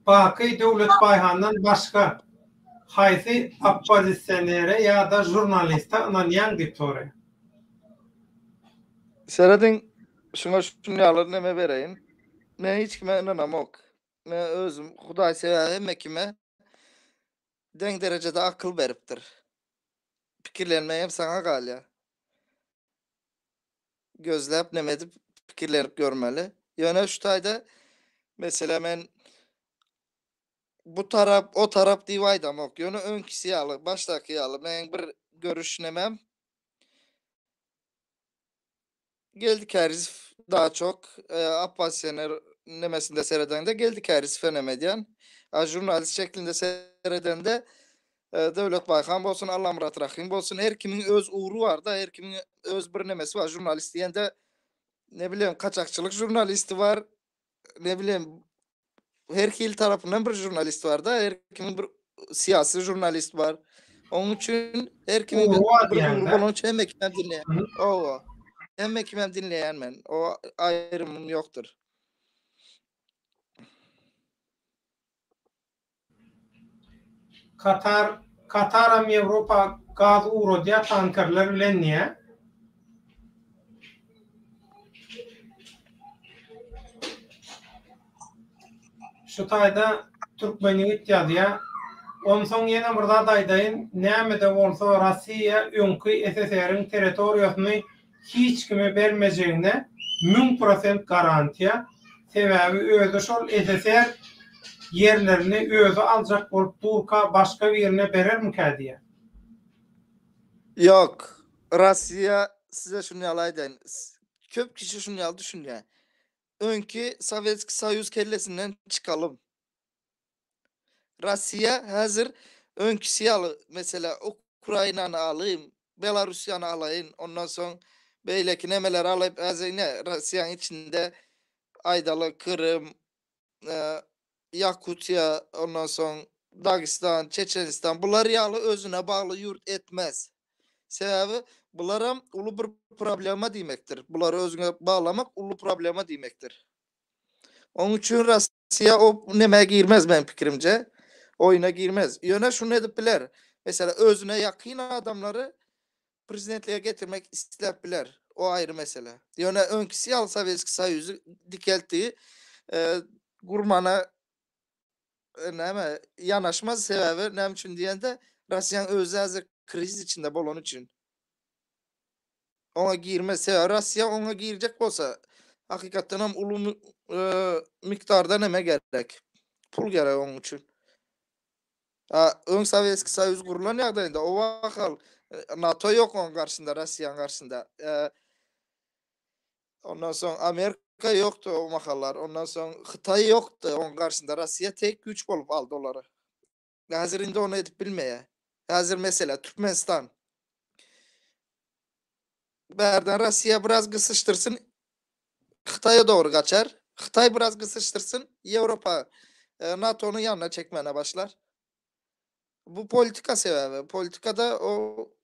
Baky Döwlet Baýhandan başga haýsy oppozisionere ýa-da žurnaliste ynanýaň diýip soraýar. Serediň, şuňa şuny ýaly neme bereýin. Men hiç kime ynanamok. Men özüm Hudaý sebäbi hemme kime deň derejede akyl beripdir. Pikirlenmegem saňa galýar. Gözläp neme edip pikirlenip görmeli. Ýöne şu taýda meselem men bu tarap o tarap diýip aýdamok. Ýöne öňkisi ýaly başdaky ýaly meň bir görüş nemem Geldi Kärizow daha çok oppozisioner nemesinde seredeňde Geldi Kärizowe neme edýän. A žurnalist şeklinde seredende Döwlet Baýhan bolsun, Allamyrat Rahym bolsun her kimiň öz ugry barda, her kimiň öz bir nemesi bar. Žurnalist diýende ne bilen kaçakçylyk žurnalisti bar, ne bilen her hili tarapyndan bir žurnalist bar-da, her kimiň bir syýasy žurnalist bar. Onuň üçin her kimiň bir ugry bolany üçin hemme kimem dinleýän. Owa. Hemme kimem dinleýän men. O aýrymym ýokdur. Katar Kataram Ýewropa gaz ugradýar tankerler bilen diýä. Şu taýda Türkmen ýigit ýazýa. Onsoň ýene bir zat aýdaýyn, nämede bolsa Rossiýa öňki SSR-iň territoriýasyny hiç kime bermejegine 1000% garantiýa, sebäbi özi şol SSR ýerlerini özi aljak bolup durka başga birine berermikä diýýän. Ýok, Rossiýa size şuny ýaly aýdaýyn, köp kişi şuny ýaly düşünýär. Öňki Sowetskiý Soýuz kellesinden çykalym. Rossiýa häzir öňküsi ýaly, meselä, Ukrainany alyň, Belarussiýany alaýyn, ondan soň beýleki nemeleri alyp, häzir ine Rossiýanyň içinde aýdaly Krym, Ýakutiýa, ondan soň Dagestan, Çeçenistan bular ýaly özüne bagly ýurt etmez. Sebäbi bularam uly bir problema diýmekdir. Bulary özüňe baglamak uly problema diýmekdir. Onuň üçin Russiýa o nämä girmez meň pikirimce. Oýuna girmez. Ýöne şuny edip biler. Mesela özüne ýakyn adamlary prezidentlige getirmek isläp biler. O aýry mesele. Ýöne öňküsi ýaly Sowetskiý Soýuzy dikeltdi. E, gurmana e, näme ýanaşmaz sebäbi näme üçin diýende Russiýanyň özi häzir krizis içinde bolany üçin. Oňa girmez. Sebäbi Russiýa oňa girjek bolsa, hakykatdan hem uly mikdarda neme gerek? Pul gerek onuň üçin. A öň Sowetskiý Soýuz gurulan ýagdaýynda o wahal e, NATO ýok onuň garşysynda, Russiýanyň garşysynda. E, ondan soň Amerika ýokdy o mahallar. Ondan soň Hytaý ýokdy onuň garşysynda. Russiýa tek güýç bolup aldy olary. Häzir indi ony edip bilmeýär. Häzir mesele Türkmenistan. Bärden Russiýa biraz gysyşdyrsyn, Hytaýa dogry gaçar. Hytaý biraz gysyşdyrsyn, Ýewropa e, NATO-nyň ýanyna çekmäne başlar. Bu politika sebäbi. Politikada o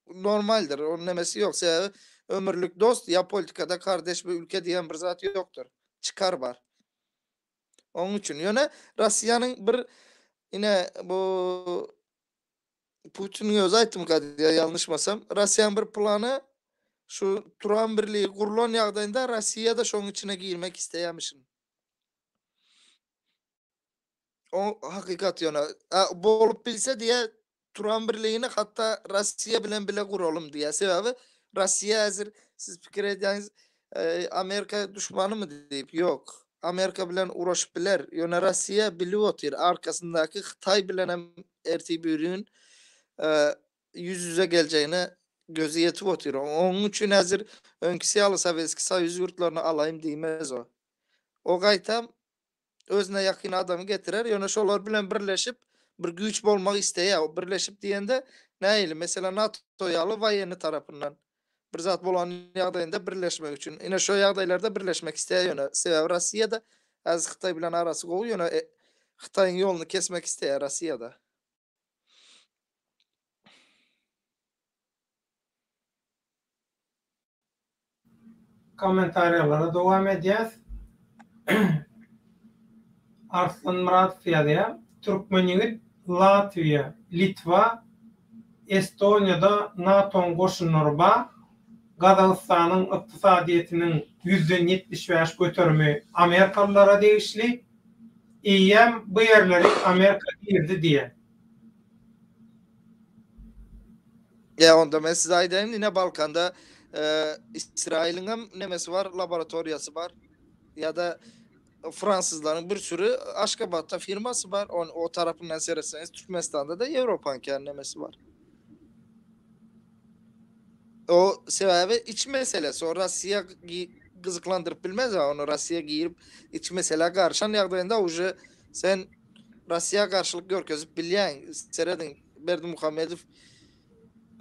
normaldir. Onun nemesi ýok. Sebäbi ömürlik dost ýa politikada kardeş bir ülke diýen bir zat ýokdur. Çykar bar. Onuň üçin ýöne Russiýanyň bir ine bu Putiniň özi aýtdymyka diýýär ýalňyşmasam. Russiýanyň bir plany şu Turan birligi gurlan ýagdaýynda Russiýa-da şonuň içine girmek isleýärmişin. O hakykat ýöne bolup bilse diýýär Turan birligini hatda Russiýa bilen bile guralym diýýär. Sebäbi Russiýa häzir siz pikir edýäňiz Amerika duşmanymy diýip, ýok. Amerika bilen uraşyp biler. Ýöne Russiýa bilip otyr, arkasyndaky Hytaý bilen hem ertir-birigün ýüz-ýüze geljegine gözi ýetip otyr. Onuň üçin häzir öňküsi ýaly Sowetskiý Soýuz ýurtlaryny alaýyn diýmez o. O gaýtam özüne ýakyn adamy getirer, ýöne şolar bilen birleşip bir güýç bolmak isleýär. O birleşip diýende nähili? Meselem NATO ýaly woýenny tarapyndan bir zat bolan ýagdaýynda birleşmek üçin. Ine şo ýagdaýlarda birleşmek isleýär ýöne sebäbi Russiýada häzir Hytaý bilen arasy gowy ýöne e, Hytaýyň ýoluny kesmek isleýär Russiýada. Kommentariýalara dowam edýäs. Arslan Myradow ýazýar, Türkmen ýigit Latwiýa, Litwa, Estoniýada NATO-nyň goşunlary bar. Gazagystanyň ykdysadyýetiniň ýüzden 75 göterimi amerikalylara degişli. Eýýäm bu ýerleri Amerika girdi diýýär. Ýa onda men size aýdaýyn, ine Balkanda e, Israiliň hem nemesi bar, laboratoriýasy bar. Ýa-da fransuzlaryň bir sürü Aşgabatda firmasy bar. On o tarapyndan seretseňiz Türkmenistanda da Ýewropanyň kän nemesi bar. O sebäbi iç meselesi, o Russiýa gyzyklandyryp bilmez, ony Russiýa girip iç meselä garyşan ýagdaýynda uje sen Russiýa garşylyk görkezip bilýäň. Serediň, Berdimuhamedow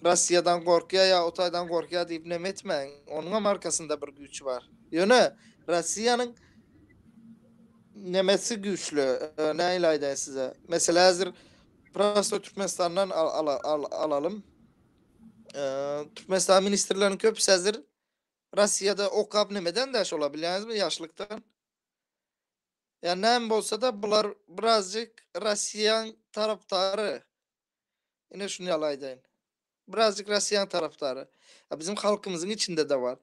Russiýadan gorkýar ýa o taýdan gorkýar diýip neme etmäň. Onuňam arkasynda bir güýç bar. Ýöne Russiýanyň nemesi güýçli. Nähili aýdaýyn size? Meselä häzir prosto Türkmenistandan alalym. Türkmenistan ministrleriniň köpüsi häzir Russiýada okap nemeden dä şolar bilýäňizmi ýaşlykdan. Ýa näme bolsa-da bular birazjyk Russiýaň tarapdary. Ine şuny ýaly aýdaýyn. Birazjyk Russiýaň tarapdary. A bizim halkymyzyň içinde-de bar.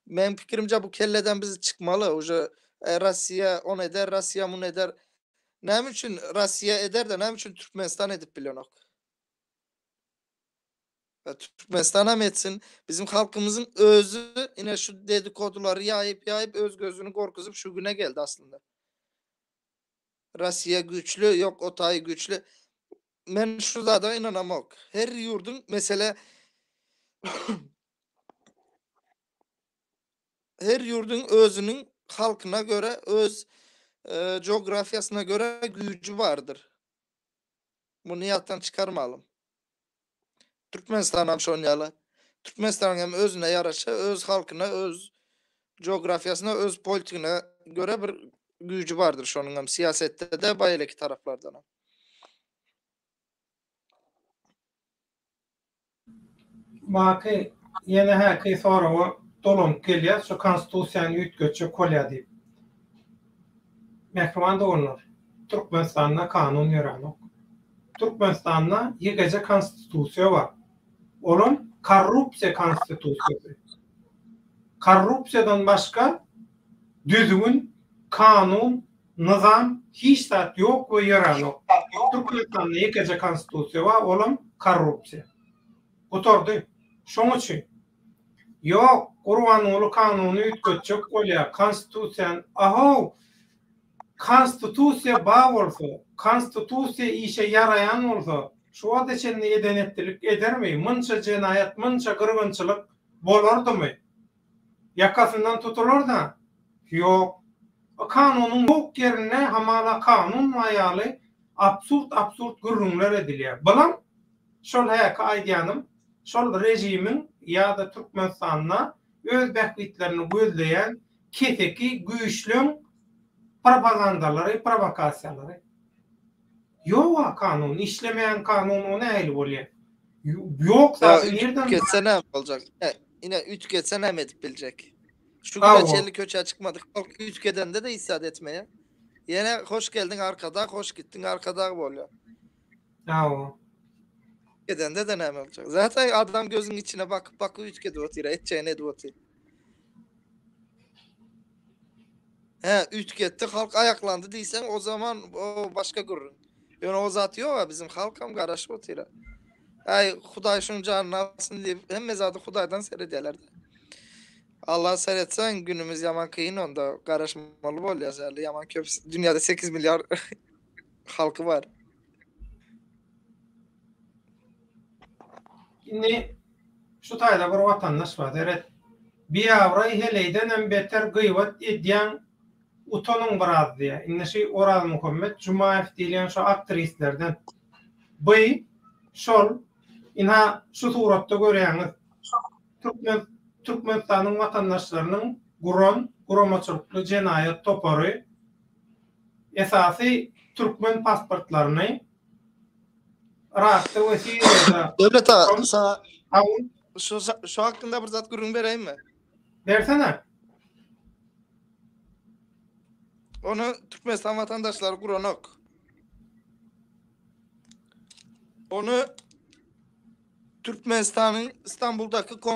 Meň pikirimce bu kelleden biz çykmaly. Uje e, Russiýa ony eder, Russiýa muny eder. Näme üçin Russiýa eder-de, näme üçin Türkmenistan edip bilenok? Türkmenistan hem etsin. Bizim halkymyzyň özi ine şu dedikodulary ýaýyp ýaýyp öz gözüni gorkuzyp şu güne geldi aslynda. Russiýa güýçli, ýok o taýy güýçli. Men şu zada ynanamok. Her ýurduň mesele her ýurduň özüniň halkyna göre, öz e, coğrafyasyna göre güýji bardyr. Muny ýatdan çykarmalym. Türkmenistan hem şon ýaly. Türkmenistan hem özüne ýaraşa, öz halkyna, öz coğrafyasyna, öz politikine göre bir güýji bardyr şonuň hem siýasetde de baýleki taraplardan hem. Baky ýene häki soraga dolanyp gelýäs, şu konstitusiýany üýtgetjek bolýar diýip. Mähriban doganlar, Türkmenistanda kanun ýöränok. Türkmenistanda ýekeje konstitusiýa bar. Olam korrupsiýa konstitusiýasy. Korrupsiýadan başga düzgün, kanun, nyzam hiç zat ýok we ýöränok. Türkmenistanda ýekeje konstitusiýa bar, olam korrupsiýa. Gutardy. Şoň üçin Ýok, Gurbanguly kanuny üýtgetjek bolýar, konstitusiýany, ahow! Konstitusiýa bar bolsa, konstitusiýa işe ýaraýan bolsa, şu wagta çenli eden-etdilik edermi? Munça jenaýat, munça gyrgynçylyk bolardymy? Ýakasyndan tutular-da? Ýok. Kanunyň ýok ýerinde hamala kanun bar ýaly absurd-absurd gürrüňler edilýär. Bulam şol häki aýdýanym, şol režimiň ýa-da Türkmenistanda öz bähbitlerini gözleýän keseki güýçleň propagandalary, prowokasiýalary. Ýog-a kanun, işlemeýän kanun o nähili bolýar? Ýok zady nirden Üýtgetse näme boljak? Ine üýtgetse näme edip biljek? Şu güne çenli köçä çykmadyk halk üýtgedende-de hiç zat etmeýär. Ýene hoş geldiň arkadag, hoş gitdiň arkadag bolýar. Hawa. Üýtgedende-de näme boljak? Zaten adam gözüň içine bakyp bakyp üýtgedip otyr, etjegini edip otyr. He, üýtgetdi, halk aýaklandy diýseň, o zaman o başga gürrüň. Ýöne o zat ýok-a, bizim halkam garaşyp otyr-a. Äý, Hudaý şuň janyny alsyn diýip, hemme zady Hudaýdan seredýärler-de. Alla seretseň, günümiz ýaman kyn onda, garaşmaly bolýas äli, ýaman köp, dünýäde 8 milliard halky bar. Indi şu taýda bir watandaş bar, seret. Biabraý heleýdenem beter gyýbat edýäň utanyň biraz diýýär. Indi şu Orazmuhammet Jumaýew diýilýän şu aktrislerden. By şol ynha şu suratda görýäňiz. Türkmen Türkmenistanyň watandaşlarynyň guran guramaçylykly jenaýat topary esasy türkmen pasportlaryny Yrakda we Siriýada Döwlet aga, saňa şu şu hakynda bir zat gürrüň bereýinmi? Bersene. Ony Türkmenistan watandaşlary guranok. Ony Türkmenistanyň Istanbuldaky kon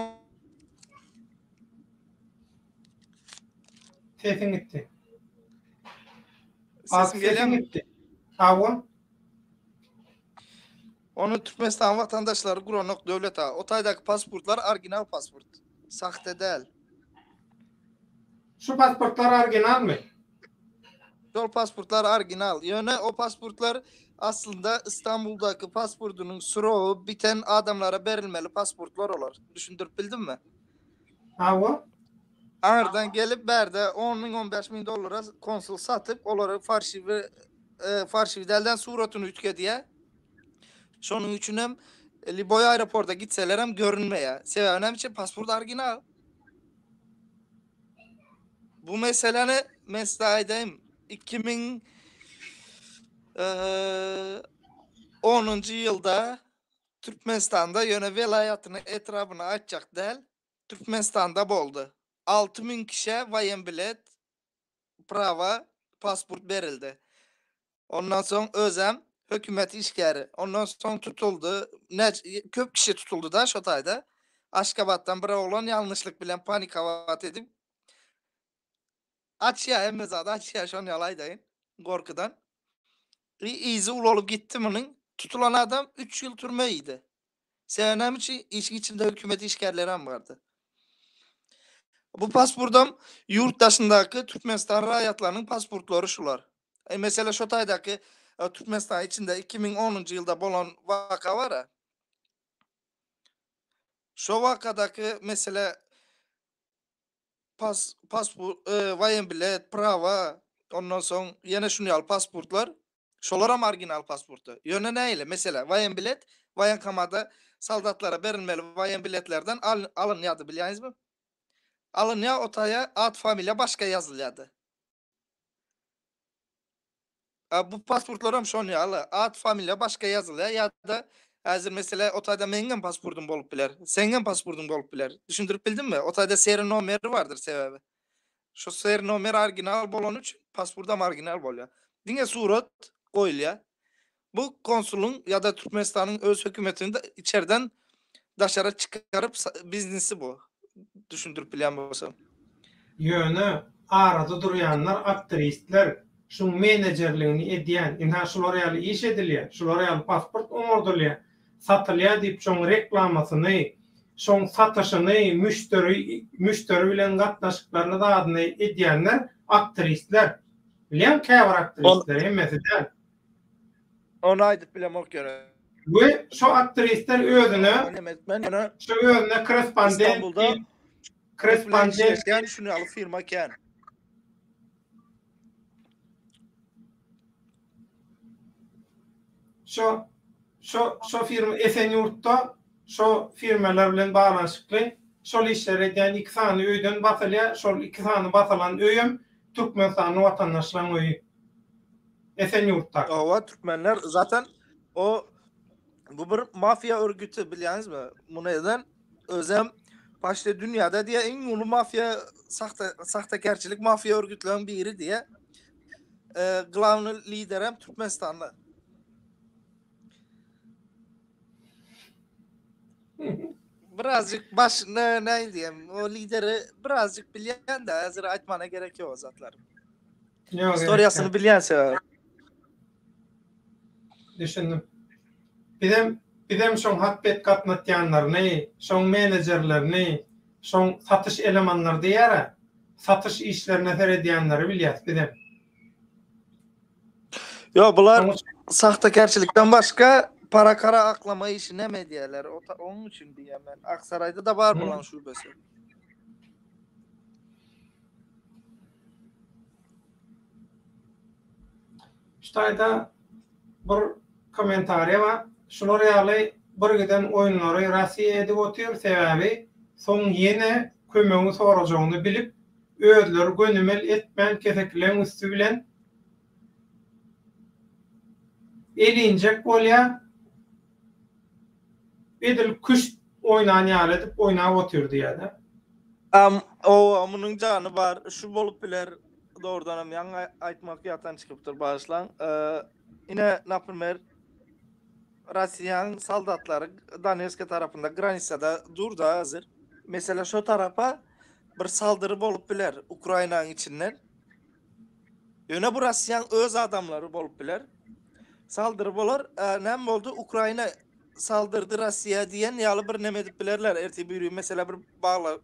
Sesiň gitdi. Sesim gelýärmi? Gitdi. Hawa. Ony Türkmenistan watandaşlary guranok Döwlet aga. O taýdaky pasportlar original pasport. Sahte däl. Şu pasportlar originalmy? Şol pasportlar original. Ýöne o pasportlar aslynda Istanbuldaky pasportynyň srogy biten adamlara berilmeli pasportlar olar. Düşündirip bildimmi? Hawa. Aňyrdan gelip bärde 10 müň 15 müň dollara konsul satyp olary farşiwi e, farşiwi dälden suratyny üýtgedýär. Şonuň üçinem liboý aeroporta gitselerem görünmeýär. Sebäbi näme üçin pasport original. Bu meseläni men size aýdaýyn. 2000 10-njy ýylda Türkmenistanda ýöne welaýatyny, etrabyny aýtjak däl. Türkmenistanda boldy. 6000 kişä waýenbilet, prawa, pasport berildi. Ondan soň özem hökümet işgäri. Ondan soň tutuldy. Näçe köp kişi tutuldy da şo taýda. Aşgabatdan bir oglan ýalňyşlyk bilen panikowat edip açýar hemme zady açýar şony ýaly aýdaýyn gorkudan. Yzy ulalyp gitdi munuň. Tutulan adam 3 ýyl türme iýdi. Sebäbi näme üçin? Işiň içinde hökümet işgärleri hem bardy. Bu pasportam ýurt daşyndaky Türkmenistan raýatlarynyň pasportlary şular. E, mesela şo taýdaky e, Türkmenistan içinde 2010-njy ýylda bolan waka bar. Şo wakadaky mesele pas pasport e, waýenbilet, prawa, ondan soň ýene şuny ýaly pasportlar, şolaram original pasportda. Ýöne nähili? Mesela waýenbilet waýenkomada soldatlara berilmeli waýenbiletlerden al, alynýardy bilýäňizmi? Alynýar o taýa at familiýa başga ýazylýardy. A bu pasportlaram şon ýaly. At, familiýa başga ýazylýar ýa-da häzir meselä o taýda meňem pasportym bolup biler. Seňem pasportyň bolup biler. Düşündirip bildimmi? O taýda seri nomeri bardyr sebäbi. Şo seri nomer original bolany üçin pasportam original bolýar. Diňe surat goýulýar. Bu konsulyň ýa-da Türkmenistanyň öz hökümetiniň içerden daşara çykaryp biznesi bu. Düşündirip bilýän bolsam. Ýöne arada durýanlar aktristler, şuň menejerligini edýän, ynha şular ýaly iş edilýär, şular ýaly pasport oňardylýar, satylýar diýip şoň reklamasyny, şoň satyşyny, müşderi müşderi bilen gatnaşyklaryny zadyny edýänler aktristler. Bilýän käbir aktrisler, hemmesi däl. Ony aýdyp bilemok ýöne. We şo aktrisler özüne şo özüne korrespondent diýip korrespondent ýaly şuny ýaly firma kän. Şo şo şo firma Esenýurtda şo firmalar bilen baglanyşykly şol işleri edýän iki sany öýden basylýar. Şol iki sany basylan öýem Türkmenistanly watandaşlaryň öýi. Esenýurtdaky. Hawa türkmenler zaten o bu bir mafiýa örgüti bilýäňizmi? Muny eden özem başda dünýäde diýe iň uly mafiýa sahta sahtekärçilik mafiýa örgütleriň biri diýe. E, glawny liderem Türkmenistanly. Birazjyk baş ne ne diýem o lideri birazjyk bilýän de häzir aýtmana gerek ýok o zatlary. Ýok, Istoriýasyny bilýän sebäbi. Düşündim. Bizem bizem şoň hatbet gatnatýanlaryny, şoň menejerlerini, şoň satyş elemanlary diýýär-ä, satyş işlerine seredýänleri bilýäs bizem. Ýok, bular sahtekärçilikden başga para kara aklama işini hem edýärler. O onuň üçin diýýän men. Aksaraýda da bar bulaň şubesi. Şu taýda bir kommentariýa bar. Şular ýaly bir giden oýunlary Rossiýa edip otyr, sebäbi soň ýene kömegi sorajagyny bilip, özleri gönümel etmän kesekileň üsti bilen elinjek bolýa, edil küşt oýnan ýaly edip oýnap otyr diýýär-de. Am, owa, munuň jany bar, şu bolup biler, dogrudanam ýaňy aýtmak ýatdan çykypdyr, bagyşlaň. Ine, naprimer, Rossiýanyň soldatlary Donetskiý tarapynda granisada dur-da häzir. Mesele şo tarapa bir saldyry bolup biler Ukrainanyň içinden. Ýöne bu Rossiýanyň öz adamlary bolup biler. Saldyry bolar. Näme boldy? Ukraina saldyrdy Rossiýa diýen ýaly bir neme edip bilerler. Ertir biri mesela bir bagla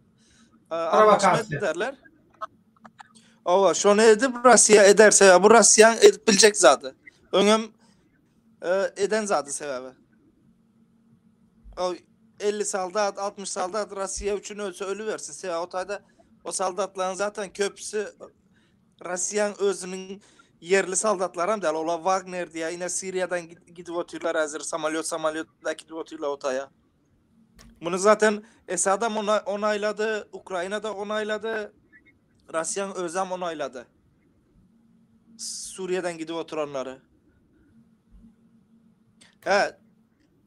Provokasiýa. ederler. Owa, şony edip Rossiýa eder. Sebäbi bu Rossiýanyň edip biljek zady. Öňem eden zady sebäbi. O 50 soldat, 60 soldat Rossiýa üçin ölse ölübersin. Sebäbi o taýda o soldatlaryň zaten köpüsi Rossiýanyň özüniň ýerli soldatlaram däl. Olar Wagner diýä, ine Siriýadan gidip otyrlar häzir samolýot samolýot gidip otyrlar o taýa. Muny zaten Esadam onaýlady, Ukraina da onaýlady, Rossiýanyň özem onaýlady. Suriýadan gidip oturanlary. Hä,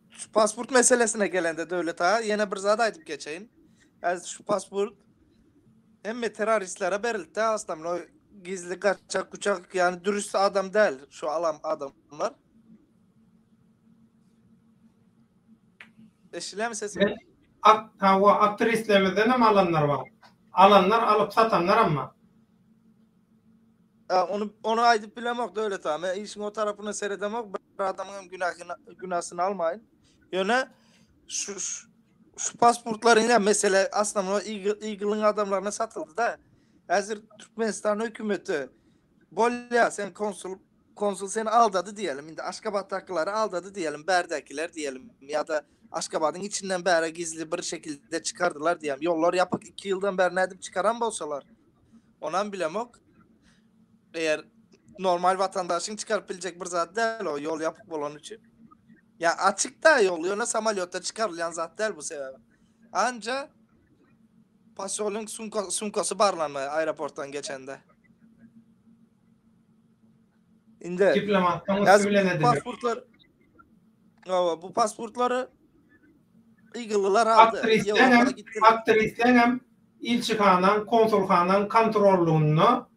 şu pasport meselesine gelende Döwlet aga ýene bir zat aýdyp geçeýin. Häzir şu pasport hemme terroristlere berildi aslynda gizli gaçak guçak ýani dürüst adam däl şu alan adamlar. Eşidilýärmi sesim? Men ak hawa aktristlerimizden hem alanlar bar. Alanlar alyp satanlar hem bar. Ha, ony ony aýdyp bilemok Döwlet aga. Men işiň o tarapyna seredemok. Bir adamyň hem günähini günäsini almaýyn. Ýöne şu şu pasportlar ine mesele aslynda Eagle-yň adamlaryna satyldy da. Häzir Türkmenistan hökümeti bolýa sen konsul konsul seni aldady diýelim. Indi Aşgabatdakylary aldady diýelim, bärdäkiler diýelim ýa-da Aşgabadyň içinden bäre gizli bir şekilde çykardylar diýelim. Ýollar ýapyk 2 ýyldan bäri nädip çykaran bolsalar. Onam bilemok. Eğer normal vatandaşyň çykaryp biljek bir zat däl o ýol ýapyk bolany üçin. Ya açyk da ýol, ýöne samolýotda çykarylýan zat däl bu sebäbi. Anca posolyň sumka, sumkasy barlanmaýar aeroportdan geçende. Indi diplomatlaryň üsti bilen edilýär. Pasportlar Hawa, bu pasportlary Eagle'lylar aldy. Aktristleňem, aktristleňem ilçihanaň, konsulhanaň kontrollygynda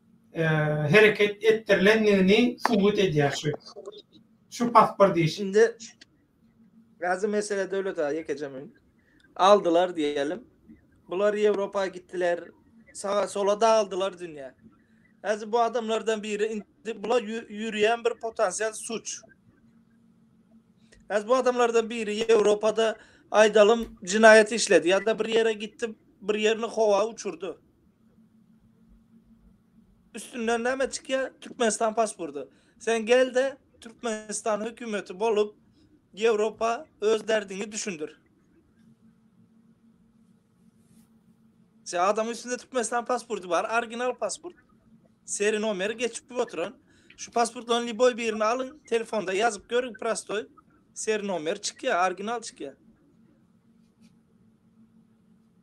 hereket etdirilendigini subut edýär şu. Şu pasport işi. Indi Gazy mesele Döwlet aga ýekeje minut. Aldylar diýelim. Bular Ýewropa gitdiler. Saga sola dagyldylar dünýä. Häzir bu adamlardan biri indi bular ýürýän bir potensial suç. Häzir bu adamlardan biri Ýewropada aýdalym jinaýat işledi ýa-da bir ýere gitdi, bir ýerini howa uçurdy. Üstünden näme çykýar? Türkmenistan pasporty. Sen gel-de Türkmenistan hökümeti bolup Ýewropa öz derdiňi düşündir. Sen adamyň üstünde Türkmenistan pasporty bar, original pasport. Seri nomeri geçip oturan. Şu pasportlaryň liboý birini alyň, telefonda ýazyp görüň prostoý. Seri nomer çykýar, original çykýar.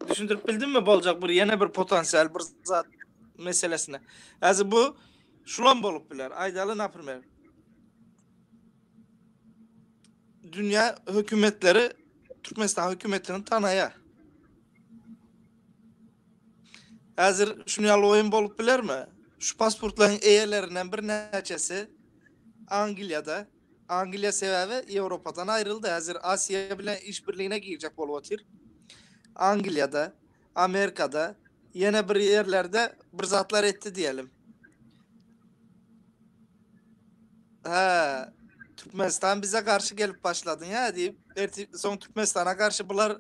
Düşündirip bildimmi boljak bir ýene bir potensial bir zat meselesine. Häzir bu şulam bolup biler. Aýdaly naprimer. Dünýä hökümetleri Türkmenistan hökümetini tanaýar. Häzir şuny ýaly oýun bolup bilermi? Şu pasportlaryň eýelerinden birnäçesi Angliýada Angliýa sebäbi Ýewropadan aýryldy, häzir Aziýa bilen işbirligine girjek bolup otyr. Angliýada, Amerikada, ýene bir ýerlerde bir zatlar etdi diýelim. Hä, Türkmenistan bize garşy gelip başladyň hä diýip, ertir soň Türkmenistana garşy bular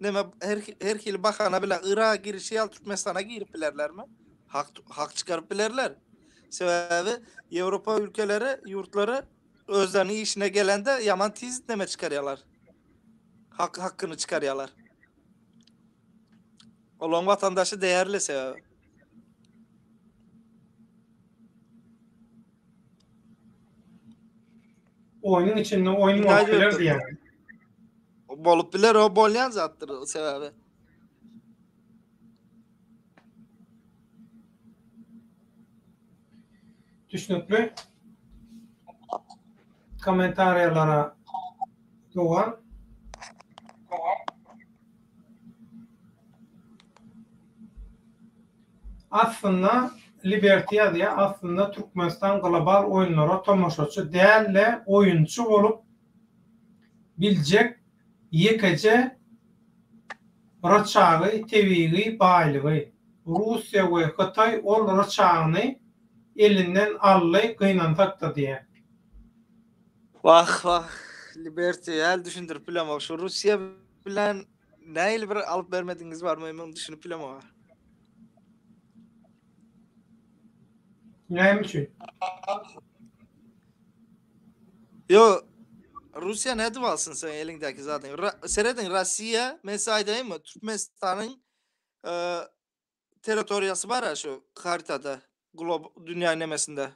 neme her her hili bahana bilen Yraga girişi ýaly Türkmenistana girip bilerlermi? Hak hak çykaryp bilerler. Sebäbi Ýewropa ülkeleri, ýurtlary özleriniň işine gelende ýaman tiz neme çykarýarlar. Hak hakyny çykarýarlar. Olaryň watandaşy değerli sebäbi. Oýnuň içinde oýun bolup biler diýýän. Bolup biler, o bolýan zatdyr sebäbi. Düşnükli. Kommentariýalara dowam. Aslynda Liberty ýazýar, aslynda Türkmenistan global oýunlara tomaşaçy däl-de oýunçy bolup biljek Ýekeje ryçagy tebigy baýlygy. Russiýa we Hytaý ol ryçagyny elinden aldy gynansakda diýýär. Wah wah Liberty häli düşündirip bilemok şu Russiýa bilen nähili bir alyp bermedigiňiz bar men muny düşünip bilemok. Näme üçin? Yo Russiýa nädip alsyn seň eliňdäki zadyňy? Ra serediň Russiýa men size aýdaýynmy Türkmenistanyň e, territoriýasy bar-a şu kartada glob dünýä nemesinde.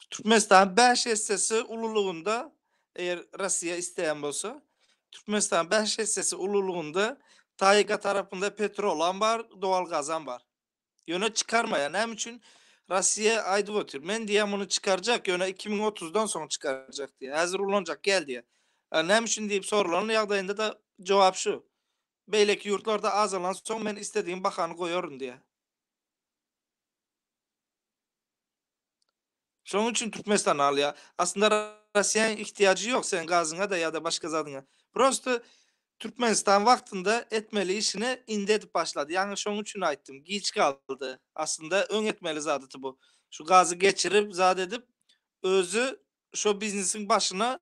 Türkmenistan 5 essesi ululygynda eger Russiýa isleýän bolsa Türkmenistan 5 essesi ululygynda Taýga tarapynda petrolam bar, doğal gazam bar. Ýöne çykarmaýar. Näme üçin? Russiýa aýdyp otyr. Men diýýär muny çykarjak, ýöne 2030-dan soň çykarjak diýýär. Häzir ulanjak gel diýýär. Näme üçin diýip sorulan ýagdaýynda-da jogap şu. Beýleki ýurtlarda azalan soň men isledigim bahany goýaryn diýýär. Şonuň üçin Türkmenistan alýar. Aslynda Russiýanyň ihtiýajy ýok seň gazyňa-da ýa-da başga zadyňa. Prosto Türkmenistan wagtynda etmeli işini indi edip başlady. Ýaňy şonuň üçin aýtdym. Giç galdy. Aslynda öň etmeli zadyty bu. Şu gazy geçirip, zat edip, özi şo biznesiň başyna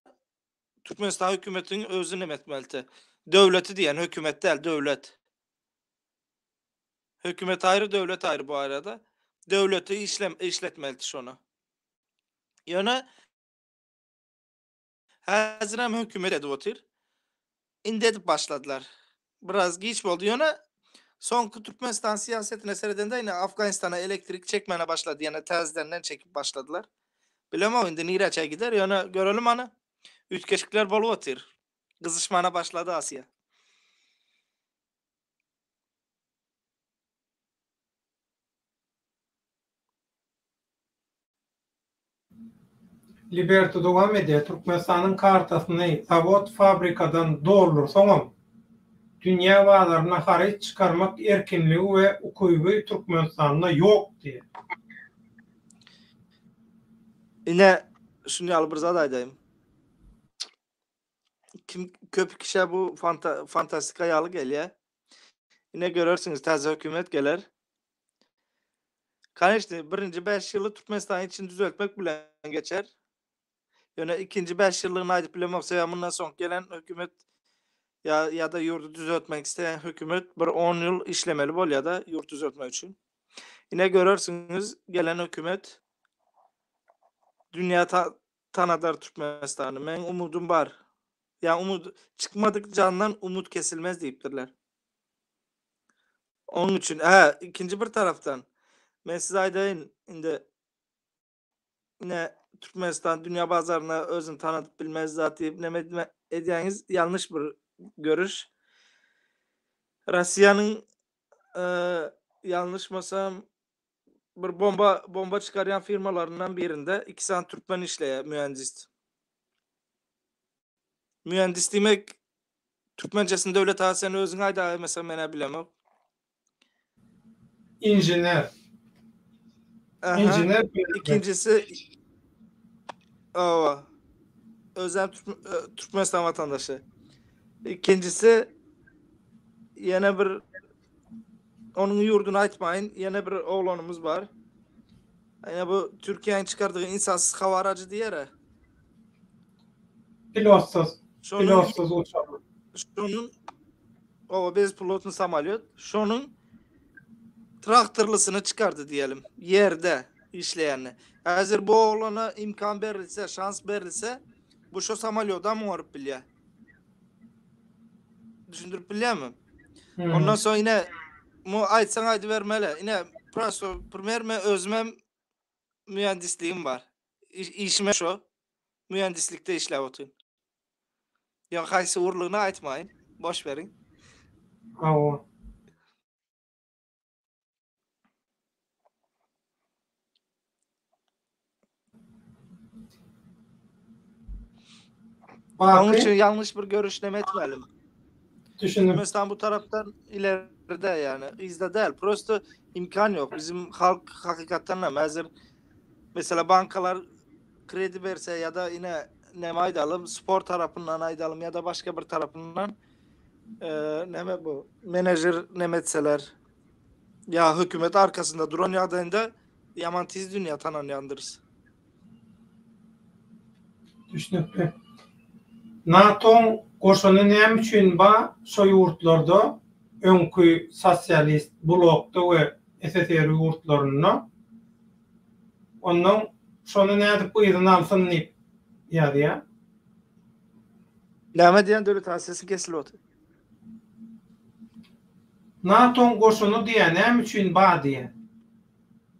Türkmenistan hökümetiniň özi neme etmelidi. Döwleti diýen hökümet däl, döwlet. Hökümet aýry, döwlet aýry bu arada. Döwleti işlem işletmelidi şony. Ýöne häzirem hökümet edip otyr. Indi edip başladylar. Biraz giç boldy. Ýöne soňky Türkmenistan syýasetine seredende ine Afganistana elektrik çekmäne başlady. Ýene täzedenden çekip başladylar. Bilemok indi niräçe gider. Ýöne görelim hany. Üýtgeşikler bolup otyr. Gyzyşmana başlady Aziýa. Liberty dowam edýär, Türkmenistanyň kartasyny zawod-fabrikadan doldursaňam, dünýä bazaryna haryt çykarmak erkinligi we ukyby Türkmenistanda ýok diýýär. Ine, şuny ýaly bir zat aýdaýyn. Kim köp kişä bu fanta fantastika ýaly gelýär. Ine görersiňiz täze hökümet geler. Koneçne birinji 5 ýyly Türkmenistanyň içini düzeltmek bilen geçer. Ýöne ikinji 5 ýyllygyny aýdyp bilemok, sebäbi mundan soň gelen hökümet ýa ýa-da ýurdy düzeltmek isleýän hökümet bir 10 ýyl işlemeli bolýar-da ýurt düzeltmek üçin. Ine görersiňiz gelen hökümet dünýä tanadar Türkmenistany. Meň umudym bar. Ýa umud çykmadyk jandan umut kesilmez diýipdirler. Onuň üçin, hä, ikinji bir tarapdan men size aýdaýyn, indi ine Türkmenistan dünýä bazaryna özüni tanadyp bilmez zat diýip neme edýäňiz, ýalňyş bir görüş. Russiýanyň ýalňyşmasam bir bomba bomba çykarýan firmalaryndan birinde iki sany türkmen işleýär mühendis. Mühendis diýmek türkmençesini Döwlet aga sen özüň aýdaýmasaň men-ä bilemok. Inžener. Inžener. Ikinjisi Owa. Özem Türkmenistan watandaşy. Ikinjisi ýene bir onuň ýurduny aýtmaýyn, ýene bir oglanymyz bar. Ýene bu Türkiýäniň çykardygy insansyz hawa arajy diýer-ä. Pilotsyz. Pilotsyz uçar. Şonuň Owa bezpilotny samolýot. Şonuň traktorlysyny çykardy diýelim. Ýerde işleýänini. Häzir bu oglana imkan berilse, şans berilse, bu şo samolýodam oňaryp bilýär. Düşündirip bilýärmi? Ondan soň ine mu aýtsaň aýdybermeli. Ine prosto primer men özümem mühendisligim bar. Işime şo. Mühendislikde işläp otyryn. Ýok haýsy ugurlygyny aýtmaýyn. Boş beriň. Hawa. Onuň üçin ýalňyş bir görüş neme etmäliň. Düşündim. Türkmenistan bu tarapdan ileride ýagny yzda däl. Prosto imkan ýok. Bizim halk hakykatdan hem häzir mesela bankalar kredi berse ýa-da ine näme aýdalym sport tarapyndan aýdalym ýa-da başga bir tarapyndan näme bu menejer näme etseler ýa hökümet arkasynda duran ýagdaýynda ýaman tiz dünýä tananýandyrys. Düşnükli. NATO-nyň goşuny näme üçin ba şo ýurtlarda öňki sosialist blokda we SSR ýurtlarynda ondan şony nädip yzyna alsyn diýip ýazýar. Näme diýen Döwlet aga sesiň kesilip otyr. NATO-nyň goşuny diýýär näme üçin ba diýýär.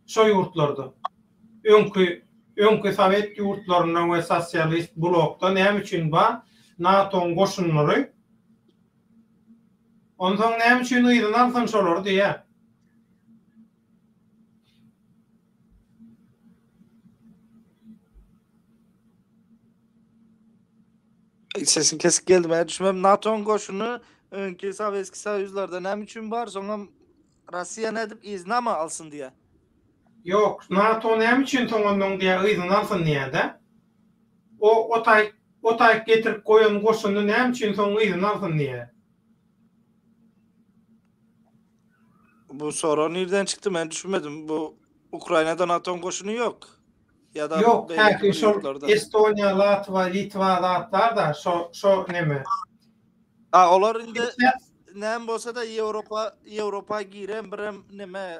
Şo ýurtlarda. Öňki öňki sowet ýurtlarynda we sosialist blokda näme üçin ba NATO-nyň goşunlary Onsoň näme üçin yzyna alsyn şolary diýýär. Sesiň kesik geldi men düşünmedim. NATO-nyň goşuny öňki Sowetskiý Soýuzlarda näme üçin bar? Soňam Russiýa nädip yzyna alsyn diýýär. Ýok, NATO näme üçin soň onnoň diýýär yzyna alsyn diýýär-de. O o taýyk o taýyk getirip goýan goşunyny näme üçin soň yzyna alsyn diýýär. Bu sorag nirden çykdy men düşünmedim. Bu Ukrainada NATO-nyň goşuny ýok. Ýa-da Ýok, häki şol Estoniýa, Latwa, Litwa zatlar-da şo şo neme. A olar indi näme bolsa-da Ýewropa Ýewropa giren birem neme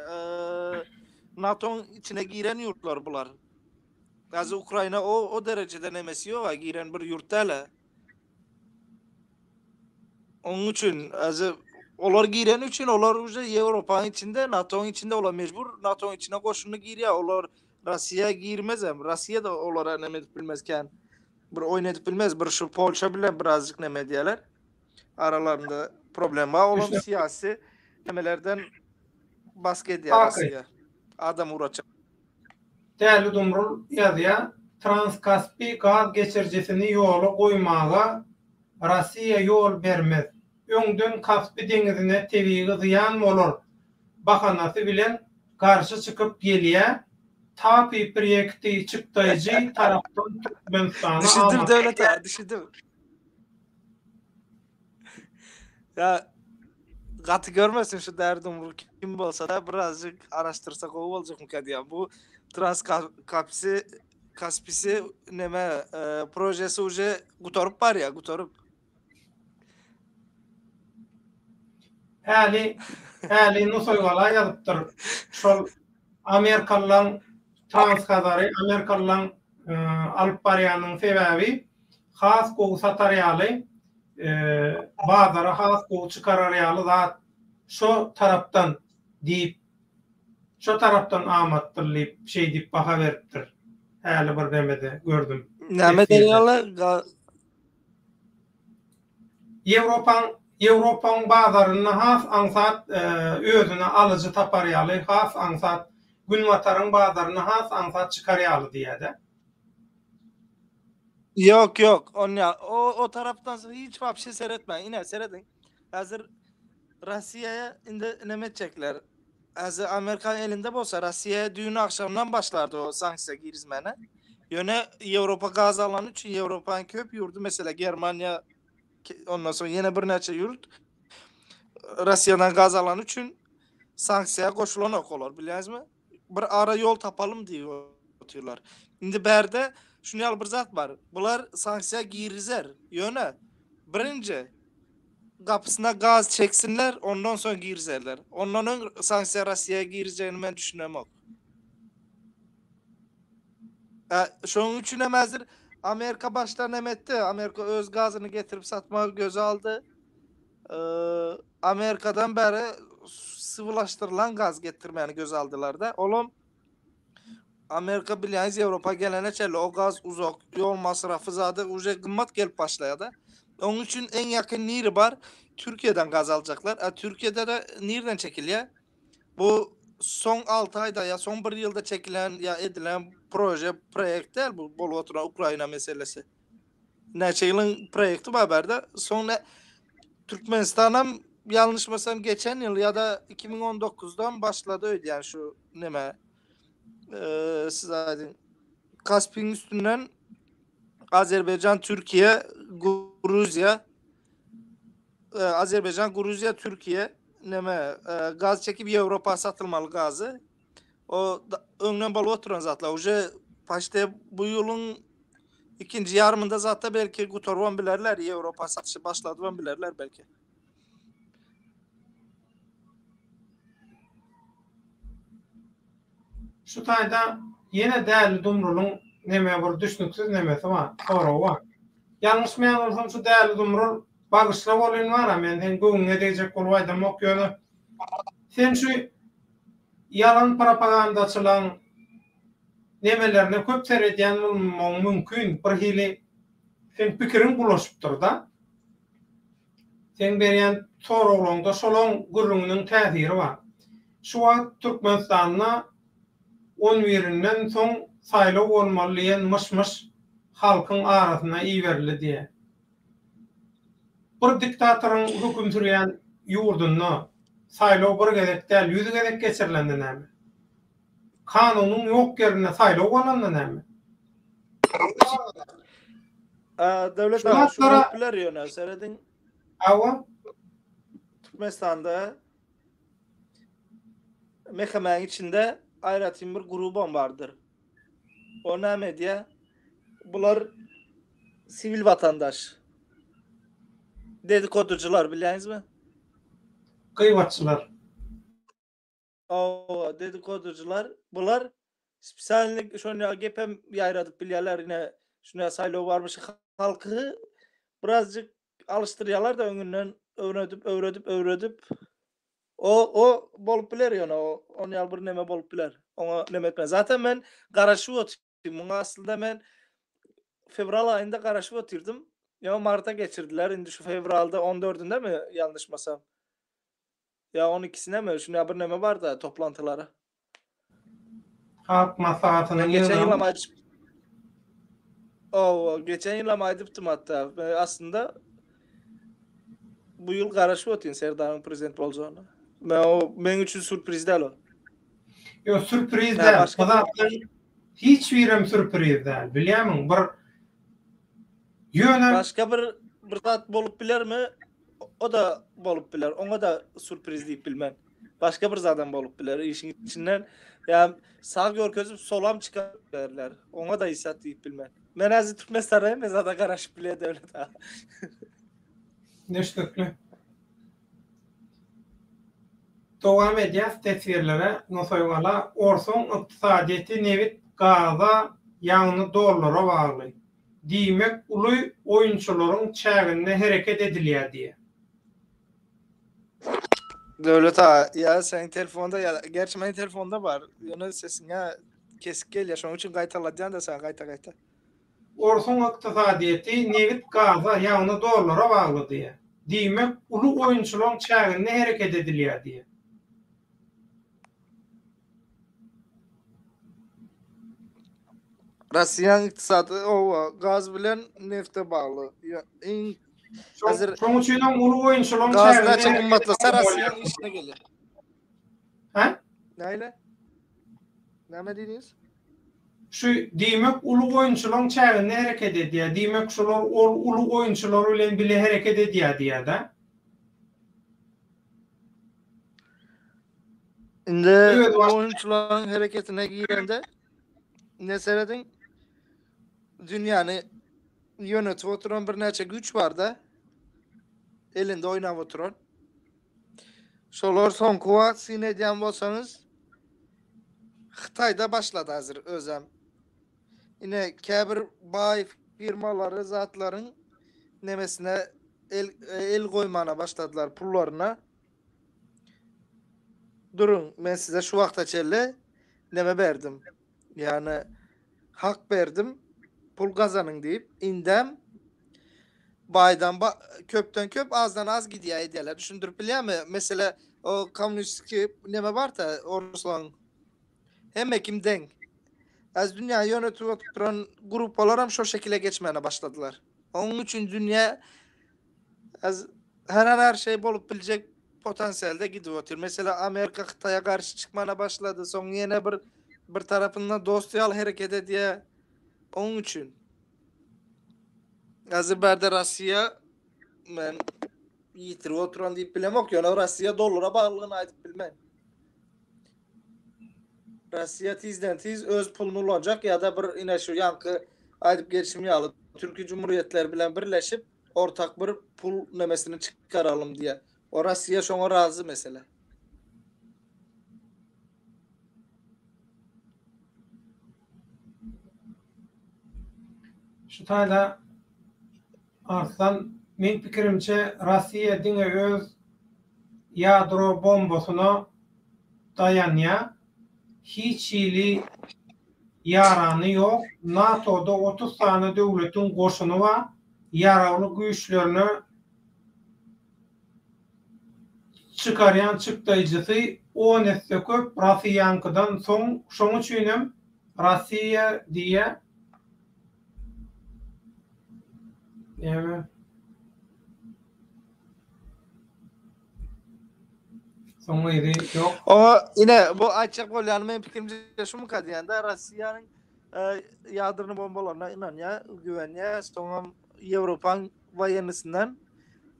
NATO-nyň içine giren ýurtlar bular. Gazy Ukraina o o derejede nemesi ýok-a giren bir ýurt däl-ä. Onuň üçin häzir olar gireni üçin olar uje Ýewropanyň içinde, NATO-nyň içinde olar mejbur NATO-nyň içine goşuny girýär. Olar Russiýa girmezem. Russiýa da olara neme edip bilmez kän. Bir oýun edip bilmez. Bir şu Polşa bilen birazjyk neme edýärler. Aralarynda problem bar. Olam syýasy nemelerden baskı edýär Russiýa. Adam uğraçak. Däli Dumrul ýazýar, Transkaspi gaz geçirijisini ýola goýmaga Russiýa ýol bermez. Öňden Kaspi deňizine tebigy zyýan bolar bahanasy bilen garşy çykyp gelýär, TAPI prýekti çykdaýjy tarapdan Türkmenistana Düşündim amatly Döwlet aga, düşündim. Ýa gaty görmesin şu Däli Dumrul kim bolsa-da birazjyk araşdyrsa gowy boljakmyka diýýän. Bu Transkapsi Kaspisi neme projesi uje gutaryp barýar, gutaryp. Häli, häli Nusaýgala ýazypdyr. Şol. Amerikalylaň Transhazary amerikalylaň alyp barýanynyň sebäbi has gowy satar ýaly, bazara has gowy çykarar ýaly zat şo tarapdan diýip, şo tarapdan amatdyr diýip, şeý diýip baha beripdir. Häli bir nemede gördüm. Näme diýýärler? Ýewropaň Ýewropaň bazarynda has aňsat özüne alyjy tapar ýaly, has aňsat Günbataryň bazaryna has aňsat çykar ýaly diýýär-de. Ýok, ýok, onýa o o tarapdan hiç wapşe seretmäň. Ine, serediň. Häzir Russiýa indi neme etjekler? Häzir Amerikanyň elinde bolsa, Russiýa düýn agşamdan başlardy o sanksiýa girizmäne. Ýöne Ýewropa gaz alany üçin Ýewropanyň köp ýurdy, meselem, Germaniýa, ondan soň ýene birnäçe ýurt Russiýadan gaz alany üçin sanksiýa goşulanok olar, bilýäňizmi? Bir ara ýol tapalym diýip otyrlar. Indi bärde şuny ýaly bir zat bar. Bular sanksiýa girizer. Ýöne birinji gapysyna gaz çeksinler, ondan soň girizerler. Ondan öň sanksiýa Russiýa girizjegini men düşünemok. Şonuň üçin hem häzir Amerika başdan hem etdi. Amerika öz gazyny getirip satmagy göze aldy. Amerikadan bäri sywylaşdyrylan gaz getirmäni göze aldylar-da. Olam Amerika bilýäňiz Ýewropa gelene çenli o gaz uzak, ýol masrafy zady uje gymmat gelip başlaýar-da. Onuň üçin iň ýakyn niri bar? Türkiýeden gaz aljaklar. A Türkiýede-de nirden çekilýär? Bu soň 6 aýda ýa soň bir ýylda çekilen ýa edilen proje, proýekt däl bu bolup oturan Ukraina meselesi. Näçe ýylyň proýekti bar bärde. Soň ne Türkmenistanam ýalňyşmasam geçen ýyl ýa-da 2019-dan başlady öýdýän şu neme. Eee siz aýdyň. Kaspiň üstünden Azerbaýjan, Türkiýe, Gruziýa Azerbaýjan, Gruziýa, Türkiýe neme gaz çekip Ýewropa satylmaly gazy. O öňden bolup oturan zatlar. Uje paçte bu ýylyň ikinji ýarymynda zatda belki gutarybam bilerler. Ýewropa satyşy başladybam bilerler belki. Şu taýda ýene Däli Dumrulyň neme bir düşnüksiz nemesi bar, soragy bar. Ýalňyşmaýan bolsam şu Däli Dumrul bagyşla bolyn bar-a men seň göwnüňe degjek bolup aýdamok ýöne sen şu ýalan propagandaçylaň nemelerine köp seredýän bolmagyň mümkin bir hili seň pikiriň bulaşypdyr-da. Seň berýän soraglaňda şolaň gürrüňiniň täsiri bar. Şu wagt Türkmenistanda on birinden soň saýlaw bolmaly diýen myş-myş halkyň arasyna iberildi diýýär. Bir diktatoryň höküm sürýän ýurdunda saýlaw bir gezek däl, ýüz gezek geçirilende näme? Kanunyň ýok ýerinde saýlaw bolanda näme? Döwlet aga şu bolup biler ýöne serediň. Hawa. Türkmenistanda MHM-niň içinde aýratyn bir grubam bardyr. O näme edýär? Bular siwil watandaş. Dedikoducular bilýäňizmi? Gybatçylar. Hawa, dedikoducular. Bular spesialny şony ýaly gepem ýaýradyp bilýärler. Ine, şuna saýlaw barmyş. Halky birazjyk alyşdyrýarlar-da öňünden öwredip, öwredip, öwredip. O, o bolup biler ýöne o, on ýaly bir neme bolup biler. Oňa neme etme. Zaten men garaşyp otyryn. Muňa aslynda men fewral aýynda garaşyp otyrdym. Ýa marta geçirdiler. Indi şu fewralda on dördündemi ýalňyşmasam. Ýa on ikisinemi şunda bir neme barda toplantylara. Halk maslahatynyň Geçen ýylam aýdyp Owa, geçen ýylam aýdypdym hatda. Aslynda bu ýyl garaşyp otyryn Serdaryň prezident boljagyna. Men o meň üçin sürpriz däl o. Ýok, sürpriz däl. Bu zatlar hiç birem sürpriz däl. Bilýärmiň, bir ýöne başga bir bir zat bolup bilermi? O-da bolup biler. Oňa-da sürpriz diýip bilmen. Başga bir zadam bolup biler işiň içinden. Ýa sag görkezip solam çykaryp bilerler. Oňa-da hiç zat diýip bilmen. Men häzir Türkmenistanda hemme zada garaşyp bilýän döwlet aga. Düşnükli. Dowam edýäs teswirlere Nosaýgala Orsuň ykdysadyýeti nebit gaza ýagny dollara bagly. Diýmek uly oýunçylaryň çäginde hereket edilýär diýýär. Döwlet aga ýa seň telefonda ýa gerçi meniň telefonda bar ýöne sesiň ýa kesik gelýär şonuň üçin gaýtaladýan-da saňa gaýta gaýta. Orsuň ykdysadyýeti nebit-gaza, ýagny dollara bagly diýýär. Diýmek, uly oýunçylaryň çäginde hereket edilýär diýýär. Russiýanyň ykdysady oba gaz bilen nefte bagly. Iň häzir Şoň üçin hem uly oýunçylaryň çäginde gaz näçe gymmatlasa Russiýanyň işine gelýär. Hä? Näle? Näme diýdiňiz? Şu, diýmek, uly oýunçylaryň çäginde hereket edýär. Diýmek, şular ol uly oýunçylar bilen bile hereket edýär diýýär-dä. Indi uly oýunçylaryň hereketine girende, ine serediň, dünýäni ýönetip oturan birnäçe güýç bar-da, elinde oýnap oturan. Şolar soňky wagt syn edýän bolsaňyz, Hytaýda başlady hazir özem. Ine käbir baý firmalary zatlaryň nemesine el el goýmana başladylar pullaryna. Duruň men size şu wagta çenli neme berdim. Ýagny hak berdim pul gazanyň diýip indem baýdan ba köpden köp azdan az gidýär edýärler düşündirip bilýärmi mesele o kommunistiki neme barda oruslaň hemme kim deň az dünýä ýönetip oturan gruppalaram şo şekile geçmäne başladylar onuň üçin dünýä Az her an her şey bolup biljek potensialda gidip otyr. Mesela Amerika Hytaýa garşy çykmana başlady. Soň ýene bir bir tarapyndan dost ýaly hereket edýär. Onuň üçin. Hazir bärde Russiýa men ýitirip oturan diýip bilemok, ýöne Russiýa dollara baglylygyny aýdyp bilmen. Russiýa tizden tiz öz puluny ulanjak ýa-da bir ine şu ýaňky aýdyp gelşim ýaly Türki Cumhuriyetleri bilen birleşip ortak bir pul nemesini çykaralym diýýär. O Russiýa şoňa razy mesele. Şu taýda Arslan meň pikirimçe Russiýa diňe öz ýadro bombasyna daýanýa hiç hili ýarany ýok NATO-da 30 sany döwletiň goşuny bar ýaragly güýçlerine çykarýan çykdaýjysy on esse köp Rossiýaňkydan soň şoň üçinem Rossiýa diýýä näme soň yzy ýok. Oňa ine bu aýtjak bolýanym meň pikirimçe şumyka diýende Rossiýanyň ýadrny bombalaryna ynanýar, güwenýär, soňam Ýewropaň woýennisinden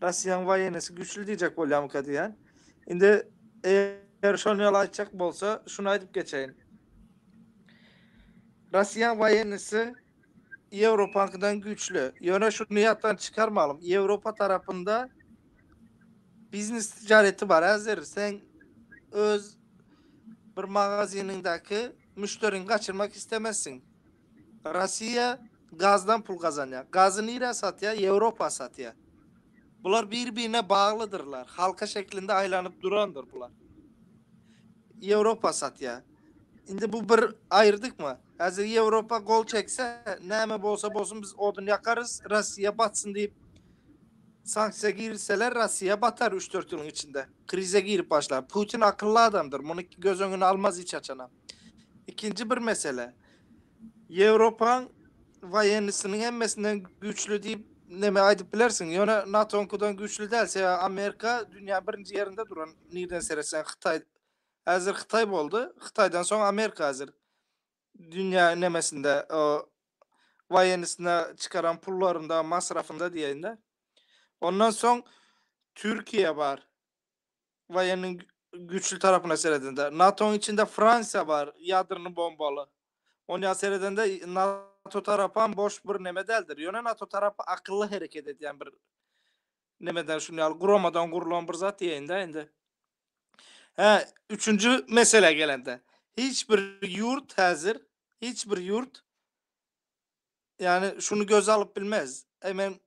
Rossiýanyň woýennisi güýçli diýjek bolýarmyka diýýän. Indi eger şony ýaly aýtjak bolsa, şuny aýdyp geçeýin. Rossiýanyň woýennisi Ýewropaňkydan güýçli. Ýöne şuny ýatdan çykarmalyň. Ýewropa tarapynda biznes tijareti bar. Häzir sen öz bir magazynyňdaky müşderiňi gaçyrmak istemezsiň. Rossiýa gazdan pul gazanýar. Gazy nirä satýar? Ýewropa satýar. Bular bir-birine baglydyrlar. Halka şeklinde aýlanyp durandyr bular. Ýewropa satýar. Indi bu bir aýyrdykmy? Häzir Ýewropa gol çekse, näme bolsa bolsun biz odun ýakarys, Rossiýa batsyn diýip sanksiýa girizseler, Rossiýa batar üç-dört ýylyň içinde. Krize girip başlar. Putin akylly adamdyr. Muny göz öňüne almaz hiç haçanam. Ikinji bir mesele. Ýewropaň woýennisiniň hemmesinden güýçli diýip neme aýdyp bilersiň. Ýöne NATO-nyňkydan güýçli däl. Sebäbi Amerika dünýä birinji ýerinde duran. Nirden seretseň Hytaý häzir Hytaý boldy. Hytaýdan soň Amerika häzir dünýä nemesinde woýennisine çykaran pullarynda, masrafynda diýeýin-de. Ondan soň Türkiýe bar. Woýenniň güýçli tarapyna seredende. NATO-nyň içinde Fransiýa bar, ýadrny bombaly. Onýa seredende NATO tarapam boş bir neme däldir. Ýöne NATO tarapy akylly hereket edýän bir nemeden şuny ýaly guramadan gurulan bir zat diýeýin-dä indi. Hä, üçünji meselä gelende, hiç bir ýurt häzir, hiç bir ýurt ýani şuny göze alyp bilmez. Eý men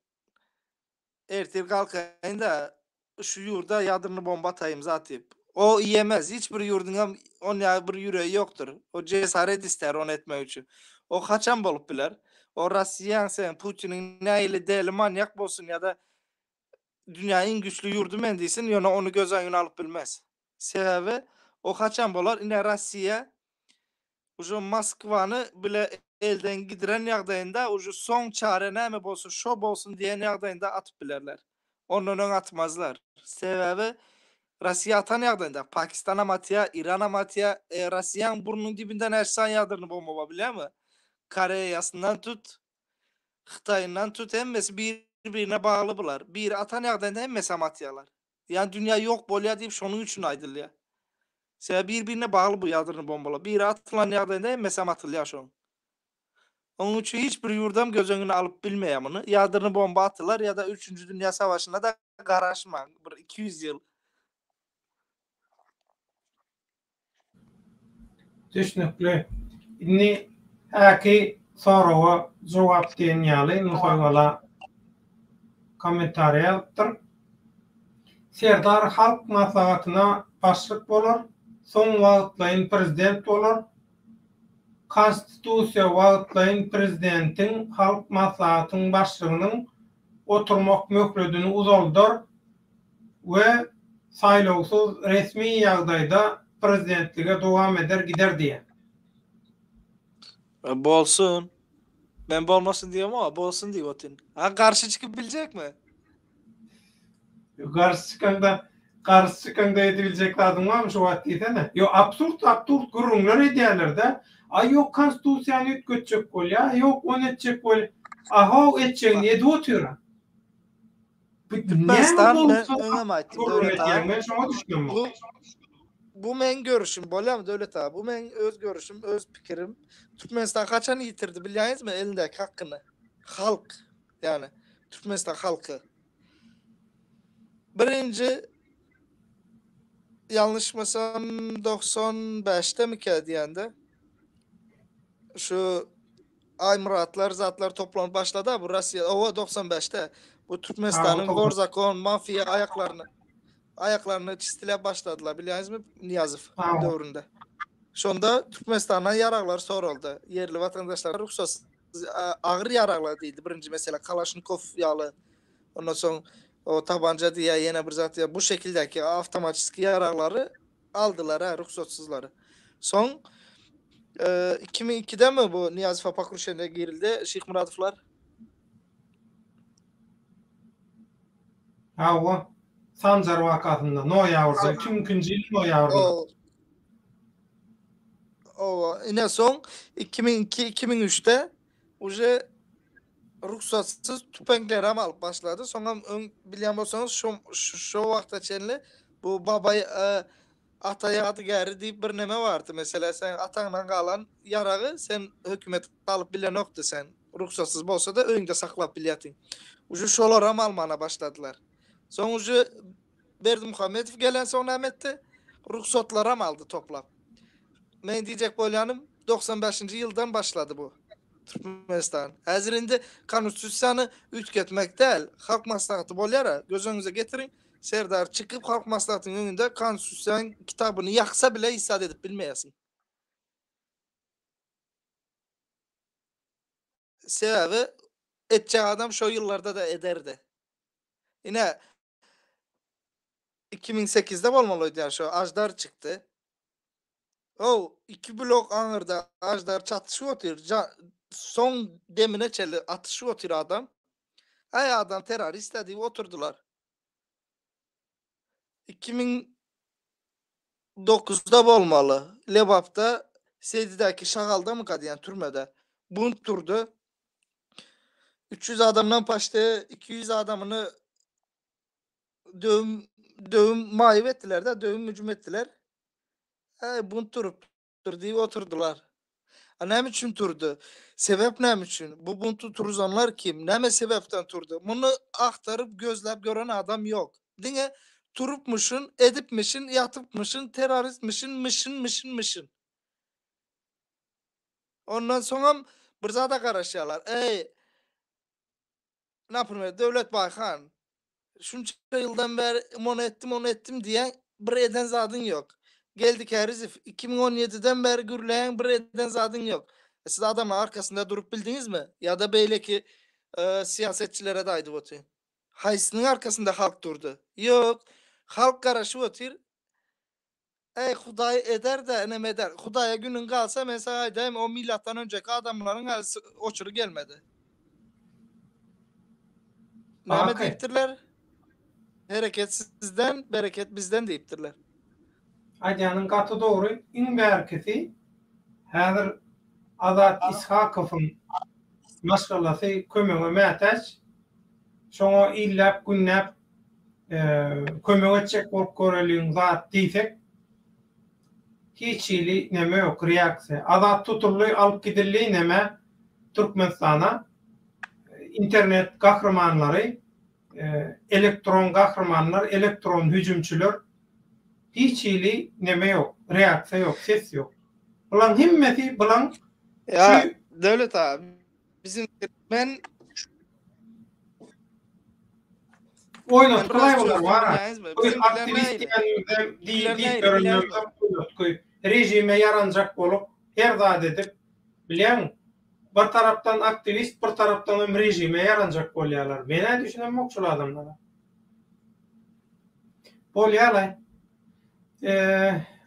ertir galkaýyn-da şu ýurda ýadrny bomba ataýyn zat diýip. O iýemez. Hiç bir ýurduň hem on ýaly bir ýüregi ýokdur. O jesaret ister ony etmek üçin. O haçan bolup biler? O Rossiýaň sen Putiniň nähili deli manýak bolsun ýa-da dünýäniň iň güýçli ýurdy men diýsin, ýöne ony göz öňüne alyp bilmez. Sebäbi o haçan bolar? Ine Rossiýa uje Moskwany bile elden gidiren ýagdaýynda uje soň çäre näme bolsa şo bolsun diýen ýagdaýynda atyp bilerler. Ondan öň atmazlar. Sebäbi Rossiýa atan ýagdaýynda Pakistanam atýar, Iranam atýar. E, Rossiýanyň burnunyň dibinde näçe sany ýadrny bomba bar bilýäňmi? Koreýasyndan tut, Hytaýyndan tut hemmesi bir-birine bagly bular. Biri atan ýagdaýynda hemmesem atýarlar. Ýani dünýä ýok bolýar diýip şonuň üçin aýdylýar. Sebäbi bir-birine bagly bu ýadrny bombalar. Biri atylan ýagdaýynda hemmesem atylýar şoň. Onuň üçin hiç bir ýurdam göz öňüne alyp bilmeýär muny. Ýadrny bomba atylar ýa-da üçünji dünýä savaşyna-da garaşmaň bir 200 ýyl. Düşnükli. Indi häki soraga jogap diýen ýaly Nusaý bala kommentariý ýazypdyr. Serdar Halk Maslahatyna başlyk bolar, soň wagtlaýyn prezident bolar. Konstitusiýa wagtlaýyn prezidentiň Halk Maslahatyň başlygynyň oturmak möhledini uzaldar we saýlawsyz resmi ýagdaýda prezidentlige dowam eder gider diýýär. Bolsun. Men bolmasyn diýemok, bolsun diýip otyryn. A garşy çykyp biljekmi? Garşy çykaňda, garşy çykaňda edibiljek zadyň barmy şu wagt diýsene. Ýok, absurd absurd gürrüňler edýärler-de. A ýok konstitusiýany üýtgetjek bolýar, ýok ony etjek bolýar. A-how etjegini edip otyr-a. Türkmenistan men öňem aýtdym Döwlet aga. Men şoňa düşünemok. Bu bu meň görüşüm bolýamy Döwlet aga? Bu meň öz görüşüm, öz pikirim. Türkmenistan haçan ýitirdi bilýäňizmi elindäki hakyny? Halk, ýagny Türkmenistan halky. Birinji ýalňyşmasam 95-de mikä diýende şu Aýmyratlar zatlar toplanyp başlady bu Russiýa owa 95-de bu Türkmenistanyň gorzakon mafiýa aýaklaryny aýaklaryny çistiläp başladylar bilýäňizmi Nyýazow döwründe. Şonda Türkmenistandan ýaraglar soraldy. Ýerli watandaşlara rugsatsyz agyr ýaraglar diýildi. Birinji mesele Kalaşnikow ýaly. Ondan soň o tabanca diýýär, ýene bir zat diýýär. Bu şekildäki awtomatiki ýaraglary aldylar ha rugsatsyzlary. Soň 2002-de mi bu Nyýazowa pokruşeniýe girildi Şyhmyradowlar? Hawa. Sanjar wakasynda noýabrda, 2002-nji ýylyň noýabrynda. Owa, ine soň 2002-2003-de uje rugsatsyz tüpeňlerem alyp başlady. Soňam öň bilýän bolsaňyz şo şo wagta çenli bu baba ata ýadygäri diýip bir neme bardy. Meselä sen ataňdan galan ýaragy sen hökümet alyp bilenokdy sen rugsatsyz bolsa-da öýüňde saklap bilýärdiň. Uje şolaram almana başladylar. Soň uje Berdimuhamedow gelensoň näme etdi? Rugsatlaram aldy toplap. Men diýjek bolýanym 95-nji ýyldan başlady bu. Türkmenistan. Häzir indi konstitusiýany üýtgetmek däl, halk maslahaty bolýar-a. Göz öňüňize getiriň, Serdar çykyp halk maslahatynyň öňünde konstitusiýanyň kitabyny ýaksa bile hiç zat edip bilmeýärsiň. Sebäbi etjek adam şo ýyllarda-da ederdi. Ine 2008-de bolmaly öýdýän şo Aždar çykdy. Ow, iki blok aňyrda Aždar çatyşyp otyr. Soň demine çenli atyşyp otyr adam. Aý adam terrorist-ä diýip oturdylar. 2009-da bolmaly. Lebapda Seýdidäki Şagaldamyka diýen türmede bunt turdy. 300 adamdan paçte 200 adamyny döwüm döwüm maýyp etdiler-de, döwüm hüjüm etdiler. Äý, bunt turupdyr diýip oturdylar. A näme üçin turdy? Sebäp näme üçin? Bu bunty turuzanlar kim? Näme sebäpden turdy? Muny agtaryp, gözläp gören adam ýok. Diňe Turupmyşyn, edipmişin, ýatypmyşyn, terroristmişin, mişin, mişin, mişin. Ondan soňam bir zada garaşýarlar. Eý, naprimer, Döwlet Baýhan, şunça ýyldan bäri muny etdim, ony etdim diýýäň, bir eden zadyň ýok. Geldi Kärizow, 2017-den bäri gürleýäň, bir eden zadyň ýok. E, siz adamlaryň arkasynda durup bildiňizmi? Ýa-da beýleki e, syýasatçylara-da aýdyp otyryn. Haýsynyň arkasynda halk durdy? Ýok. Halk garaşyp otyr. Eý, Hudaý eder-de, inem eder. Hudaýa günüň galsa, men saňa aýdaýyn, o milatdan öňjeki adamlaryň hälisi oçury gelmedi. Näme Baky. diýipdirler? Hereket sizden, bereket bizden diýipdirler. Aýdýanyň gaty dogry, iň bärkisi häzir Azat Ishakowyň maşgalasy kömege mätäç. Şoňa illäp günläp kömek etjek bolup göreliň zat diýsek hiç hili neme ýok reaksiýa. Azat tutuldy alyp gidildi neme Türkmenistana internet gahrymanlary elektron gahrymanlar elektron hüjümçiler hiç hili neme ýok reaksiýa ýok ses ýok. Bulaň hemmesi bulaň Ýa şu Döwlet aga Bizim men Oýnatgylaý olar bar. Biz aktiwist diýenimizde diýip ýörenlerimizem oýnatgy. Režime ýaranjak bolup, her zat edip, bilýäňmi? Bir tarapdan aktiwist, bir tarapdan hem režime ýaranjak bolýarlar. Men-ä düşünemok şul adamlara. Bolýalaý.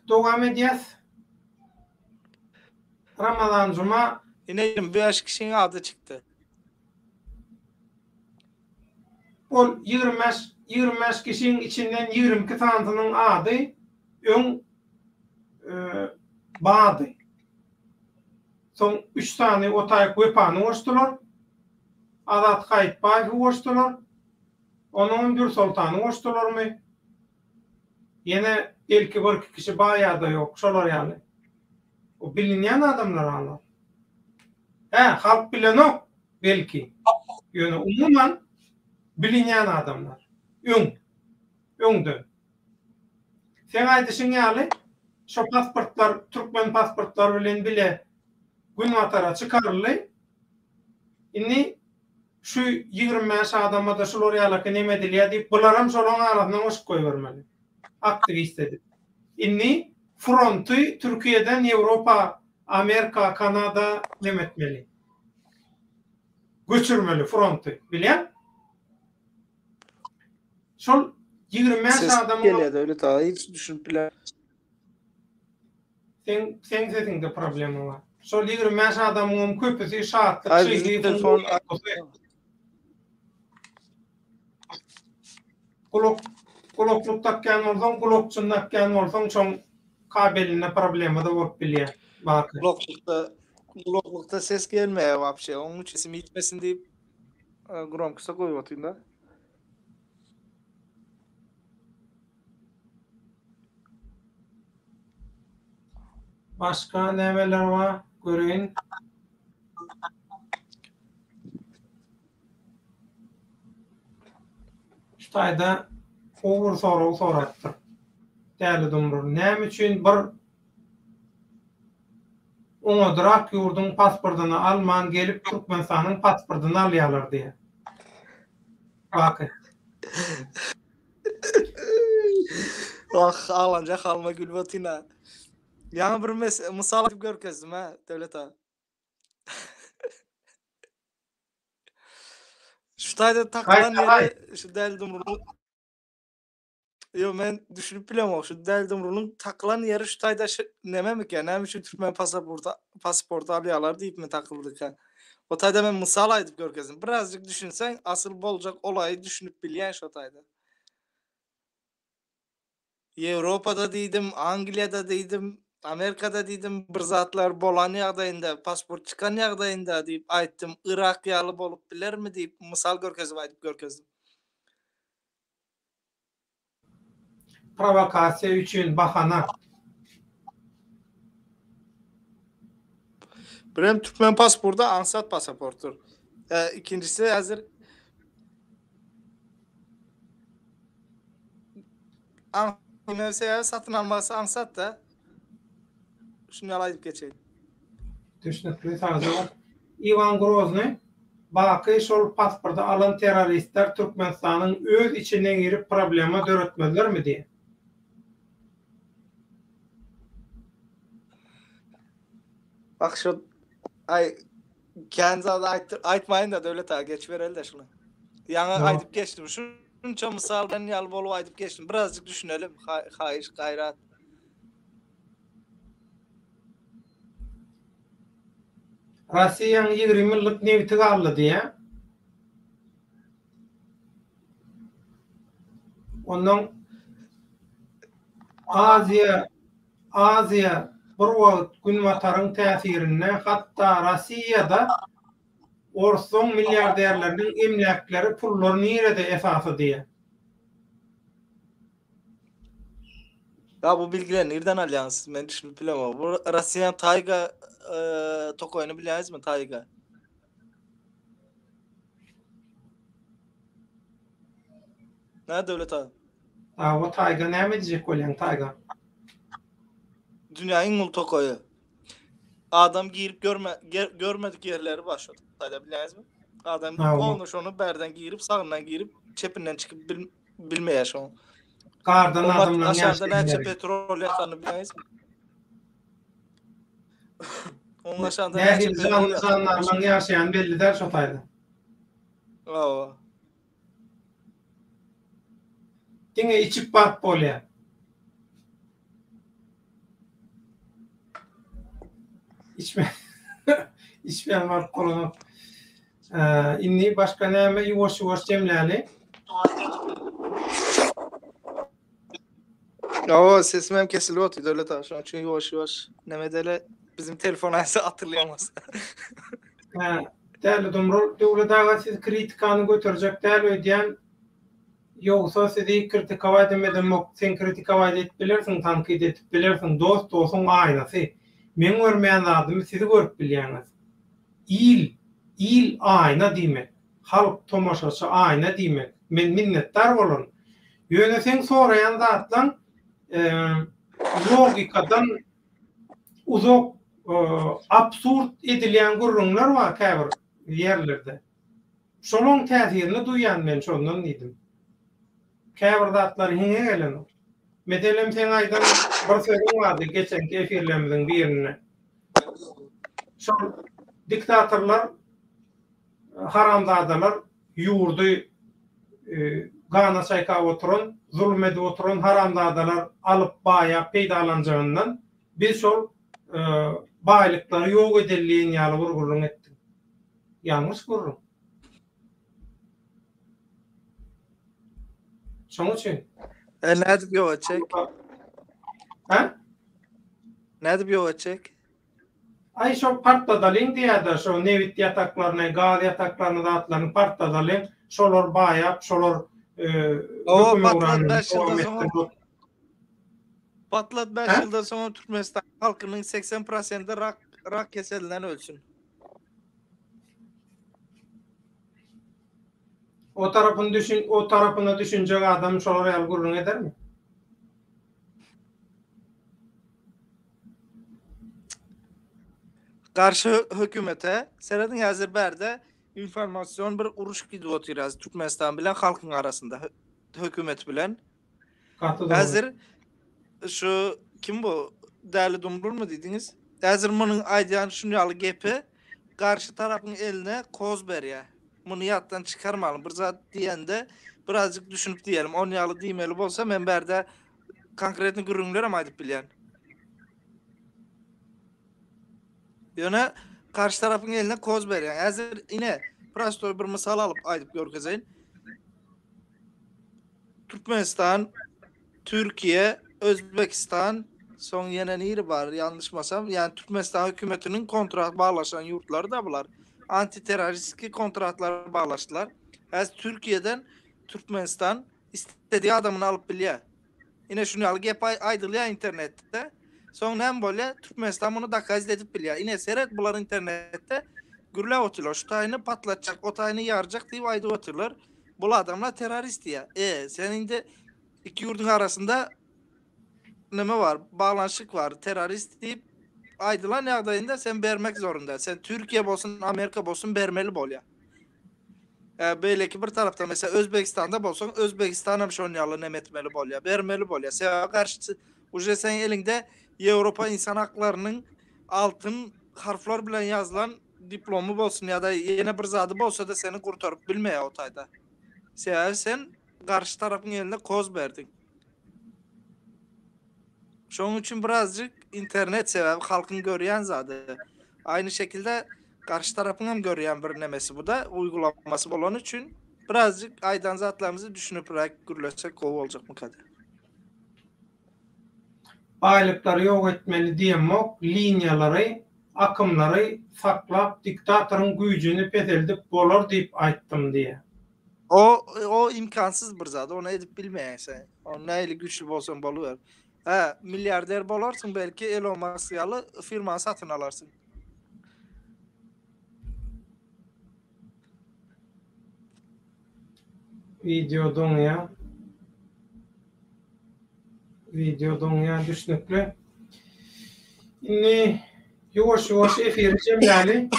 Dowam edýäs. Ramazan Juma. Ine 25 kişiň ady çykdy. Ol 25, 25 kişiň içinden 22 sanysynyň ady öň bardy. Soň 3 sany o taýyk Wepany goşdular. Azat Haýytbaýewi goşdular. Onuňam Dürsoltany goşdularmy? Ýene belki birki kişi bar ýa-da ýok, şolar ýaly. O bilinýän adamlar alar. Hä, halk bilenok belki. Ýöne umuman bilinýän adamlar. Öň. Öňden. Seň aýdyşyň ýaly, şo pasportlar türkmen pasportlary bilen bile günbatara çykaryldy. Indi şu 25 adama-da şular ýalaky neme edilýär diýip, bularam şolaň arasyna goşup goýbermeli. Aktiwist edip. Indi fronty Türkiýeden Ýewropa, Amerika, Kanada neme etmeli. Göçürmeli fronty. Bilýäň? Şol 25 Ses adamyň gelýär Döwlet aga hiç düşünip bilemok. Seň seň sesiňde problema bar. Şol 25 adamyňam köpüsi Şatlyk Ay bizim Şyhyýewiň telefon oýnatgysy. Gulak gulaklyk dakýan bolsaň, gulakçyn dakýan bolsaň, şoň kabelinde problema-da bolup bilýär. Baky. Gulaklykda gulaklykda ses gelmeýär wapşe. Onuň üçin sesim ýitmesin diýip e, gromkosta goýup otyryn-da. Başga nämeler bar? Göreýin. Şu taýda gowy bir sorag sorapdyr. Däli Dumrul, näme üçin bir oňadyrak ýurduň pasportyny alman gelip Türkmenistanyň pasportyny alýarlar diýýär. Baky. Wah, aglanjak halyma gülüp otyryn-a. Ýaňy bir mysal aýdyp görkezdim-ä, Döwlet aga. Şu taýda takylan ýeri şu Däli Dumrulyň Ýok, men düşünip bilemok. Şu Däli Dumrulyň takylan ýeri şu taýda şu nememikä? Näme üçin türkmen pasaporty pasporty alýarlar diýipmi takyldyka? O taýda men mysal aýdyp görkezdim. Birazjyk düşünseň, asyl boljak olaýy düşünip bilýän şo taýda. Ýewropada diýdim, Angliýada diýdim, Amerikada diýdim, bir zatlar bolan ýagdaýynda, pasport çykan ýagdaýynda diýip aýtdym, Yrak ýaly bolup bilermi diýip mysal görkezip aýdyp görkezdim. Prowokasiýa üçin bahana. Birem türkmen pasporty aňsat pasaportdyr. Ikinjisi häzir. Aňsat sebäbi satyn almasy aňsat-da. Şuny ýaly aýdyp geçeýin. Düşnükli sagja bol. Iwan Grozny Baky şol pasporty alan terroristler Türkmenistanyň öz içine girip problema döretmezlermi diýen. Bak şu aý kän zat aýtdy aýtmaýyn-da Döwlet aga geçibereli-de şuny. Ýaňy aýdyp geçdim. Şunça mysal bilen ýaly bolup aýdyp geçdim. Birazjyk düşünelim haýyş gaýrat. Rossiýaň 20 ýyllyk nebiti galdy diýýä. Ondan Aziýa Aziýa bir wagt Günbataryň täsirinde hatda Rossiýada orslaň milliarderleriniň emläkleri pullary nirede esasy diýýä. Ya bu bilgileri nirden alýaňyz siz? Men düşünip bilemok. Bu Rossiýanyň taýga e, tokaýyny bilýäňizmi taýga? Nä Döwlet aga? Awa taýga näme diýjek bolýaň taýga? Dünýäniň iň uly tokaýy. Adam girip görme görmedik ýerleri bar şo taýda bilýäňizmi? Adam polny şony bärden girip, sagyndan girip, çepinden çykyp bil, bilmeýär şoň. Gardan adamlaryň aşagynda näçe petrol ýatanyny bilýäňizmi? Onuň aşagynda näçe petrol ýatanyny ýaşaýan belli däl şo taýda. Hawa. Diňe içip baryp bolýar. Içme. Içmän baryp bolanok. Indi başga näme ýuwaş ýuwaş jemläli. Hawa, sesim hem kesilip otyr Döwlet aga, şonuň üçin ýuwaş ýuwaş neme edeli, bizim telefon aýsa atylýamaz. Hä, Däli Dumrul, Döwlet aga siz kritikany göterjek däl öýdýän, ýogsa sizi kritikowaýt hem edemok, sen kritikowaýt edip bilersiň, tankyt edip bilersiň, dost dosuň aýnasy, meň görmeýän zadymy siz görüp bilýäňiz. Il, il aýna diýmek, halk, tomaşaçy aýna diýmek, men minnetdar bolaryn. Ýöne seň soraýan zatlaň logikadan uzak absurd edilýän gürrüňler bar käbir ýerlerde. Şolaň täsirini duýýan men şondan diýdim. Käbir zatlar hiňe gelenok. Meselem seň aýdan bir sözüň bardy geçenki efirlerimiziň birinde. Şol diktatorlar haramzadalar ýurdy gana çaýkap oturan, zulum edip oturan haramzadalar alyp baýap peýdalanjagyndan biz şol baýlyklary ýok edeli diýen ýaly bir gürrüň etdiň. Ýalňyş gürrüň. Şoň üçin. E nädip ýok etjek? Hä? Nädip ýok etjek? Aý şo partladalyň diýýärde şo nebit ýataklaryny, gaz ýataklaryny zatlaryny partladalyň, şolar baýap, şolar höküm öwrenini Patlat 5 ýyldan soňam Türkmenistan halkynyň 80 prosenti rak rak keselinden ölsün. O tarapyny düşün, o tarapyna düşünjek adam şolar ýaly gürrüň edermi? Garşy hökümete serediň häzir bärde informasion bir uruş gidip otyr häzir Türkmenistan bilen halkyň arasynda hökümet bilen. Häzir şu kim bu Däli Dumrulmy diýdiňiz? Häzir munuň aýdýan şun ýaly gepi garşy tarapyň eline koz berýär. Muny ýatdan çykarmalyň. Bir zat diýende birazjyk düşünip diýelim. On ýaly diýmeli bolsa men bärde konkretny gürrüňlerem aýdyp bilýän. Ýöne garşy tarapyň eline koz berýän. Häzir ine prostoý bir mysal alyp aýdyp görkezeýin. Türkmenistan, Türkiýe, Özbekistan, soň ýene niri bar ýalňyşmasam, ýani Türkmenistan hökümetiniň kontrat baglaşan ýurtlary da bular. Antiterroristiki kontratlar baglaşdylar. Häzir Türkiýeden Türkmenistan istediği adamyny alyp bilýär. Ine şuny ýaly gep aýdylýar internetde. Soň näme bolýar? Türkmenistan muny dokazit edip bilýär. Ine seret bular internetde gürläp otyrlar. Şu taýyny patlatjak, o taýyny ýarjak diýip aýdyp otyrlar. Bul adamlar terrorist diýýär. E, sen indi. İki ýurduň arasynda neme bar, baglanyşyk bar, terrorist diýip aýdylan ýagdaýynda sen bermek zorunda. Sen Türkiýe bolsun, Amerika bolsun bermeli bolýar. E, beýleki bir tarapdan mesela Özbegistanda bolsaň, Özbegistan hem şon ýaly neme etmeli bolýar, bermeli bolýar. Sebäbi garşy uje seň eliňde Ýewropa insan haklarynyň altyn harflar bilen ýazylan diplomy bolsun ýa-da ýene bir zady bolsa-da seni gurtaryp bilmeýär o taýda. Sebäbi sen garşy tarapyň eline koz berdiň. Şonuň üçin birazjyk internet sebäbi halkyň görýän zady. Aýny şekilde garşy tarapyň hem görýän bir nemesi bu da uygulamasy bolany üçin birazjyk aýdan zatlarymyzy düşünipräk gürleşsek gowy boljakmyka diýip. Baýlyklary ýok etmeli diýemok, liniýalary, akymlary saklap diktatoryň güýjüni peseldip bolar diýip aýtdym diýýär. O o imkansyz bir zat, ony edip bilmeýäň sen. O nähili güýçli bolsaň boluber. Hä, milliarder bolarsyň belki Elon Musk ýaly firmany satyn alarsyň. Wideo doňýa. Wideo doňýa düşnükli. Indi ýuwaş ýuwaş efiri jemläli.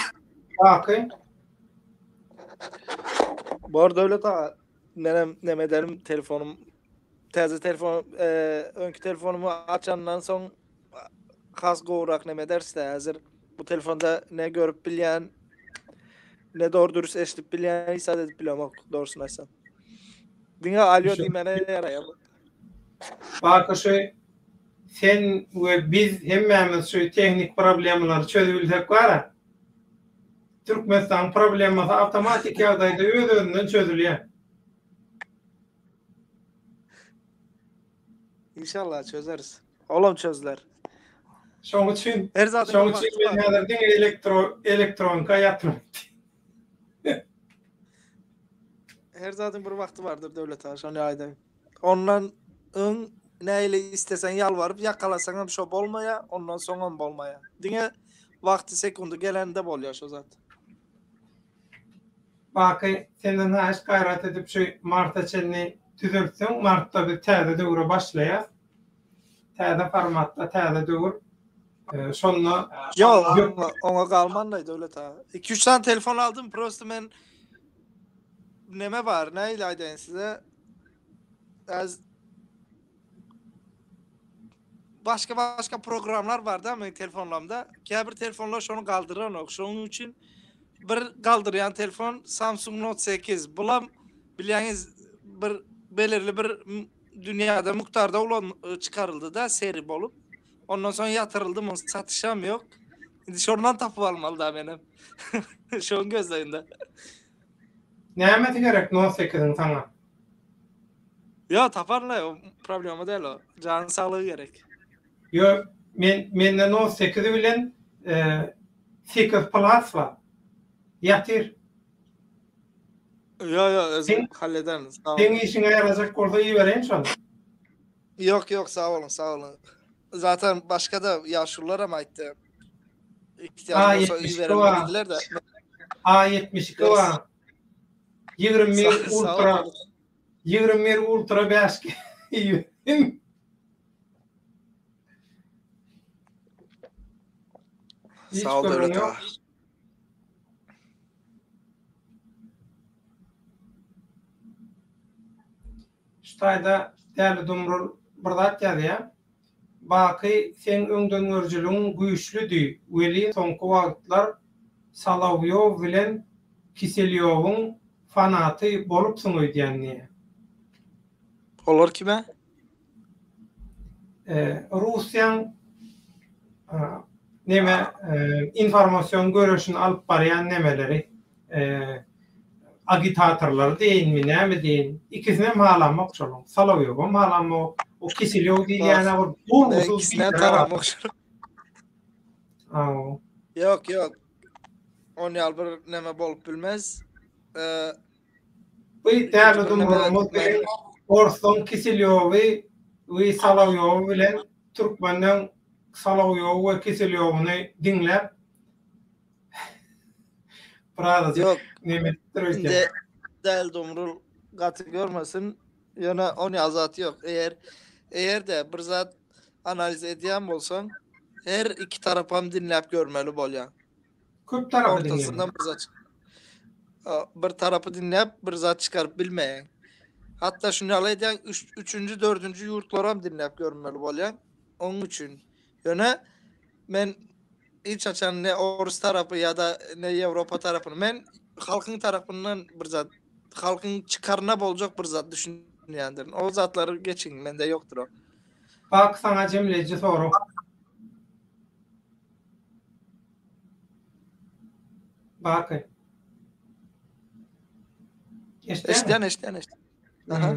Baky. Bor Döwlet aga. Menem neme ederim telefonym täze telefon e, öňki telefonymy açandan soň has gowurak neme ederis-de häzir bu telefonda ne görüp bilýän ne dogry dürüst eşidip bilýän hiç zat edip bilemok dogrusyny aýtsam. Diňe alýo diýmäne ýaraýar. Baky şu sen we biz hemmämiz şu tehnik problemalary çözübilsek bara. Türkmenistanyň problemasy awtomatik ýagdaýda öz-özünden çözülýär. Inşallah çözeris. Olam çözler. Şoň üçin Her zadyň şoň üçin men häzir diňe elektro elektronka ýatyrym. Her zadyň bir wagty bardyr Döwlet aga, şony aýdaýyn. Ondan öň nähili isleseň ýalbaryp ýakalasaň hem şo bolmaýar, ondan soň hem bolmaýar. Diňe wagty sekundy gelende bolýar şo zat. Baky senden haýyş gaýrat edip şu marta çenli düzeltseň martda biz täze döwre başlaýas. Täze formatda täze döwür. Şonda Ýok, oňa galmanlaý Döwlet aga. 2-3 sany telefon aldym, prosta men neme bar, nähili aýdaýyn size? Az başga başga programlar bar da meniň telefonlarymda. Käbir telefonlar şony galdyranok. Şonuň üçin bir galdyrýan telefon Samsung Note 8. Bulam bilýäňiz bir belirli bir dünýäde mukdarda ulan çykaryldy da seri bolup. Ondan soň ýatyryldy, muň satyşam ýok. Indi şondan tapyp almaly da menem. Şoň gözleginde. Nämesi gerek Note 8-iň saňa? Ýok, taparyn-laý, o problema däl o. Janyň saglygy gerek. Ýok, men mende Note 8 bilen 8 Plus bar. Ýatyr. Ýok, ýok, özüm hallederin. Sag boluň. Seň işiňe ýarajak bolsa ibereýin şony. Ýok, ýok, sag boluň, sag boluň. Zaten başga-da ýaşulular hem aýtdy. Ihtiýajy bolsa iberelim diýdiler-de. A72 bar. 21 Ultra 21 Ultra 5G Sag ol Döwlet aga. Şu taýda Däli Dumrul bir zat ýazýar. Baky seň öňdengörüjiligiň güýçlüdi weli soňky wagtlar Solowýow bilen Kiselýowyň fanaty bolupsyň öýdýän diýýär. Olar kime? Russiýaň neme informasion göreşini alyp barýan nemeleri agitatorlary diýeýinmi näme diýeýin ikisinem halamok şolaň Solowýowam halamok o Kiselýow diýilýäne bir bolgusyz biderek. Ýok ýok on ýaly bir neme bolup bilmez. Bu däli dumrulymyz biziň orsuň Kiselýowy we Solowýowy bilen türkmenden Solowýowy we Kiselýowyny diňläp birazajyk neme edipdir öýdýän. Indi Däli Dumrul gaty görmesin. Ýöne on ýaly zat ýok. Eger eger-de bir zat analiz edýän bolsaň, her iki tarapam diňläp görmeli bolýaň. Köp tarapy diňlemeli. Ortasyndan bir zat bir tarapy diňläp bir zat çykaryp bilmeýäň. Hatda şuny ýaly edýäň, üç, üçünji, dördünji ýurtlaram diňläp görmeli bolýaň. Onuň üçin. Ýöne men hiç haçan ne orus tarapy ýa-da ne Ýewropa tarapyny men halkyň tarapyndan bir zat halkyň çykaryna boljak bir zat düşünýändirin. O zatlary geçiň, mende ýokdur o. Bak saňa jemleýji sorag. Baky. Eşidýän, eşidýän, eşidýän. Aha.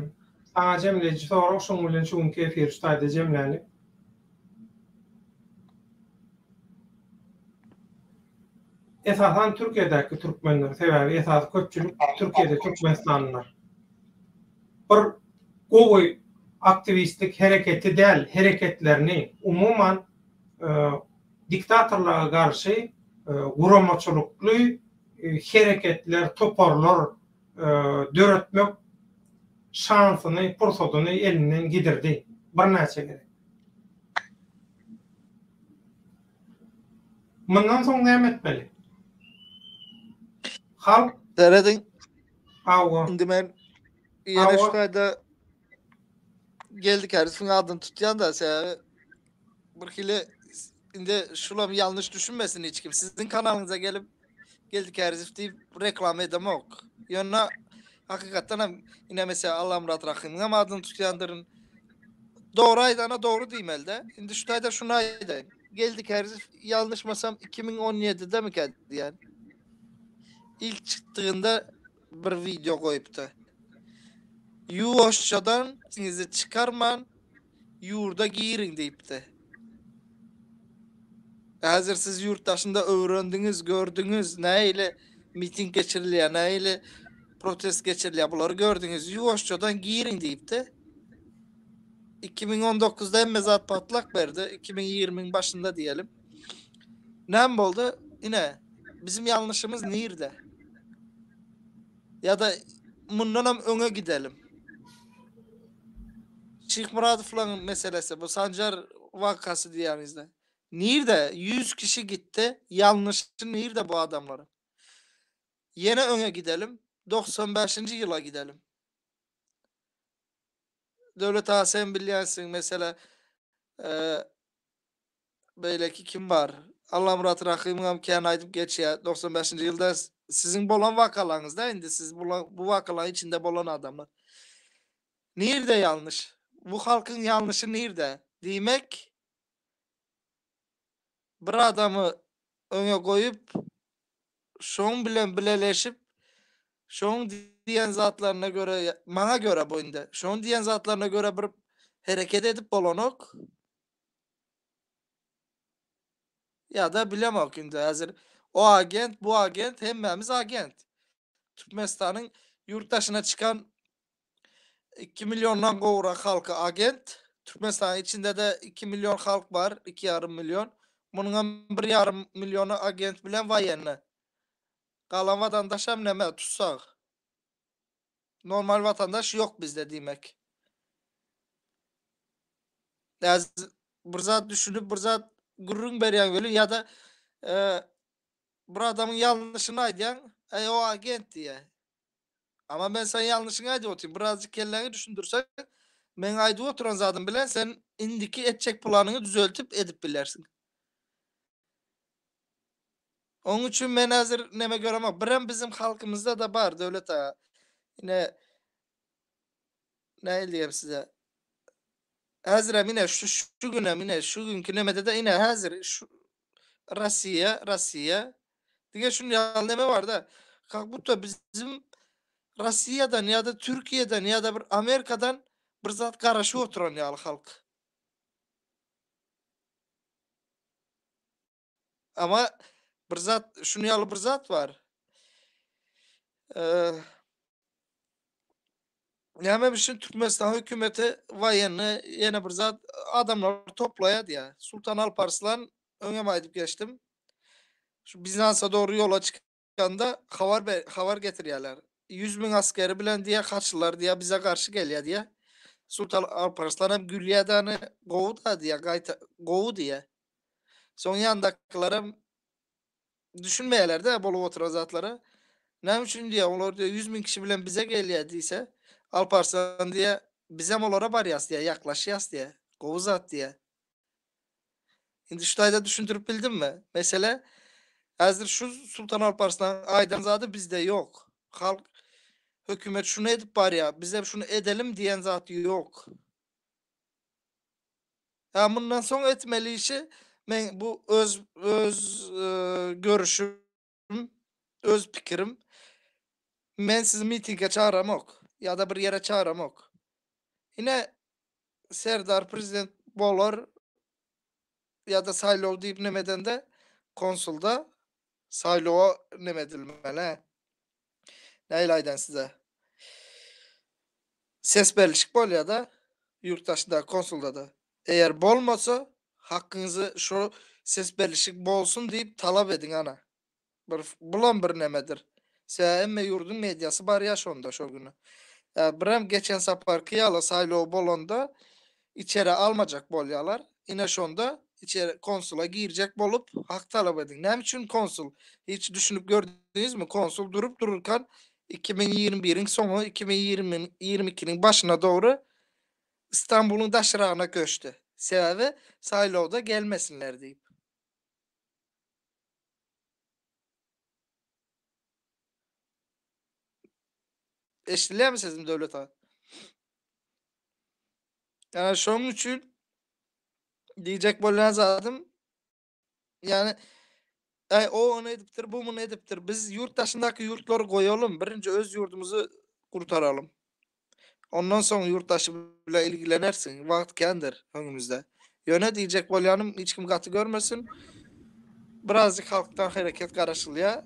Saňa jemleýji sorag, şoň bilen şu günki efiri şu taýda jemläli. Esasan Türkiýedäki türkmenler, sebäbi esasy köpçülik Türkiýede türkmenistanlylar. Bir gowy aktiwistlik hereketi däl, hereketlerini umuman diktatorlyga garşy guramaçylykly hereketler, toparlar döretmek şansyny, pursadyny elinden gidirdi birnäçe gezek. Mundan soň näme etmeli? Halk Serediň. Hawa. Indi men ýene şu taýda Geldi Kärisowyň adyny tutýan-da, sebäbi bir hili indi şulam ýalňyş düşünmesin hiç kim. Siziň kanalyňyza gelip Geldi Kärizow diýip reklama edemok. Ýöne hakykatdan hem ine mesela Allamyrat Rahymyň hem adyny tutýandyryn. Dogry aýdana dogry diýmeli-de. Indi şu taýda şuny aýdaýyn. Geldi Kärizow ýalňyşmasam 2017-demikä diýýän. Ilk çykdygynda bir wideo goýupdy. Ýuwaşjadan sesiňizi çykarman ýurda giriň diýipdi. Häzir siz ýurt daşynda öwrendiňiz, gördüňiz, nähili miting geçirilýär, nähili protest geçirilýär, bulary gördüňiz. Ýuwaşjadan giriň diýipdi. 2019-da hemme zat patlak berdi, 2020-iň başynda diýelim. Näme boldy? Ine, bizim ýalňyşymyz nirde? Ýa-da mundanam öňe gidelim. Şyhmyradowlaryň meselesi, bu Sanjar wakasy diýýäňizde. Nirde? 100 kişi gitdi. Ýalňyşy nirde bu adamlaryň? Ýene öňe gidelim. 95-nji ýyla gidelim. Döwlet aga sen bilýänsiň, mesele Beýleki kim bar? Allamyrat Rahymyňam kän aýdyp geçýär. 95-nji ýylda siziň bolan wakalaryňyzda indi siz bu wakalaryň içinde bolan adamlar. Nirde ýalňyş? Bu halkyň ýalňyşy nirde? Diýmek, bir adamy öňe goýup, şoň bilen bileleşip, şoň diýen zatlaryna göre, maňa göre bu indi, şoň diýen zatlaryna göre bir hereket edip bolanok. Ýa-da bilemok indi häzir o agent, bu agent, hemmämiz agent. Türkmenistanyň ýurt daşyna çykan 2 milliondan gowrak halky agent. Türkmenistanyň içinde-de 2 million halk bar, 2,5 million. Munuňam 1,5 milliony agent bilen woýenny. Galan watandaşam neme, tussag. Normal watandaş ýok bizde diýmek. Häzir bir zat düşünip bir zat gürrüň berýäň welin ýa-da e, bir adamyň ýalňyşyny aýdýaň, eý o agent diýýär. Ama men sen ýalňyşyňy aýdyp otyryn. Birazjyk kelläňi düşündirseň, meň aýdyp oturan zadym bilen sen indiki etjek planyňy düzeltip edip bilersiň. Oň üçin men häzir neme göremok. Birem bizim halkymyzda-da bar Döwlet aga. Ine nähili diýem size. Häzirem ine şu şu günem ine şu günki nemede-de ine häzir şu Rossiýa, Rossiýa diňe şuny ýaly neme bar-da. Kak budda bizim Rossiýadan ýa-da Türkiýeden ýa-da bir Amerikadan bir zat garaşyp oturan ýaly halk. Ama bir zat, şuny ýaly bir zat bar. Näme üçin Türkmenistan hökümeti waýenny ýene bir zat adamlar toplaýar diýýär. Sultan Alparslan öňem aýdyp geçdim. Şu Bizansa dogry ýola çykanda habar habar getirýärler. 100 müň askeri bilen diýýär, haçlylar diýýär, bize garşy gelýär diýýär. Sultan Alparslan hem gülýär dany, gowy da diýýär, gaýta gowy diýýär. Soň ýandakylaram düşünmeýärler-de bolup oturan zatlara. Näme üçin diýýär, olar diýýär 100 müň kişi bilen bize gelýär diýse, Alparslan diýýär, bizem olara barýas diýýär, ýaklaşýas diýýär. Gowy zat diýýär. Indi şu taýda düşündirip bildimmi? Mesele häzir şu Sultan Alparslan aýdan zady bizde ýok. Halk hökümet şuny edip barýar, bizem şuny edelim diýen zat ýok. Hä mundan soň etmeli işi men bu öz öz görüşim, öz pikirim. Men sizi mitinge çagyramok ýa-da bir ýere çagyramok. Ine Serdar prezident bolar ýa-da saýlaw diýip neme edende konsulda saýlawa neme edilmeli. Nähili aýdan size? Ses berlişik bolýar-da ýurt daşyndaky konsulda-da. Eger bolmasa hakyňyzy şo ses berlişik bolsun diýip talap ediň ana. Bir bulam bir nemedir. Sebäbi hemme ýurduň mediasy barýar şonda şo güni. Birem geçen saparky ýaly saýlaw bolanda içeri almajak bolýarlar. Ine şonda içeri konsula girjek bolup hak talap ediň. Näme üçin konsul? Hiç düşünip gördüňizmi? Konsul durup dururkan 2021-iň soňy 2022-niň başyna dogry Istanbulyň daşragyna göçdi. Sebäbi saýlawda gelmesinler diýip. Eşidilýärmi sesim Döwlet aga? Ýani şonuň üçin diýjek bolýan zadym ýani Äý o ony edipdir, bu muny edipdir. Biz ýurt daşyndaky ýurtlary goýalym, birinji öz ýurdumyzy gurtaralym. Ondan soň ýurt daşy bilen ilgilenersiň, wagt kändir öňümizde. Ýöne diýjek bolýanym hiç kim gaty görmesin. Birazjyk halkdan hereket garaşylýar.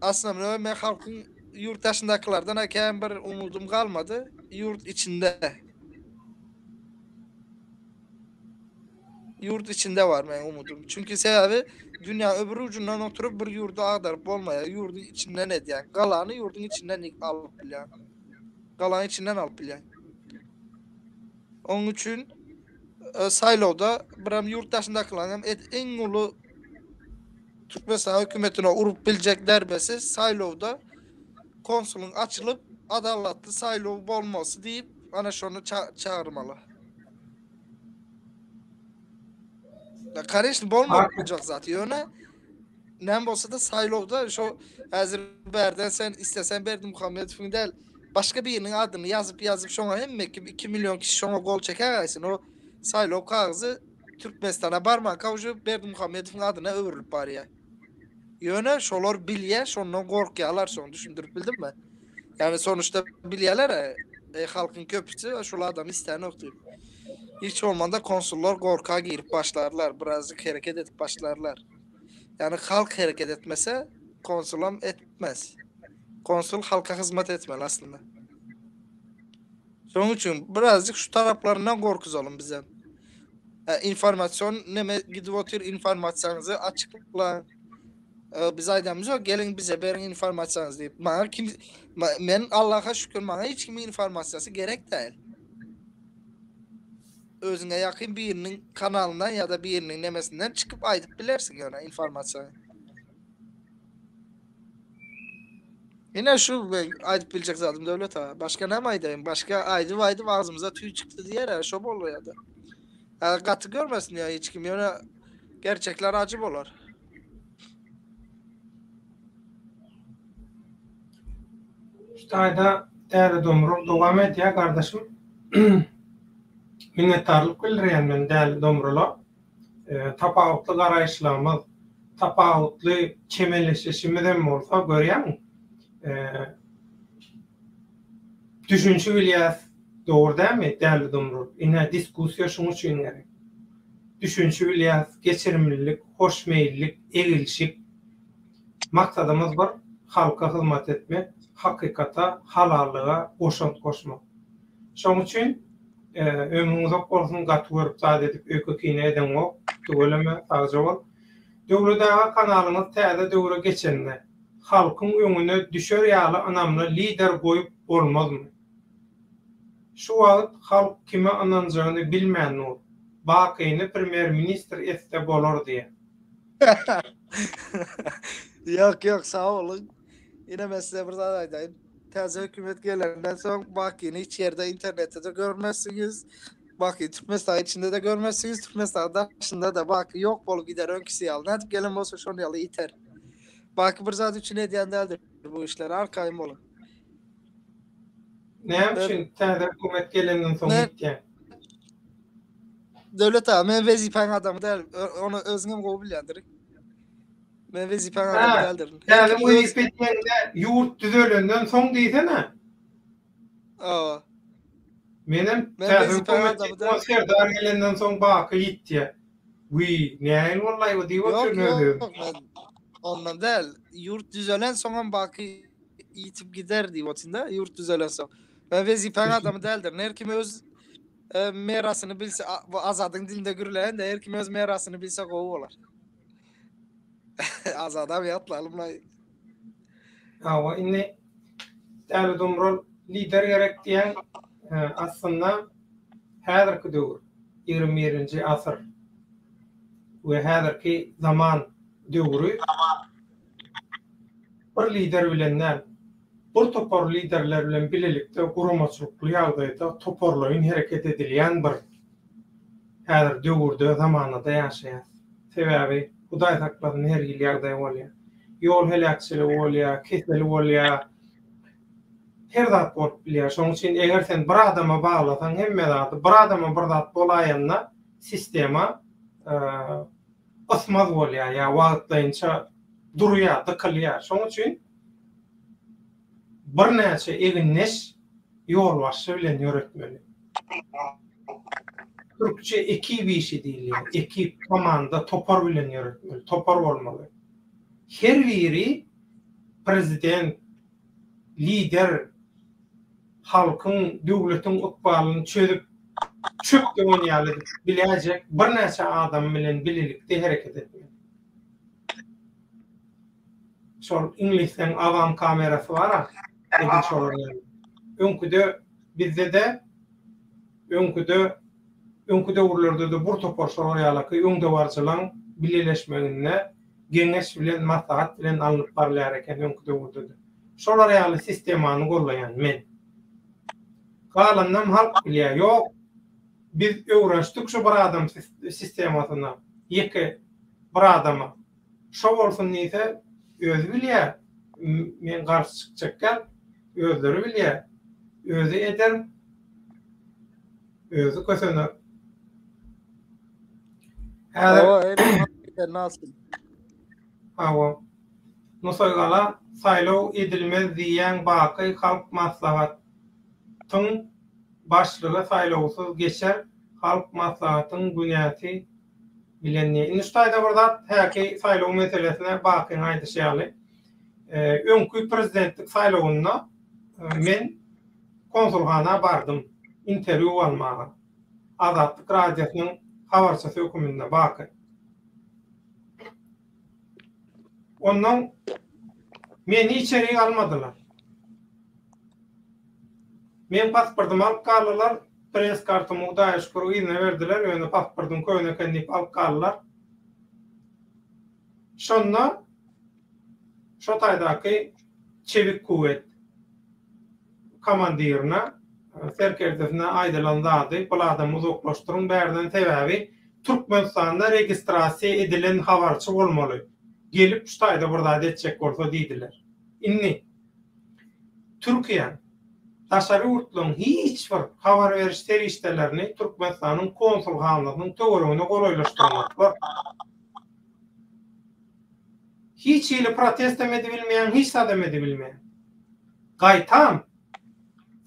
Aslynda men halkyň ýurt daşyndakylardan-a kän bir umydym galmady. Ýurt içinde. Ýurt içinde bar meň umydym. Çünki sebäbi dünýäň öbür ujundan oturyp bir ýurdy agdaryp bolmaýar. Ýurduň içinden edýäň. Galany ýurduň içinden alyp bilýäň. Galany içinden alyp bilýäň. Onuň üçin e, saýlawda birem ýurt daşyndakylaryň hem et, iň uly Türkmenistan hökümetine urup biljek derbesi saýlawda konsulyň açylyp adalatly saýlaw bolmasy diýip ana şony çagyrmaly. Ya kardeşim bolmayacak zat. Ýöne näme bolsa da saýlawda şo häzir bärden sen istesen Berdimuhamedowyň däl başga biriniň adyny ýazyp ýazyp şoňa hemme kim 2 million kişi şoňa gol çekäýsin o saýlaw kagyzy Türkmenistana barmanka uje Berdimuhamedowyň adyna öwrülip barýar. Ýöne şolar bilýär, şondan gorkýarlar, şony düşündirip bildimmi? Ýani sonuçta bilýärler, e, halkyň köpüsi şol adamy istänok diýip. Hiç bolmanda konsullar gorka girip başlarlar, birazjyk hereket edip başlarlar. Ýani halk hereket etmese, konsulam etmez. Konsul halka hyzmat etmeli aslynda. Şonuň üçin birazjyk şu taraplaryndan gorkuzalym bizem. E, informasion neme gidip otyr informasiýaňyzy açyklaň. E, biz aýdamyz ýok, geliň bize beriň informasiýaňyzy diýip. Maňa kim men Allaha şükür maňa hiç kimiň informasiýasy gerek däl. Özüňe ýakyn biriniň kanalyndan ýa-da biriniň nemesinden çykyp aýdyp bilersiň ýöne informasiýany. Ine şu aýdyp biljek zadym Döwlet aga. Başga näme aýdaýyn? Başga aýdyp aýdyp agzymyza tüý çykdy diýer, şo bolýar-da. Gaty görmesin ýa hiç kim ýöne gerçekler ajy bolar. Şu taýda Däli Domrul dowam edýär gardaşym. Minnetdarlyk bildirýän men Däli Domrula. Tapawutly garaýyşlarymyz, tapawutly çemeleşişimiz hem bolsa görýäňmi? Düşünşi bilýäs, dogry dälmi Däli Domrul? Ine diskussiýa şuň üçin gerek. Düşünşi bilýäs, geçirimlilik, hoşmeýillik, egilşik. Maksadymyz bir, halka hyzmat etmek, hakykata, halallyga goşant goşmak. Şoň üçin ömrüň uzak bolsun, gaty görüp zat edip öýke-kine edeňok, tüweleme, sagja bol. Döwlet aga kanalyňyz täze döwre geçende. Halkyň öňüne düşer ýaly ynamly lider goýup bolmazmy? Şu wagt halk kime ynanjagyny bilmän dur. Bakyny premýer ministr etse bolar diýä. Ýok ýok sag boluň. Ine men size bir zat aýdaýyn. Täze hökümet gelenden soň Bakyny hiç ýerde internetde-de görmezsiňiz. Baky Türkmenistan içinde-de görmezsiňiz, Türkmenistanyň daşynda-da Baky ýok bolup gider öňküsi ýaly. Nädip gelen bolsa şony ýaly ýiter. Baky bir zat üçin edýän däldir bu işleri, arkaýyn boluň. Näme üçin täze hökümet gelenden soň ýitýär? Döwlet aga, men wezipäň adamy däl, ony özüňem gowy bilýändir. Men wezipäň adamy däldirin. Täze wezipe diýende ýurt düzelenden soň diýsene. Hawa. Menem täze hökümet diýip, Serdar gelenden soň Baky ýitýär. Wiý, nähili boldy-aý bu diýip otyryn öz-özüme. Ýok, ýok, ondan däl. Ýurt düzelen soňam Baky ýitip gider diýip otyryn-da, ýurt düzelen soň. Men wezipäň adamy däldirin. Her kim öz merasyny bilse, bu Azadyň dilinde gürläýin-de, her kim öz merasyny bilse gowy bolar. Azadam ýatlalymlaý. Hawa, indi Däli Dumrul lider gerek diýýäň, aslynda häzirki döwür, 21-nji asyr we häzirki zaman döwri bir lider bilen däl, bir topar liderler bilen bilelikde guramaçylykly ýagdaýda toparlaýyn hereket edilýän bir häzir döwürde, zamanada ýaşaýas. Sebäbi Hudaý saklasyn her hili ýagdaý bolýar. Ýol heläkçiligi bolýar, kesel bolýar. Her zat bolup bilýär. Şonuň üçin eger sen bir adama baglasaň hemme zady, bir adama bir zat bolaýanda sistema ysmaz bolýar ýa wagtlaýynça durýar, dykylýar. Şonuň üçin birnäçe egindeş ýolbaşçy bilen ýöretmeli. Türkçe ekip işi diýilýär. Ekip, komanda, topar bilen ýöretmeli, topar bolmaly. Her biri prezident, lider, halkyň, döwletiň ykbalyny çözüp, çöp döwen ýaly edip biläýjek birnäçe adam bilen bilelikde hereket etmeli. Şol iňlisleň awan kamerasy bar-a, edil şolar ýaly. Öňküde bizde-de, öňküde, öňki döwürlerde-de bir topar şolar ýalaky öňdebaryjylaň bileleşmeginde geňeş bilen, maslahat bilen alnyp barylýar eken öňki döwürde-de. Şolar ýaly sistemany gollaýan men. Galanynam halk bilýär. Ýok, biz öwrenşdik şu bir adam sistemasyna, ýeke bir adama. Şo bolsun diýse, özi bilýär, men garşy çykjak däl, özleri bilýär. Özi eder, özi kösener. Häzir Hawa. Nusaýgala saýlaw edilmez diýýäň baky Halk Maslahatyň başlygy saýlawsyz geçer Halk Maslahatyň günäsi bilen diýýär. Indi şu taýda bir zat häki saýlaw meselesine Bakyň aýdyşy ýaly öňki prezidentlik saýlawynda men konsulhana bardym interwýu almaga. Azatlyk Radiosynyň habarçysy höküminde Baky. Ondan meni içerik almadylar. Men pasportymy alyp galdylar, press kartymy Hudaýa şükür yzyna berdiler, ýöne pasportym köne eken diýip alyp galdylar. Şonda şo taýdaky çebik kuwwet komandirine, serkerdesine aýdylan zady, bul adamy uzaklaşdyryň bärden, sebäbi Türkmenistanda registrasiýa edilen habarçy bolmaly, gelip şu taýda bir zat etjek bolsa diýdiler. Indi Türkiýäň, daşary ýurtlaryň hiç bir habar beriş serişdelerini Türkmenistanyň konsulhanasynyň töweregine golaýlaşdyranoklar. Hiç hili protestem edibilmeýäň, hiç zadam edibilmeýäň. Gaýtam,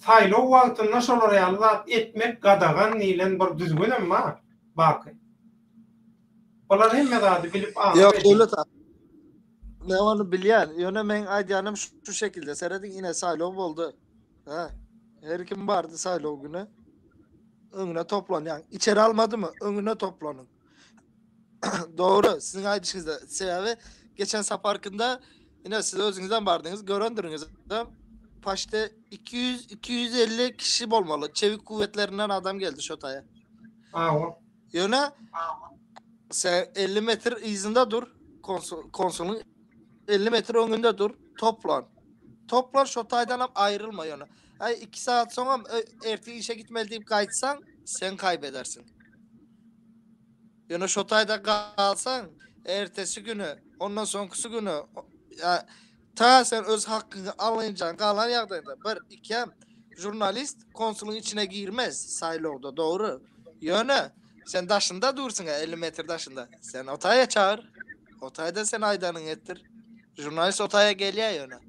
saýlaw wagtynda şolar ýaly zat etmek gadagan diýlen bir düzgünem bar, Baky. Bular hemme zady bilip aňyp Ýok, Döwlet aga. Men ony bilýän. Ýöne meň aýdýanym şu şekilde. Serediň, ine saýlaw boldy. Hä? Her kim bardy saýlaw güni. Öňüne toplanýaň. Içeri almadymy? Öňüne toplanyň. Dogry, siziň aýdyşyňyzda. Sebäbi geçen saparkynda. Ine siz özüňizem bardyňyz, görendiriňiz. Paşte 200 250 kişi bolmaly. Çevik kuvvetlerinden adam geldi şo taýa. Awa. Ýöne sen 50 metr yzynda dur. Konsul, konsulyň 50 metr öňünde dur. Toplan. Toplan şo taýdanam aýrylma ýöne. Aý 2 saat soňam ertir işe gitmeli diýip gaýtsaň, sen kaýbedersiň. Ýöne şo taýda galsaň, ertesi güni, ondan soňkusy güni, ýa ta sen öz hakyňy alynjan galan ýagdaýda bir, ikem žurnalist konsulyň içine girmez saýlawda, dogry. Ýöne sen daşynda dursuň-a, 50 metr daşynda. Sen o taýa çagyr. O taýda sen aýdanyňy etdir. Žurnalist o taýa gelýär ýöne.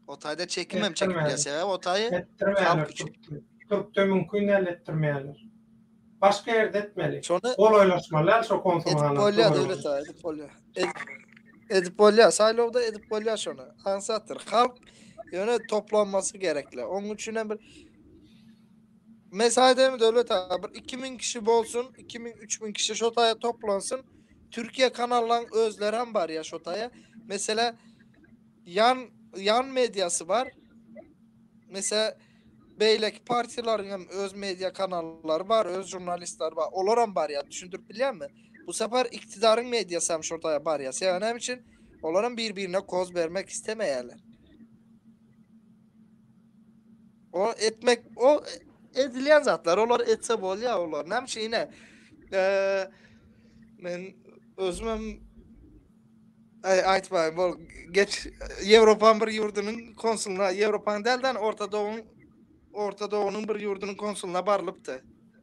O taýda çekimem çekip bilýär. Sebäbi o taýy halk üçin. Türkde mümkin däl etdirmeýärler. Başga ýerde etmeli. Şony golaýlaşmaly däl şo konsulhana. Edip bolýar Döwlet aga, edip bolýar. Edip bolýar, saýlawda edip bolýar şony. Aňsatdyr. Halk ýöne toplanmasy gerekli. Onuň üçin hem bir Mesaý dämi Döwlet aga, bir 2000 kişi bolsun, 2000 3000 kişi şo taýa toplansyn. Türkiýe kanallaryň özleri hem barýar şo taýa. Mesela ýan ýan mediasy bar. Mesela beýleki partiýalaryň hem öz media kanallary bar, öz žurnalistleri bar. Olar hem barýar, düşündirip bilýärmi? Bu sefer iktidaryň mediasy hem şo taýa barýar. Sebäbi näme üçin? Olar hem bir-birine koz bermek istemeýärler. O etmek o edilýän zatlar, olar etse bolýar olar. Näme üçin ine? Eee men özüm hem Aý aýtmaýyn bol geç Ýewropaň bir ýurdunyň konsulyna Ýewropaň däl-de Orta Doguň Orta Dogunyň bir ýurdunyň konsulyna barlypdy.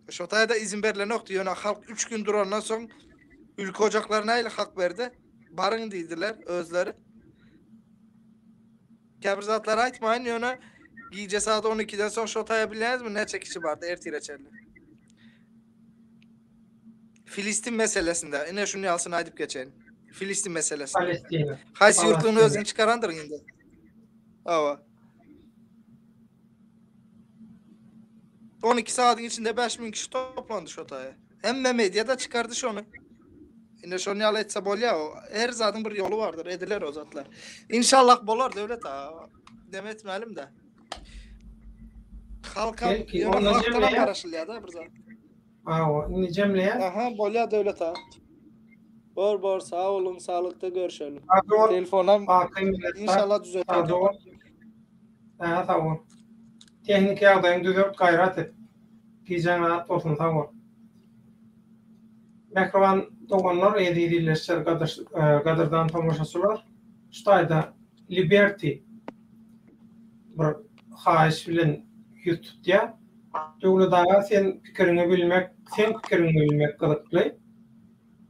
Şo taýda izin berlenokdy ýöne halk 3 gün durandan soň ülke ojaklary nähili hak berdi? Baryň diýdiler özleri. Käbir zatlary aýtmaýyn ýöne gije saat 12-den soň şo taýa bilýäňizmi näçe kişi bardy ertire çenli. Filistin meselesinde ine şuny ýalsyny aýdyp geçeýin. Filistin meselesinde. Palestina. Haýsy ýurtlugyny özüň çykarandyr indi. Hawa. 12 saatyň içinde 5000 kişi toplandy şo taýa. Hemme media da çykardy şony. Indi şony ýaly etse bolýar o. Her zadyň bir ýoly bardyr, ediler o zatlar. İnşallah bolar döwlet aga. Dem etmälim de. Halkam, Belki, ýöne onda halkdan jemleýär. garaşylýar da bir zat. Hawa, indi jemleýär. Aha, bolýar Döwlet aga. Bor bor, sag boluň, saglykda görşelim. Sag bol. Telefonam Baky minnetdar. inşallah düzelter. Sag bol. Hä, sag bol. Tehniki ýagdaýyňy düzelt, gaýrat et. Gijäň rahat bolsun, sag bol. Mähriban doganlar, eziz ildeşler, gadyrdan tomaşaçylar, şu taýda Liberty bir haýyş bilen ýüz tutýar. Döwlet aga sen pikiriňi bilmek, seň pikiriňi bilmek gyzykly.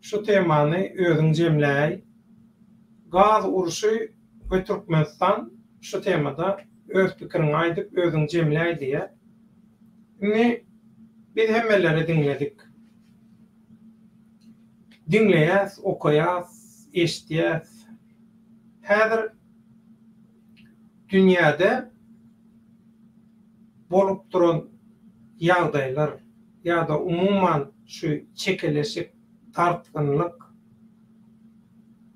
Şu temany özüň jemläý. Gaz urşy we Türkmenistan şu temada öz pikiriňi aýdyp özüň jemläý diýýär. Indi biz hemmeleri diňledik. Diňleýäs, okaýas, eşidýäs. Häzir dünýäde bolup duran ýagdaýlar ýa-da umuman şu çekeleşik, dartgynlyk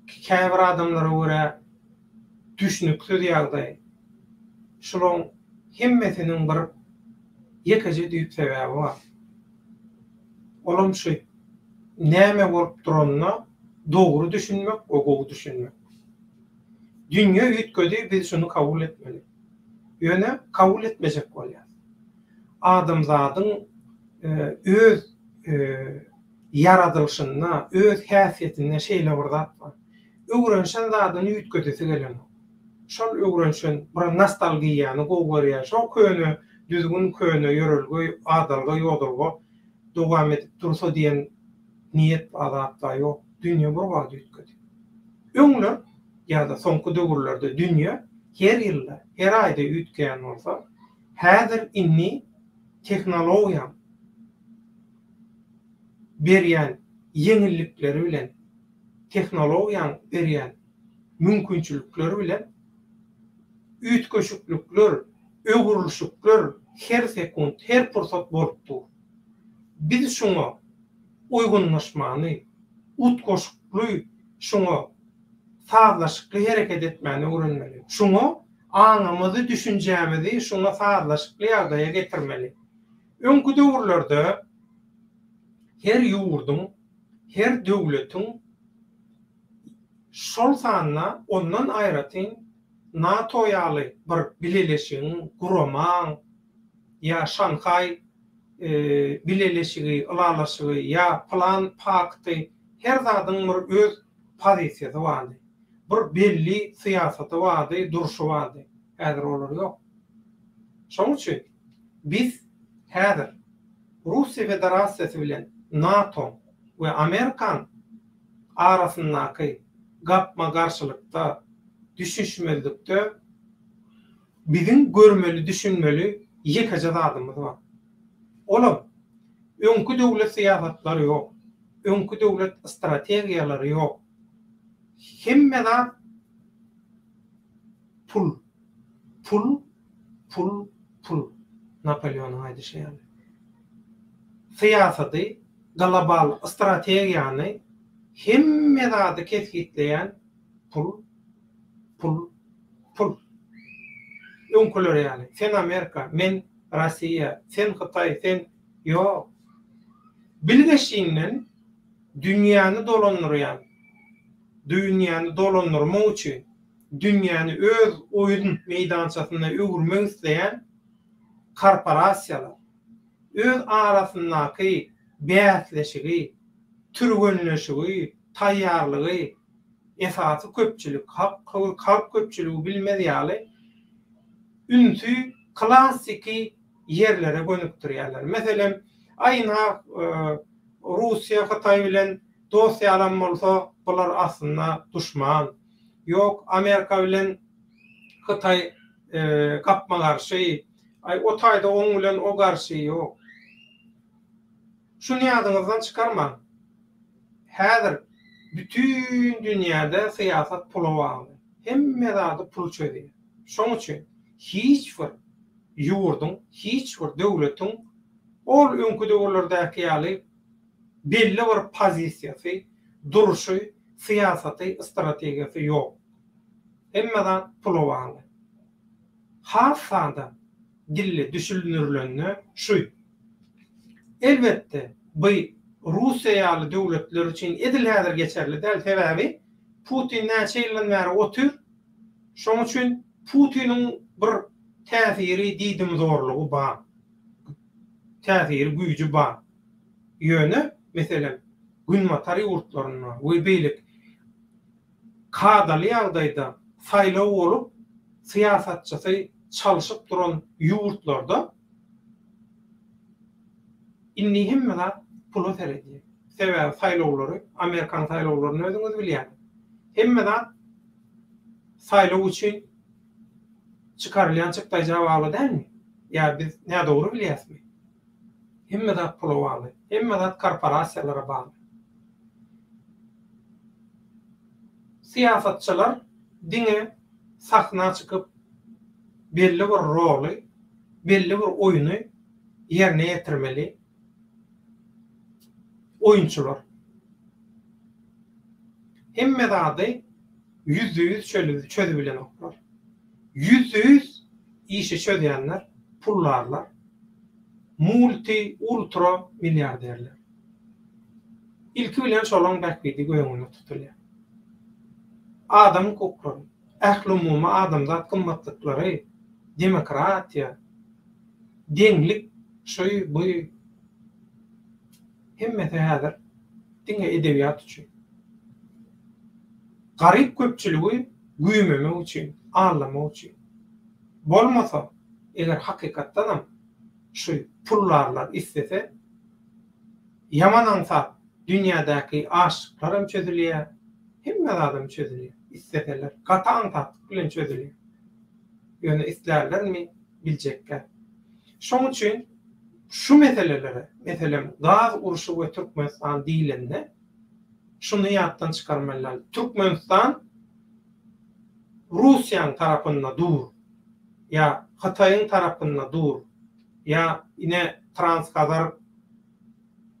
käbir adamlara görä düşnüksiz ýagdaý. Şulaň hemmesiniň bir ýekeje düýp sebäbi bar. Olam şu, näme bolup duranyna dogry düşünmek we gowy düşünmek. Dünýe üýtgedi, biz şuny kabul etmeli. Ýöne kabul etmejek bolýas. Adamzadyň öz ýaradylyşynda, öz häsiýetinde şeýle bir zat bar. Öwrenişen zadyny üýtgedesi gelenok. Şol öwrenişen bir nostalgiýany gowy görýär. Şo köne düzgün, köne ýörelge, adalga, ýodalga dowam edip dursa diýen niýet bar zatlar ýok. Dünýe bir wagt üýtgedi. Öňler ýa-da soňky döwürlerde dünýe her ýylda, her aýda üýtgeýän bolsa, häzir indi tehnologiýaň berýän ýeňillikleri bilen, tehnologiýaň berýän mümkinçilikleri bilen üýtgeşiklikler, öwrülişikler her sekunt, her pursat bolup dur. Biz şuňa uýgunlaşmany, utgaşykly şuňa. sazlaşykly hereket etmäni öwrenmeli. Şuňa aňymyzy, düşünjämizi şuňa sazlaşykly ýagdaýa getirmeli. Öňki döwürlerde her ýurduň, her döwletiň, şol sanda ondan aýratyn NATO ýaly bir bileleşigiň, guramaň ýa Şanhaý bileleşigi, ylalaşygy ýa pylan pakty, her zadyň bir öz pozisiýasy bardy. Bir belli syýasaty bardy, durşy bardy. Häzir olar ýok. Şonuň üçin biz häzir Russiýa Federasiýasy bilen NATO we Amerikan arasyndaky gapma-garşylykda, düşünişmezlikde biziň görmeli, düşünmeli ýekeje zadymyz bar. Olam, öňki döwlet syýasatlary ýok, öňki döwlet strategiýalary ýok. Hemme zat pul, pul, pul, pul, Napoleonyň aýdyşy ýaly. Syýasaty, global strategiýany hemme zady kesgitleýän pul, pul, pul. Öňküler ýaly, sen Amerika, men Rossiýa, sen Hytaý, sen Ýok. Bilgeşinden dünýäni dolandyrýan, dünýäni dolandyrmak üçin dünýäni öz oýun meýdançasyna öwürmek isleýän korporasiýalar öz arasyndaky bäsleşigi, türgenleşigi, taýýarlygy esasy köpçülik, halk köpçüligi bilmez ýaly ünsi klassyky ýerlere gönükdirýärler. Meselem, aý ynha Russiýa Hytaý bilen dost ýalam bolsa, bular aslynda duşman. Ýok, Amerika bilen Hytaý gapma-garşy. Aý, o taýda oň bilen o garşy. Ýok. Şuny ýadyňyzdan çykarmaň. Häzir bütin dünýäde syýasat pula bagly. Hemme zady pul çözýär. Şoň üçin hiç bir ýurduň, hiç bir döwletiň ol öňki döwürlerdäki ýaly belli bir pozisiýasy, durşy, syýasaty, strategiýasy ýok. Hemme zat pula bagly. Has sada dilde düşündirilende şu. Elbetde, bu Russiýa ýaly döwletler üçin edil häzir geçerli däl, sebäbi Putin näçe ýyldan bäri otyr, şoň üçin Putiniň bir täsiri, diýdimzorlugy bar. Täsiri, güýji bar. Ýöne, meselem, Günbatar ýurtlarynda we beýleki kadaly ýagdaýda saýlaw bolup, syýasatçysy çalşyp duran ýurtlarda indi hemme zat pula seredýär. Sebäbi saýlawlary, Amerikan saýlawlaryny özüňiz bilýäňiz. Hemme zat saýlaw üçin çykarylýan çykdaýja bagly dälmi? Ýa biz nädogry bilýäsmi? Hemme zat pula bagly. Hemme zat korporasiýalara bagly. Syýasatçylar diňe sahna çykyp belli bir roly, belli bir oýny ýerine ýetirmeli oýunçylar. Hemme zady ýüzde-ýüz çözübilenoklar. Ýüzde-ýüz işi çözýänler puldarlar, multi, ultra milliarderler. Ilki bilen şolaň bähbidi göz öňünde tutulýar. Adam hukuklary, ählumumy adamzat gymmatlyklary, demokratiýa, deňlik, şu, bu hemmesi häzir diňe edebiýat üçin. Garyp köpçüligi güýmemek üçin, aldamak üçin. Bolmasa, eger hakykatdanam şu puldarlar islese, ýaman aňsat dünýädäki açlyklaram çözülýär, hemme zadam çözülýär, isleseler, gaty aňsatlyk bilen çözülýär. Ýöne islärlermi, biljekgä. Şoň üçin şu meselelere, meselem, gaz urşy we Türkmenistan diýlende, şuny ýatdan çykarmaly däl, Türkmenistan Russiýanyň tarapynda dur ýa Hytaýyň tarapynda dur ýa ine Transhazar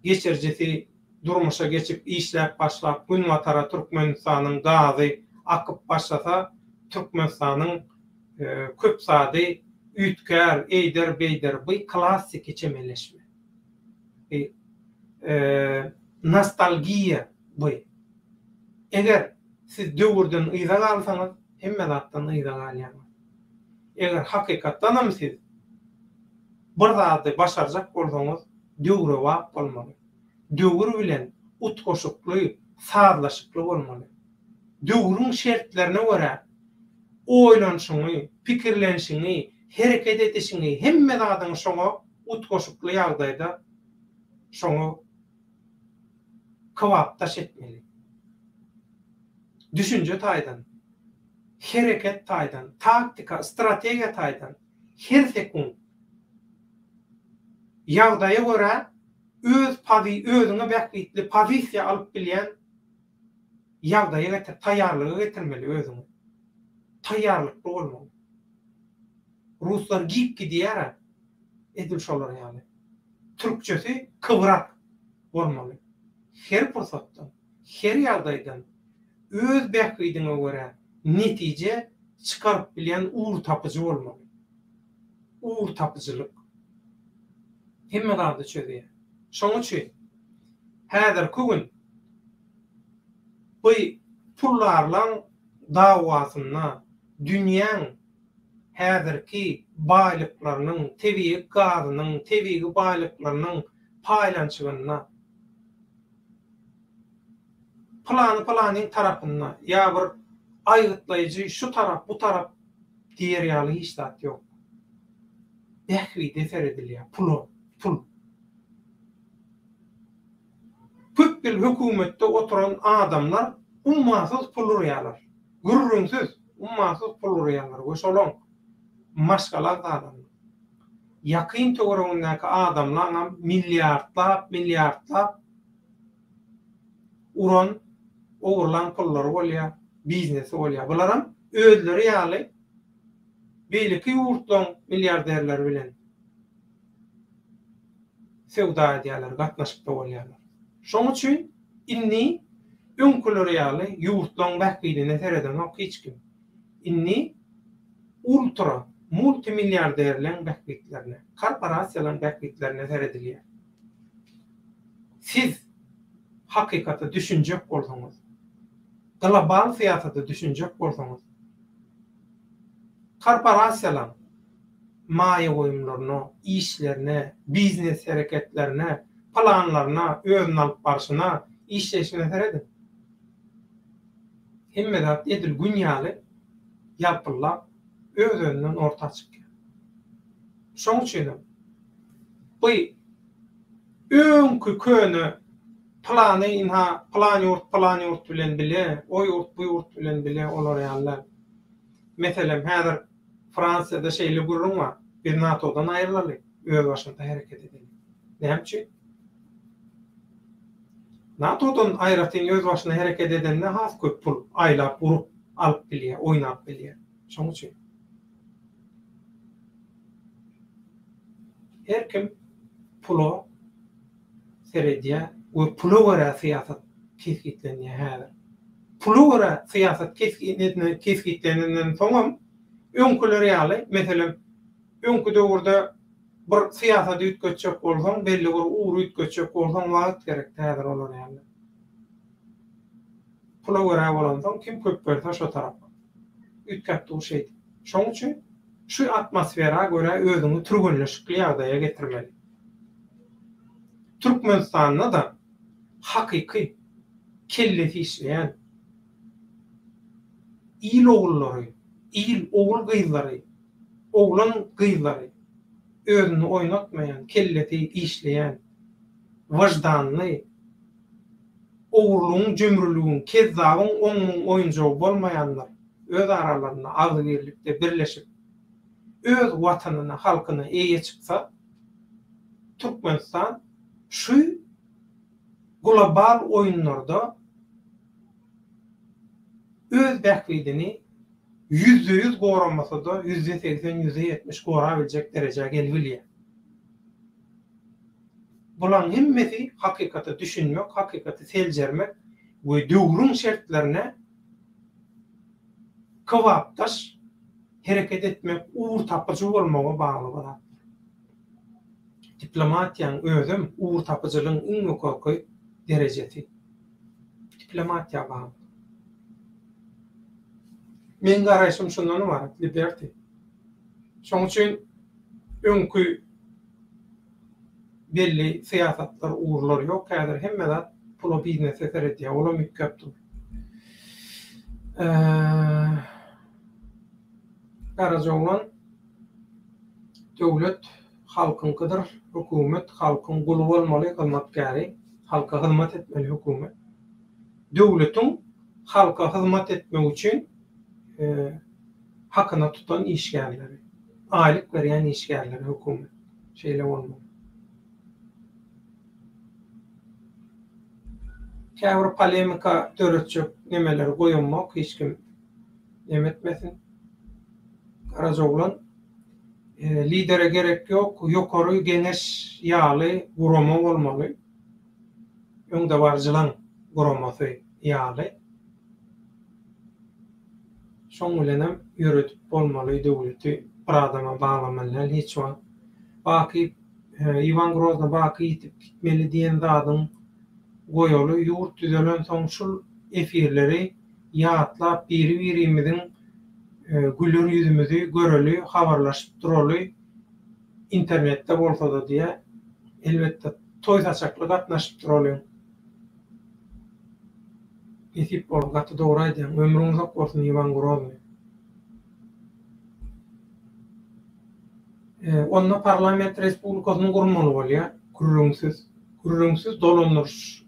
geçirijisi durmuşa geçip işläp başlap Günbatara Türkmenistanyň gazy. akyp başlasa Türkmenistanyň köp zady üýtgär, eýder, beýder. Bu klassiki çemeleşme. Bu nostalgiýa bu. Eger siz döwürden yza galsaňyz, hemme zatdan yza galýaňyz. Eger hakykatdanam siz bir zady başarjak bolsaňyz, döwrebap bolmaly. Döwür bilen utgaşykly, sazlaşykly bolmaly. Döwrüň şertlerine görä oýlanyşyňy, pikirlenişiňi, hereket edişiňi, hemme zadyňy şoňa utgaşykly ýagdaýda şoňa kybapdaş etmeli. Düşünje taýdan, hereket taýdan, taktika, strategiýa taýdan her sekunt ýagdaýa görä öz pozi özüňe bähbitli pozisiýa alyp bilýän ýagdaýa getir, taýýarlyga getirmeli özüňi. Taýýarlykly bolmaly. Ruslar gibki diýýär-ä, edil şolar ýaly. Türkçesi kybrak bolmaly. Her pursatdan, her ýagdaýdan öz bähbidiňe görä netije çykaryp bilýän ugurtapyjy bolmaly. Ugurtapyjylyk hemme zady çözýär. Şonuň üçin häzirki gün bu puldarlaň dawasynda dünýäň häzirki baýlyklarynyň, tebigy gazynyň, tebigy baýlyklarynyň paýlanyşygynda pylany-pylanyň tarapynda ýa bir aýgytlaýjy şu tarap, bu tarap diýer ýaly hiç zat ýok. Bähbide seredilýär, pula, pul. Köp ýyl hökümetde oturan adamlar ummasyz pul urýarlar. Gürrüňsiz, ummasyz pul urýarlar we şolaň maşgala agzalarynyň, ýakyn töweregindäki adamlaňam milliardlap, milliardlap uran, ogurlan pullary bolýar, biznesi bolýar. Bularam özleri ýaly beýleki ýurtlaň milliarderleri bilen söwda edýärler, gatnaşykda bolýarlar. Şoň üçin indi öňküleri ýaly ýurtlaryň bähbidine seredenok hiç kim. Indi ultra, multimilliarderleň bähbitlerine, korporasiýalaryň bähbitlerine seredilýär. Siz hakykata düşünjek bolsaňyz, global syýasata düşünjek bolsaňyz, korporasiýalaryň maýa goýumlaryna, işlerine, biznes hereketlerine, planlaryna, özüni alyp barşyna, işleýşine serediň. Hemme zat edil Gün ýaly ýalpyldap, öz-özünden orta çykýar. Şoň üçinem bu öňki köne plany ynha pylan ýurt pylan ýurt bilen bile, o ýurt bu ýurt bilen bile olar ýaly däl. Meselem, häzir Fransiýada şeýle gürrüň bar, Biz NATO-dan aýrylaly, özbaşymyza hereket edeli. Näme üçin? NATO-dan aýratyn özbaşyna hereket edende has köp pul aýlap, urup alyp bilýär, oýnap bilýär. Şonuň üçin. Her kim pula seredýär we pula görä syýasat kesgitlenýär häzir. Pula görä syýasat kesgitlenenden soňam öňküler ýaly, meselem, öňki döwürde bir syýasaty üýtgetjek bolsaň, belli bir ugry üýtgetjek bolsaň wagt gerekdi, häzir olar ýaly. Pula görä bolansoň kim köp berse şo tarapa. Üýtgäp dur şeýdip. Şoň üçin şu atmosfera görä özüňi türgenleşikli ýagdaýa getirmeli. Türkmenistanda-da hakyky kellesi işleýän il ogullary, il ogul-gyzlary, oglan-gyzlary özüni oýnatmaýan, kellesi işleýän, wyždanly, ogurlygyň, jümrüligiň, kezzabyň oň-muň oýunjagy bolmaýanlar öz aralarynda agzybirlikde birleşip, öz Watanyna, halkyna eýe çyksa, Türkmenistan şu global oýunlarda öz bähbidini 100% goramasa-da, 80%, 70% gorabiljek derejä gelibilýär. Bularyň hemmesi hakykata düşünmek, hakykaty seljermek we döwrüň şertlerine. Kybapdaş hereket etmek ugur tapyjy bolmaga bagly bir zat. Diplomatiýaň özem ugur tapyjylygyň iň ýokarky derejesi. Diplomatiýa bagly. Meň garaýşym şundan ybarat, Liberty. Şoň üçin öňki belli syýasatlar, ugurlar ýok. Häzir hemme zat pula, biznese seredýär. Olam üýtgäp dur. Garajaoglan Döwlet halkyňkydyr, hökümet halkyň guly bolmaly, hyzmatkäri, halka hyzmat etmeli hökümet. Döwletiň halka hyzmat etmek üçin hakyna tutan işgärleri, aýlyk berýän işgärleri hökümet. Şeýle bolmaly. Käbir polemika döretjek nemeleri goýamok, hiç kim neme etmesin. Garajaoglan lidere gerek ýok, ýokary geňeş ýaly gurama bolmaly. Öňdebaryjylaň guramasy ýaly. Şoň bilenem ýöredip bolmaly döwleti bir adama baglamaly däl hiç wagt. Baky Iwan Grozny baky ýitip gitmeli diýen zadyň goýaly ýurt düzelensoň şul efirleri ýatlap biri birimiziň güler ýüzümizi göreli habarlaşyp duraly internetde bolsada diýä elbetde toý saçakly gatnaşyp duralyň. Nesip bolsa gaty dogry aýdýaň ömrüň uzak bolsun Iwan Grozny. Onda parlament respublikasyny gurmaly bolýar gürrüňsiz. Gürrüňsiz dolandyryş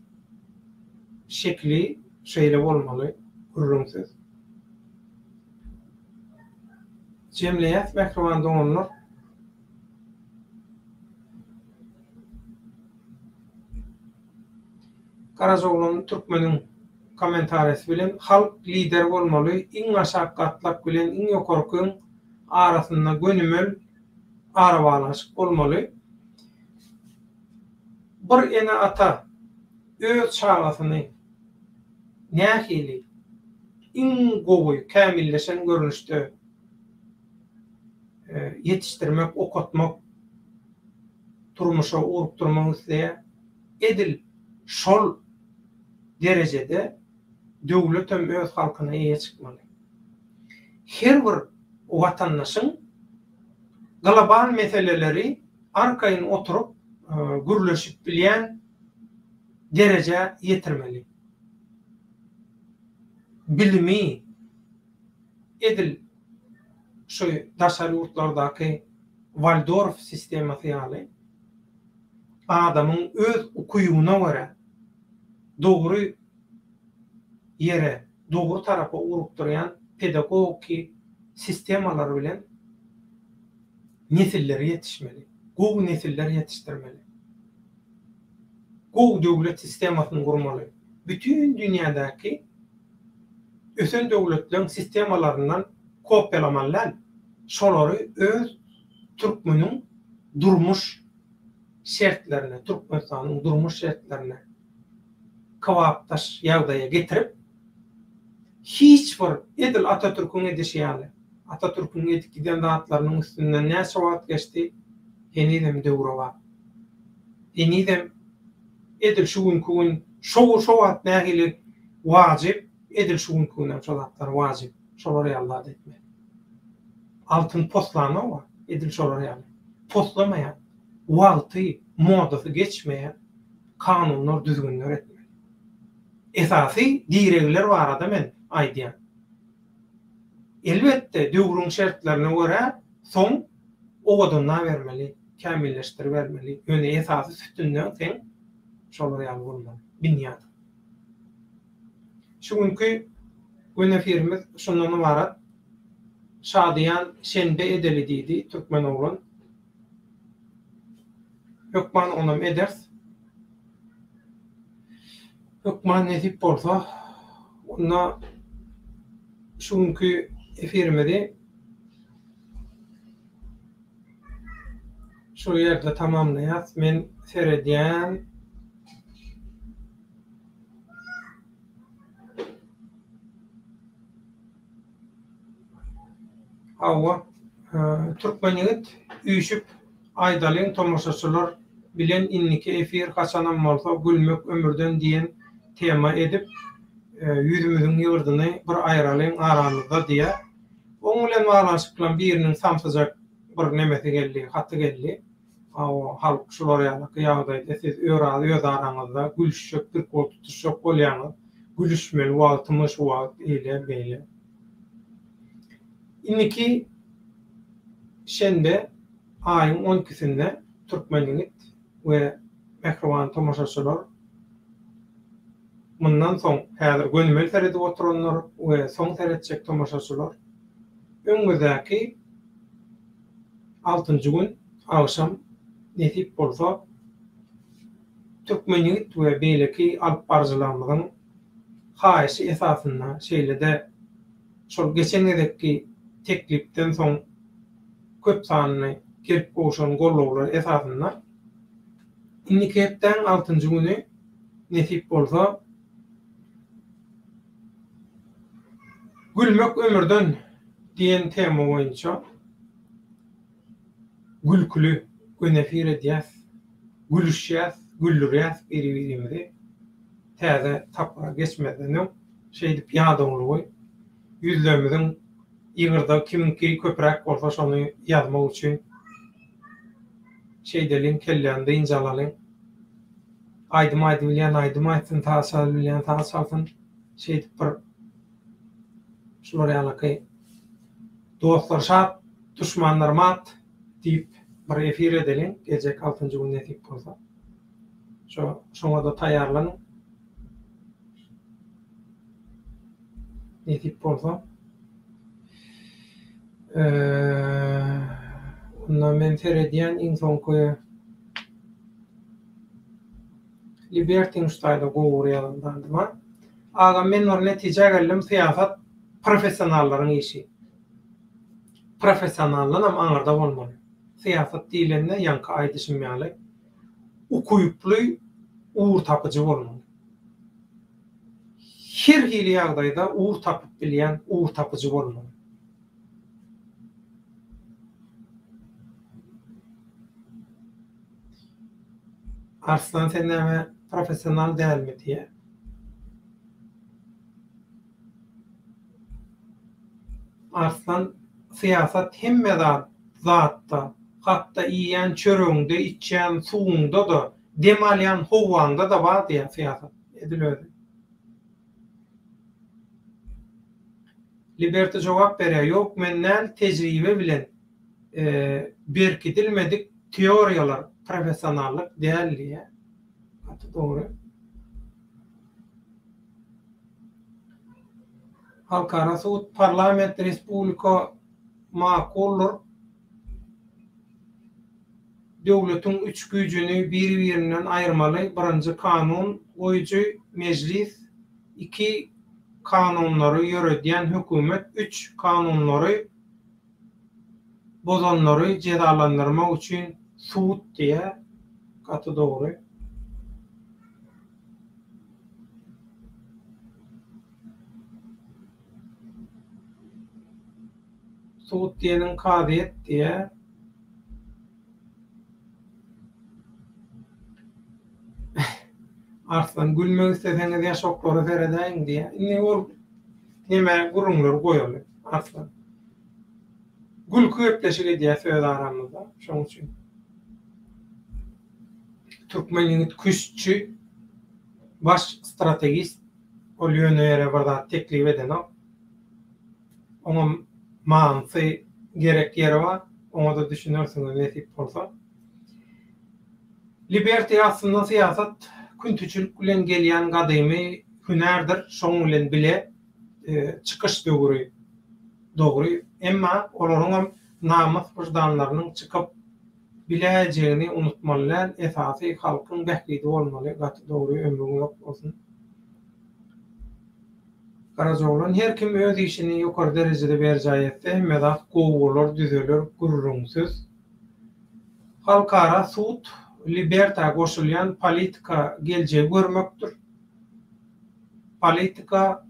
şekili şeýle bolmaly gürrüňsiz. Jemleýäs mähriban doganlar. Garajaoglan Türkmeniň kommentariýasy bilen halk lider bolmaly iň aşak gatlak bilen iň ýokarkyň arasynda gönümel arabaglanyşyk bolmaly. Bir ene-ata öz çagasyny nähili iň gowy kämilleşen görnüşde ýetişdirmek, okatmak, durmuşa ugrukdyrmak isleýär. Edil şol derejede döwletem öz halkyna eýe çykmaly. Her bir watandaşyň global meseleleri arkaýyn oturyp gürleşip bilýän derejä ýetirmeli. Bilimi edil şu daşary ýurtlardaky Waldorf sistemasy ýaly adamyň öz ukybyna görä dogry ýere, dogry tarapa ugrukdyrýan pedagogiki sistemalar bilen nesilleri ýetişmeli. Gowy nesiller ýetişdirmeli. Gowy döwlet sistemasyny gurmaly. Bütin dünýädäki ösen döwletleň sistemalaryndan kopiýalamaly däl, şolary öz türkmeniň durmuş şertlerine, Türkmenistanyň durmuş şertlerine kybapdaş ýagdaýa getirip, hiç bir, edil Atatürküň edişi ýaly, Atatürküň edip giden zatlarynyň üstünden näçe wagt geçdi, henizem döwrebap. Henizem edil şu günki gün, şo şo wagt nähili wajyp, edil şu günki günem şo zatlar wajyp. Şolar ýaly zat etmeli. Altyn poslanok-a, edil şolar ýaly. Poslamaýan, wagty, modasy geçmeýän kanunlar, düzgünler etmeli. Esasy diregler barada men aýdýan. Elbetde, döwrüň şertlerine görä soň owadanlabermeli, kämilleşdiribermeli. Ýöne esasy sütünleň seň şolar ýaly bolmaly, binýadyň. Şu günki gün efirimiz şundan ybarat. Şadyýan şenbe edeli diýdi türkmen oglan. Hökman onam ederis. Hökman nesip bolsa onda şu günki efirimizi şu ýerde tamamlaýas. Men seredýän. Hawa, Türkmen ýigit üýşüp aýdalyň tomaşaçylar bilen indiki efir haçanam bolsa gülmek ömürden diýen tema edip ýüzümiziň ýygyrdyny bir aýralyň aramyzda diýä. Oň bilen baglanyşyklam biriniň samsyjak bir nemesi geldi, haty geldi. Hawa, halk şular ýalyky ýagdaýda siz öz araňyzda gülüşjek, bir gol tutuşjak bolýaňyz. Gülüşmeli wagtymy şu wagt eýle beýle. Indiki şenbe aýyň on ikisinde Türkmen ýigit we mähriban tomaşaçylar mundan soň häzir gönümel seredip oturanlar we soň seretjek tomaşaçylar öňümizdäki altynjy gün agşam nesip bolsa Türkmen ýigit we beýleki alyp baryjylarymyzyň haýyşy esasynda şeýle-de şol geçen gezekki teklipden soň köp sanly gelip gowşan gollawlar esasynda indiki hepdäň altynjy güni nesip bolsa Gülmek ömürden diýen tema boýunça gülküli gün efir edýäs. Gülüşýäs, güldürýäs biri-birimizi. Täze tapgyra geçmezden öň şeýdip ýadawlygy ýüzlerimiziň ýygyrda kimiňki köpräk bolsa şony ýazmak üçin şeýdeliň, kelläni dynç alalyň. Aýdym aýdybilýän aýdym aýtsyn, saz çalybilýän saz çalsyn. Şeýdip bir şular ýalyky dostlar şat, duşmanlar mat diýip bir efir edeliň geljek altynjy gün nesip bolsa. Şo şoňa-da taýýarlanyň. Nesip bolsa. Onda men seredýän iň soňky Libertin şu taýda gowy bir ýazan zady bar. Agam men bir netijä geldim syýasat professionallaryň işi. Professionaldanam aňyrda bolmaly. Syýasat diýlende ýaňky aýdyşym ýaly ukyply ugur tapyjy bolmaly. Her hili ýagdaýda ugur tapyp bilýän ugur tapyjy bolmaly. Arslan sen näme professional dälmi diýýär. Arslan syýasat hemme zat zatda, hatda iýýän çöregiňde, içýän suwuňda-da, dem alýan howaňda-da bar diýýär syýasat edil özi. Liberty jogap berýär, ýok men däl tejribe bilen berkidilmedik teoriýalar professionallyk däl diýýär. Gaty dogry. Halkara sud, parlament, respublika makuldyr. Döwletiň üç güýjüni bir-birinden aýyrmaly, birinji kanun goýujy mejlis, iki kanunlary ýöredýän hökümet, üç kanunlary bozanlary jezalandyrmak üçin sud diýýär. Gaty dogry. Sud diýeniň kazyýet diýýär. Arslan gülmek isleseňiz ýaşoklara seredäýiň diýýär. Indi ol neme gürrüňleri goýaly Arslan. Gülki gepleşik edýäs öz aramyzda şoň üçin. Türkmen ýigit küştçi baş strategist ol ýöne ýere bir zat teklip edenok. Oňam manysy gerek ýeri bar. Oňa-da düşünersiňiz nesip bolsa. Liberty aslynda syýasat küntüçilik bilen gelýän gadymy hünärdir, şoň bilen bile çykyş döwri dogry. Emma olaryňam namys wyždanlarynyň çykyp biläýjegini unutmaly däl, esasy halkyň bähbidi bolmaly, gaty dogry ömrüň uzak bolsun. Garajaoglan her kim öz işini ýokary derejede berjaý etse hemme zat gowy bolar düzeler gürrüňsiz. Halkara sud liberta goşulýan politika geljegi görmekdir. Politika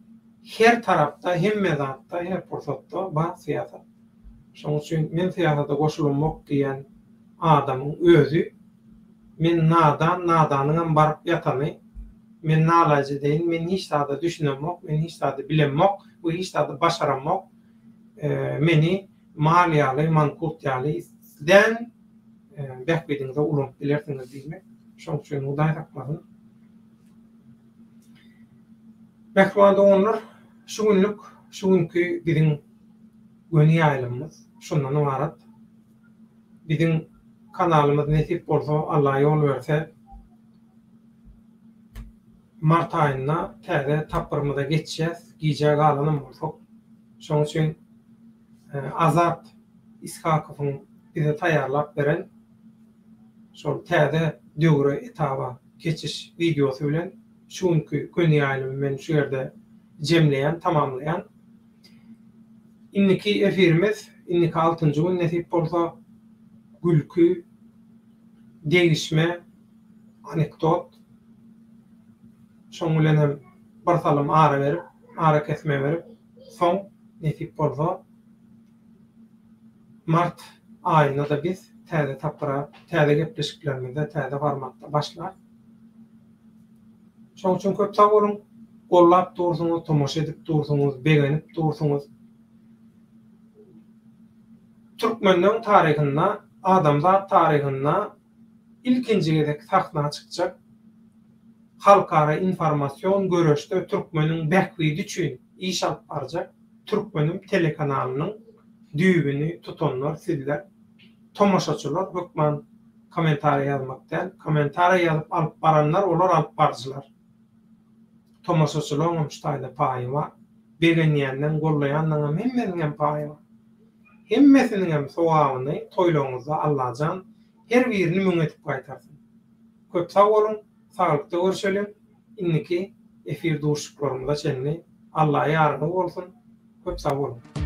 her tarapda hemme zatda her pursatda bar syýasat. Şonuň üçin men syýasata goşulamok diýýän adamyň özi men nadan, nadanyňam baryp ýatany, men nalaýjy deýin, men hiç zada düşünemok, men hiç zady bilemok we hiç zady başaramok, meni mal ýaly, mankurt ýaly islän bähbidiňize ulanyp bilersiňiz diýmek. Şonuň üçin Hudaý saklasyn. Mähriban doganlar, şu günlük, şu günki biziň göni ýaýlymymyz şundan ybarat. Biziň kanalymyz nesip bolsa, Alla ýol berse, mart aýynda täze tapgyrymyza geçýäs, gijä galanam bolsak. Şonuň üçin Azat Ishakowyň bize taýýarlap beren şol täze döwre, etaba geçiş wideosy bilen şu günki göni ýaýlymy men şu ýerde jemleýän, tamamlaýan. Indiki efirimiz indiki altynjy gün nesip bolsa gülki, degişme, anekdot şoň bilen hem bir salym ara berip, arakesme berip, soň nesip bolsa mart aýynda-da biz täze tapgyra, täze gepleşiklerimize täze formatda başlarys. Şoň üçin köp sag boluň. Gollap dursuňyz, tomaşa edip dursuňyz, begenip dursuňyz. Türkmenleň taryhynda, adamzat taryhynda ilkinji gezek sahna çykjak halkara informasion göreşde türkmeniň bähbidi üçin iş alyp barjak Türkmenim telekanalynyň düýbüni tutanlar sizler. Tomaşaçylar hökman kommentariýa ýazmak däl, kommentariýa ýazyp alyp baranlar olar alyp baryjylar. Tomaşaçylaryňam şu taýda paýy bar. Begenýänleň, gollaýanlaňam hemmesiniňem paýy bar. Hemmesiniňem sogabyny toýlaryňyzda Allajan her birini müň edip gaýtarsyn. Köp sag boluň, saglykda görşeliň, indiki efir duşuşyklarymyza çenli Alla ýaryňyz bolsun, köp sag boluň.